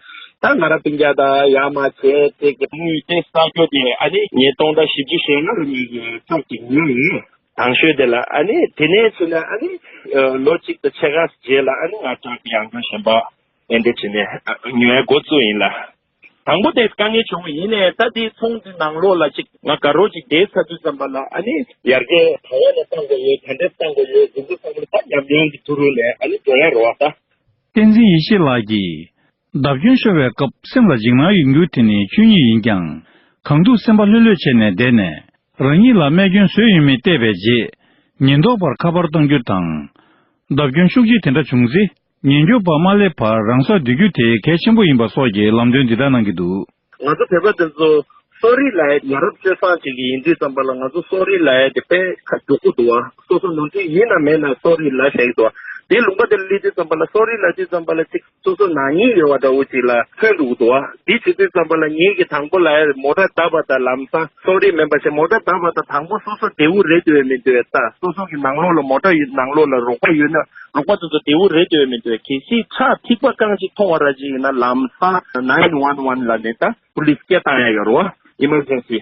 ད་ང་རང་སྤུན་ཀྱག་དང་ཡར་མར་བྱས་དེ་གི་དངུལ་དེ་བསགས་རྒྱུ་དེ་ཨ་ནི་ངས་སྟོང་ཕྲག་བཞི་བཅུ་ཞེ་ལྔ་རུ་ངེད་ཀྱི་ཊྲག་ཅིག་ཉོས་ཡིན། དང་ཤོས་དེ་ལ་ཨ་ནི་དེ་ནས་བྱས་ནས་ཨ་ནི་ལོ་གཅིག་དང་ཕྱེད་ཀ་རྗེས་ལ་ཨ་ནི་ང་ཊྲག་ཡང་སྒོ་གཞན་པ་ཨེ་འདྲ་བྱས་ནས་ཉོ་ཡ་འགོ་བཙུགས་ཡིན་ལ། དང་པོ་དེ་དཀའ་ངལ་བྱུང་བ་ཡིན་ནའི་ད་དེ་ཚོང་དེ་ནང་ལོགས་ལ་ཅིག་ང་དགའ་རོགས་ཅིག་བསྡད་ཚར་དུས་ཙམ་པ་ལ་ཨ་ནི་ཡར་རྒྱས་ག་བ་ནས་བཏང་དགོས་ཡོད། ག་འདྲས་བཏང་དགོས་ཡོད། འཛིན་གྲྭ་བཏང་དགོས་ད་ཉམས་མྱོང་གི་ཐུགས་རུ་ལས་ཨ་ནི་འགྲོ་ཡ་རེད་བ་ད། བསྟན་འཛིན་ཡེ་ཤེས་ལགས་ཀྱིས། བརྡབ་སྐྱོན་ཤོར་བའི་སྐབས་སེམས་ལ་འཇིགས་སྣང་ཡོང་རྒྱུ་དེ་ནི་ཆོས་ཉིད་ཡིན་ཀྱང་། གང་ཐུབ་སེམས་པ་ལྷོད་ལྷོད་བྱས་ནས་བསྡད་ནས། རང་ཉིད་ལ་རྨས་སྐྱོན་བཟོས་ཡོད་མེད་བལྟས་པའི་རྗེས། ཉེན་རྟོག་པར་ཁ་པར་གཏོང་རྒྱུ་དང་། བརྡབ་སྐྱོན་ཤུགས་ཆེ་དེ་འདྲ་བྱུང་ཚེ། ཉེན་སྐྱོབ་པ་མ་སླེབས་བར་རང་སར་སྡོད་རྒྱུ་དེ་གལ་ཆེན་པོ་ཡིན་པ་སོགས་ཀྱི་ལམ་སྟོན་འདི་ལྟར་གནང་གི་འདུག་ང་ཚོ་བོད་པ་དེ་ཚོ་གསོ་རིག་ལབ་ཡ་ཡ་རབས་སྤྱོད་བཟང་ཅིག་ཡིན་དུས་ཙམ་པ་ལ་ང་ཚོ་གསོ་རིག་ལབ་ཡ་དེ་དཔེ་ཁ་མགྱོགས་པོ་འདུག་བ། སོ་སོ་ནོར་འཁྲུལ་ཡིན་ན་མེད་ན་གསོ་རིག་ལབ་བཤད་ཀྱི་འདུག་བ། དེ་ལུང་པ་དེར་སླེབས་དུས་ཙམ་པ་ལ་སོ་རི་ལབ་དུས་ཙམ་པ་ལ་ཅིག་སོ་སོ་ནག་ཉེས་ཡོད་པ་འདྲ་བོ་ཅིག་ལ་མཚོན་འདུག་འདུག་བ། དེ་བྱེད་དུས་ཙམ་པ་ལ་ངེད་ཀྱིས་དང་པོ་ལ་མོ་ཊ་བརྡབས་པ་དང་ལམ་སང་སོ་རི་མིན་པ་བྱས་མོ་ཊ་བརྡབས་པ་དང་དང་པོ་སོ་སོ་བདེ་པོ་རེད་འདུག་མི་འདུག་ད་སོ་སོ་གི་ནང་ལོགས་ལ་མོ་ཊ་ཡོད་ནང་ལོགས་ལ་རོགས་པ་ཡོད་ན་རོགས་པ་ཚོ་ཚོ་བདེ་པོ་རེད་འདུག་མི་འདུག་གལ་སྲིད་ཁྲག་ཐིགས་པ་རྐང་གཅིག་མཐོང་བ་ར་ཅིག་ཡིན་ན་ལམ་སང་nine one one ལ་ནས་ད་པུ་ལིས་སྐད་བཏང་ཡ་ཡོད་རེད་བ། ཨི་མར་ཇེན་སི།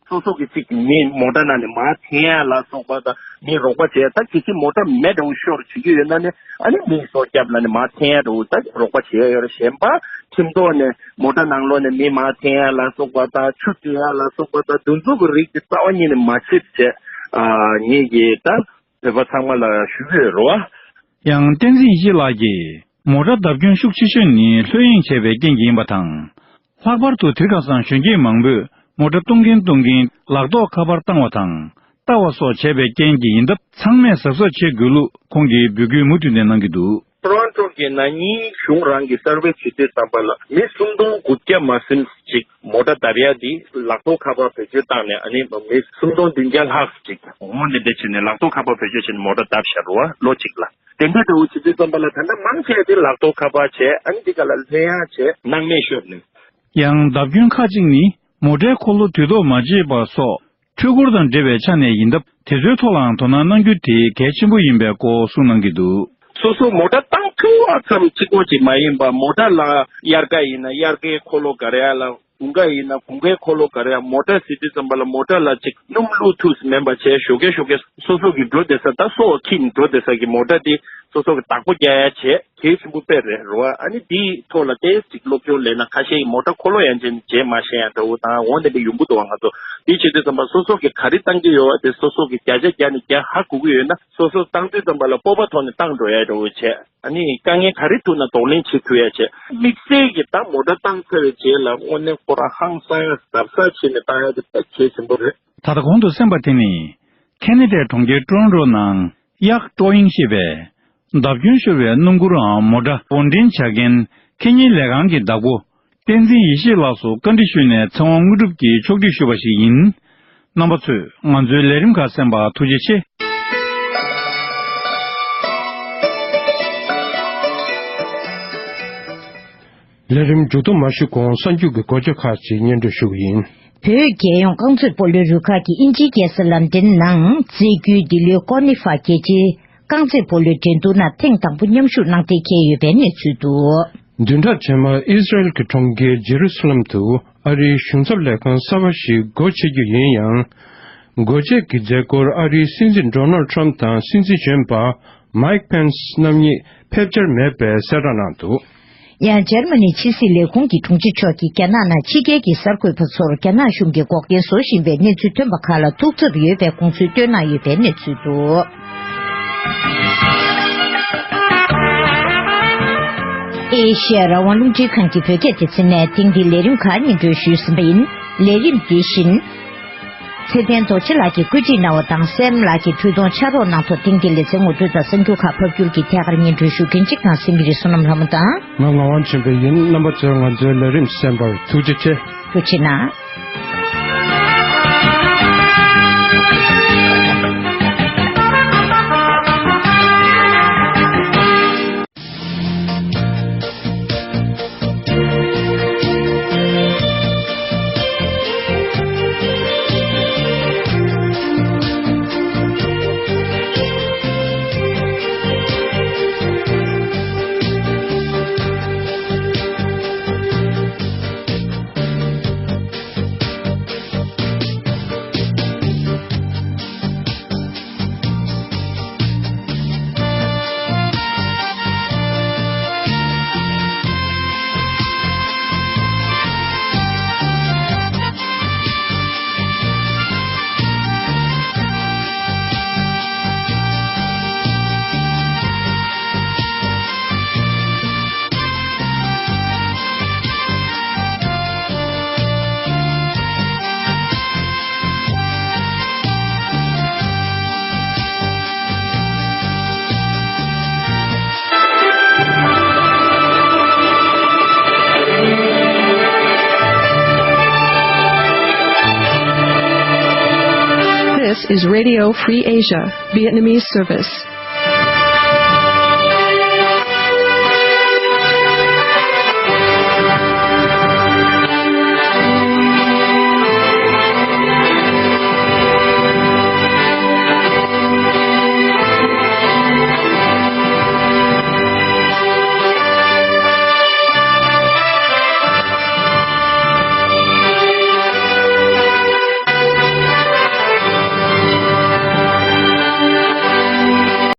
སོ་སོ་གི་ཅིག་མི་མོ་ཊ་ནང་ནས་མར་འཐེན་ཡ་ལ་སོགས་པ་དང་མི་རོགས་པ་བྱས་ད་གལ་སྲིད་མོ་ཊ་མེད་འདྲ་བོ་ཤོར་བྱེད་ཀྱི་ཡོད་ན་ནི་ཨ་ནི་མི་སོ་སྐྱབས་ལ་ནི་མར་འཐེན་ཡ་འདྲ་བོ་ད་རོགས་པ་བྱེད་ཡ་ཡོད་རེད། གཞན་པ་ཁྲིམས་ཐོག་ནས་མོ་ཊ་ནང་ལོགས་ནས་མི་མར་འཐེན་ཡ་ལ་སོགས་པ་དང་ཆུ་སྤྲད་ཡ་ལ་སོགས་པ་དང་དུས་ཚོད་ཀྱི་རིགས་དེ་རྩ་བ་ཉིད་ནས་མ་བྱེད་བྱས་ངེད་ཀྱིས་ད་བོད་པ་ཚང་མ་ལ་ཞུ་གི་ཡོད་རེད་བ། ཡང་བསྟན་འཛིན་ཡེ་ཤེས་ལགས་ཀྱིས་མོ་ཊ་བརྡབ་སྐྱོན་ཤུགས་ཆེ་ཤོས་ནི་ལྷོད་གཡེང་བྱས་པའི་རྐྱེན་གྱིས་ཡིན་པ་དང་། ལྷག་པར་དུ་དེ་ག་སང་གཞོན་སྐྱེས་མང་པོས་མོ་ཊ་གཏོང་གིན་གཏོང་གིན་ལག་ཐོག་ཁ་པར་བཏང་བ་དང་ལྟ་བ་སོགས་བྱས་པའི་རྐྱེན་གྱིས་ཡིན་སྟབས་ཚང་མས་གཟབ་གཟབ་བྱེད་དགོས་ལུགས་ཁོང་གིས་འབོད་སྐུལ་མུ་མཐུད་ནས་གནང་གི་འདུག། ཊོ་རོན་ཊོ་གི་ན་ནིང་གཞུང་རང་གི་སར་ཝེ་བྱེད་དུས་ཙམ་པ་ལ་མི་སུམ་སྟོང་དགུ་བརྒྱ་མ་ཟིན་ཅིག་མོ་ཊ་བརྡབས་ཡ་འདི་ལག་ཐོག་ཁ་པར་བེད་སྤྱོད་བཏང་ནས་ཨ་ནི་མི་སུམ་སྟོང་བདུན་བརྒྱ་ལྷག་ཅིག་འོང་འདི་འདྲ་བྱས་ནས་ལག་ཐོག་ཁ་པར་བེད་སྤྱོད་བྱས་ནས་མོ་ཊ་བརྡབས་བཞག་རེད་བ་ལོ་གཅིག་ལ། དེ་འདྲ་འདྲ་བོ་བྱེད་དུས་ཙམ་པ་ལ་ད་ལྟ་མང་ཆེ་དེ་ལག་ཐོག་ཁ་པར་བྱས་ཨ་ནི་འདི་ག་ལ་ལྷོད་ཡངས་བྱས་སྣང་མེད་ཤོར་ནས། ཡང་བརྡབ་སྐྱོན་ཁག་ཅིག་ནི་མོ་ཊའི་འཁོར་ལོ་དུས་ཐོག་མ་བརྗེས་པ་སོགས་འཕྲུལ་འཁོར་དང་འབྲེལ་བའི་ཆ་ནས་ཡིན་སྟབས་དེ་ཚོའི་ཐོག་ལའང་དོ་སྣང་གནང་རྒྱུ་དེ་གལ་ཆེན་པོ་ཡིན་པའི་སྐོར་གསུངས་གནང་གི་འདུག། སོ་སོ་མོ་ཊ་བཏང་ཐུབ་པ་ཙམ་གཅིག་པོ་ཅིག་མ་ཡིན་པར་མོ་ཊ་ལ་དབྱར་ཁ་ཡིན་ན་དབྱར་ཁའི་འཁོར་ལོ་སྒར་ཡ་ལ། དགུན་ཁ་ཡིན་ན་དགུན་ཁའི་འཁོར་ལོ་སྒར་ཡ། མོ་ཊ་ཟེར་དུས་ཙམ་པ་ལ་མོ་ཊ་ལ་ཅིག་སྣུམ་བླུགས་ཐུབ་མེད་པ་བྱས་ཞོགས་ཀས་ཞོགས་ཀས་སོ་སོ་གི་འགྲོ་བསྡད་ས་ད་སོ་ཁྱིམ་འགྲོ་བསྡད་ས་གི་མོ་ཊ་དེ་སོ་སོ་གི་བདག་པོ་རྒྱག་ཡ་བྱས་གལ་ཆེན་པོ་དཔེ་རེད་རོ། ཨ་ནི་དེའི་ཐོག་ལ་ཏོག་ཙམ་ཅིག་སློབ་སྦྱོང་ལེན་ན་ཁ་ཤས་ཀྱི་མོ་ཊ་འཁོར་ལོ་ཡན་ཆད་བརྗེ་མ་ཤེས་ཡ་འདྲ་བོ་དང་འོ་འདི་འདྲ་ཡོང་གི་འདུག་བ། ང་ཚོ་དེ་བྱེད་དུས་ཙམ་པ་སོ་སོ་གི་ག་རེ་བཏང་གི་ཡོད་བ་དེ་སོ་སོ་གི་བརྒྱ་ཆ་བརྒྱ་ནས་བརྒྱ་ཧ་གོ་གི་ཡོད་ན་སོ་སོ་བཏང་དུས་ཙམ་པ་ལ་སྤོབས་པ་ཐོག་ནས་བཏང་འགྲོ་ཡ་འདྲ་བོ་བྱས། ཨ་ནི་དཀའ་ངལ་ག་རེ་ཐུག་ན་གདོང་ལེན་བྱེད་ཐུབ་ཡ་བྱས། དམིགས་བསལ་གྱི་ད་མོ་ཊ་བཏང་ཚར་བའི་རྗེས་ལ་དངོས་གནས་ཁོ་རང་ཧང་སང་ཡ་གཟབ་གཟབ་བྱས་ནས་བཏང་ཡ་དེ་ད་གལ་ཆེན་པོ་རེད། ད་ལྟ་གོང་དུ་གསན་པ་དེ་ནི་ཁེ་ན་ཌའི་གྲོང་ཁྱེར་ཀྲོན་རོ་ནང་གཡག་ཀྲོ་ཡིང་ཞེས་པའི་བརྡབ་སྐྱོན་ཤོར་བའི་སྣུམ་འཁོར་འམ་མོ་ཊ་བང་འགྲན་བྱ་མཁན་ཁེ་ཉིན་ལས་ཁང་གི་བདག་པོ་བསྟན་འཛིན་ཡེ་ཤེས་ལགས་སུ་བཀའ་འདྲི་ཞུས་ནས་ཚེ་དབང་དངོས་གྲུབ་ཀྱིས་ཕྱོགས་སྒྲིག་ཞུས་པ་ཞིག་ཡིན། རྣམ་པ་ཚོས་ང་ཚོའི་ལས་རིམ་ཁག་གསན་པར་ཐུགས་རྗེ་ཆེ། ལས་རིམ་མཇུག་བསྡོམས་མ་ཞུས་གོང་གསར་འགྱུར་གྱི་མགོ་བརྗོད་ཁག་ཅིག་སྙན་སྒྲོན་ཞུ་གི་ཡིན། བོད་རྒྱལ་ཡོངས་རྐང་རྩེད་སྤོ་ལོའི་རུ་ཁག་གིས་དབྱིན་ཇིའི་རྒྱལ་ས་ལན་ཌན་ནང་རྩེད་རྒྱུགས་འདི་ལོའི་ཀོར་ནི་ཧྥ་རྒྱལ་སྤྱིའི་རྐང་རྩེད་སྤོ་ལོའི་འགྲན་བསྡུར་ནང་ཐེངས་དང་པོ་མཉམ་ཞུགས་གནང་གཏན་འཁེལ་ཡོད་པའི་གནས་ཚུལ་འདུག། བདུན་ཕྲག་རྗེས་མར་ཨི་སི་རེལ་གྱི་གྲོང་ཁྱེར་ཇེ་རུ་སི་ལམ་དུ་ཨ་རིའི་གཞུང་ཚབ་ལས་ཁང་གསར་པ་ཞིག་སྒོ་ཕྱེ་རྒྱུ་ཡིན་ཡང་། སྒོ་འབྱེད་ཀྱི་མཛད་སྒོར་ཨ་རིའི་སྲིད་འཛིན་ཌོ་ནལ་ཊམ་དང་སྲིད་འཛིན་གཞོན་པ་མའིག་ཕེན་སི་རྣམ་གཉིས་ཕེབས་འཆར་མེད་པའི་གསལ་བསྒྲགས་གནང་འདུག། ཡང་འཇར་མ་ནིའི་ཕྱི་སྲིད་ལས་ཁུངས་ཀྱི་དྲུང་ཆེ་མཆོག་གིས་རྒྱ་ནག་ནང་ཕྱི་རྒྱལ་གྱི་གསར་འགོད་པ་ཚོར་རྒྱ་ནག་གཞུང་གིས་འགོག་རྐྱེན་བཟོ་བཞིན་པའི་གནས་ཚུལ་ཐོན་པ་ཁག་ལ་ཐུགས་འཚབ་ཡོད་པའི་དགོངས་ཚུལ་བཏོན་གནང་ཡོད་པའི་གནས་ཚུལ་འདུག། ཨེ་ཤེ་ཡ་རང་དབང་རླུང་འཕྲིན་ཁང་གི་བོད་སྐད་སྡེ་ཚན་ནས་ཐེངས་འདིའི་ལས་རིམ་ཁག་སྙན་སྒྲོན་ཞུས་ཟིན་པ་ཡིན། ལས་རིམ་འདི་བཞིན། ཚེ་བརྟན་རྡོ་རྗེ་ལགས་ཀྱིས་བཀོད་སྒྲིག་གནང་བ་དང་སྲས་མོ་ལགས་ཀྱིས་འཕྲུལ་གཏོང་ཕྱག་རོགས་གནང་ཐོག་ཐེངས་འདིའི་ལེ་ཚན་ངོ་སྤྲོད་དང་གསར་འགྱུར་ཁག་ཕབ་སྒྱུར་གྱིས་ཐད་ཀར་སྙན་སྒྲོན་ཞུ་མཁན་གཅིག་དང་སེང་གེ་རི་བསོད་ནམས་ལྷ་མོ་དང་། ང་ངག་དབང་ཆོས་འཕེལ་ཡིན། རྣམ་པ་ཚོས་ང་ཚོའི་ལས་རིམ་གསན་པར་ཐུགས་རྗེ་ཆེ། ཐུགས་རྗེ་གནང་། This is Radio Free Asia, Vietnamese service.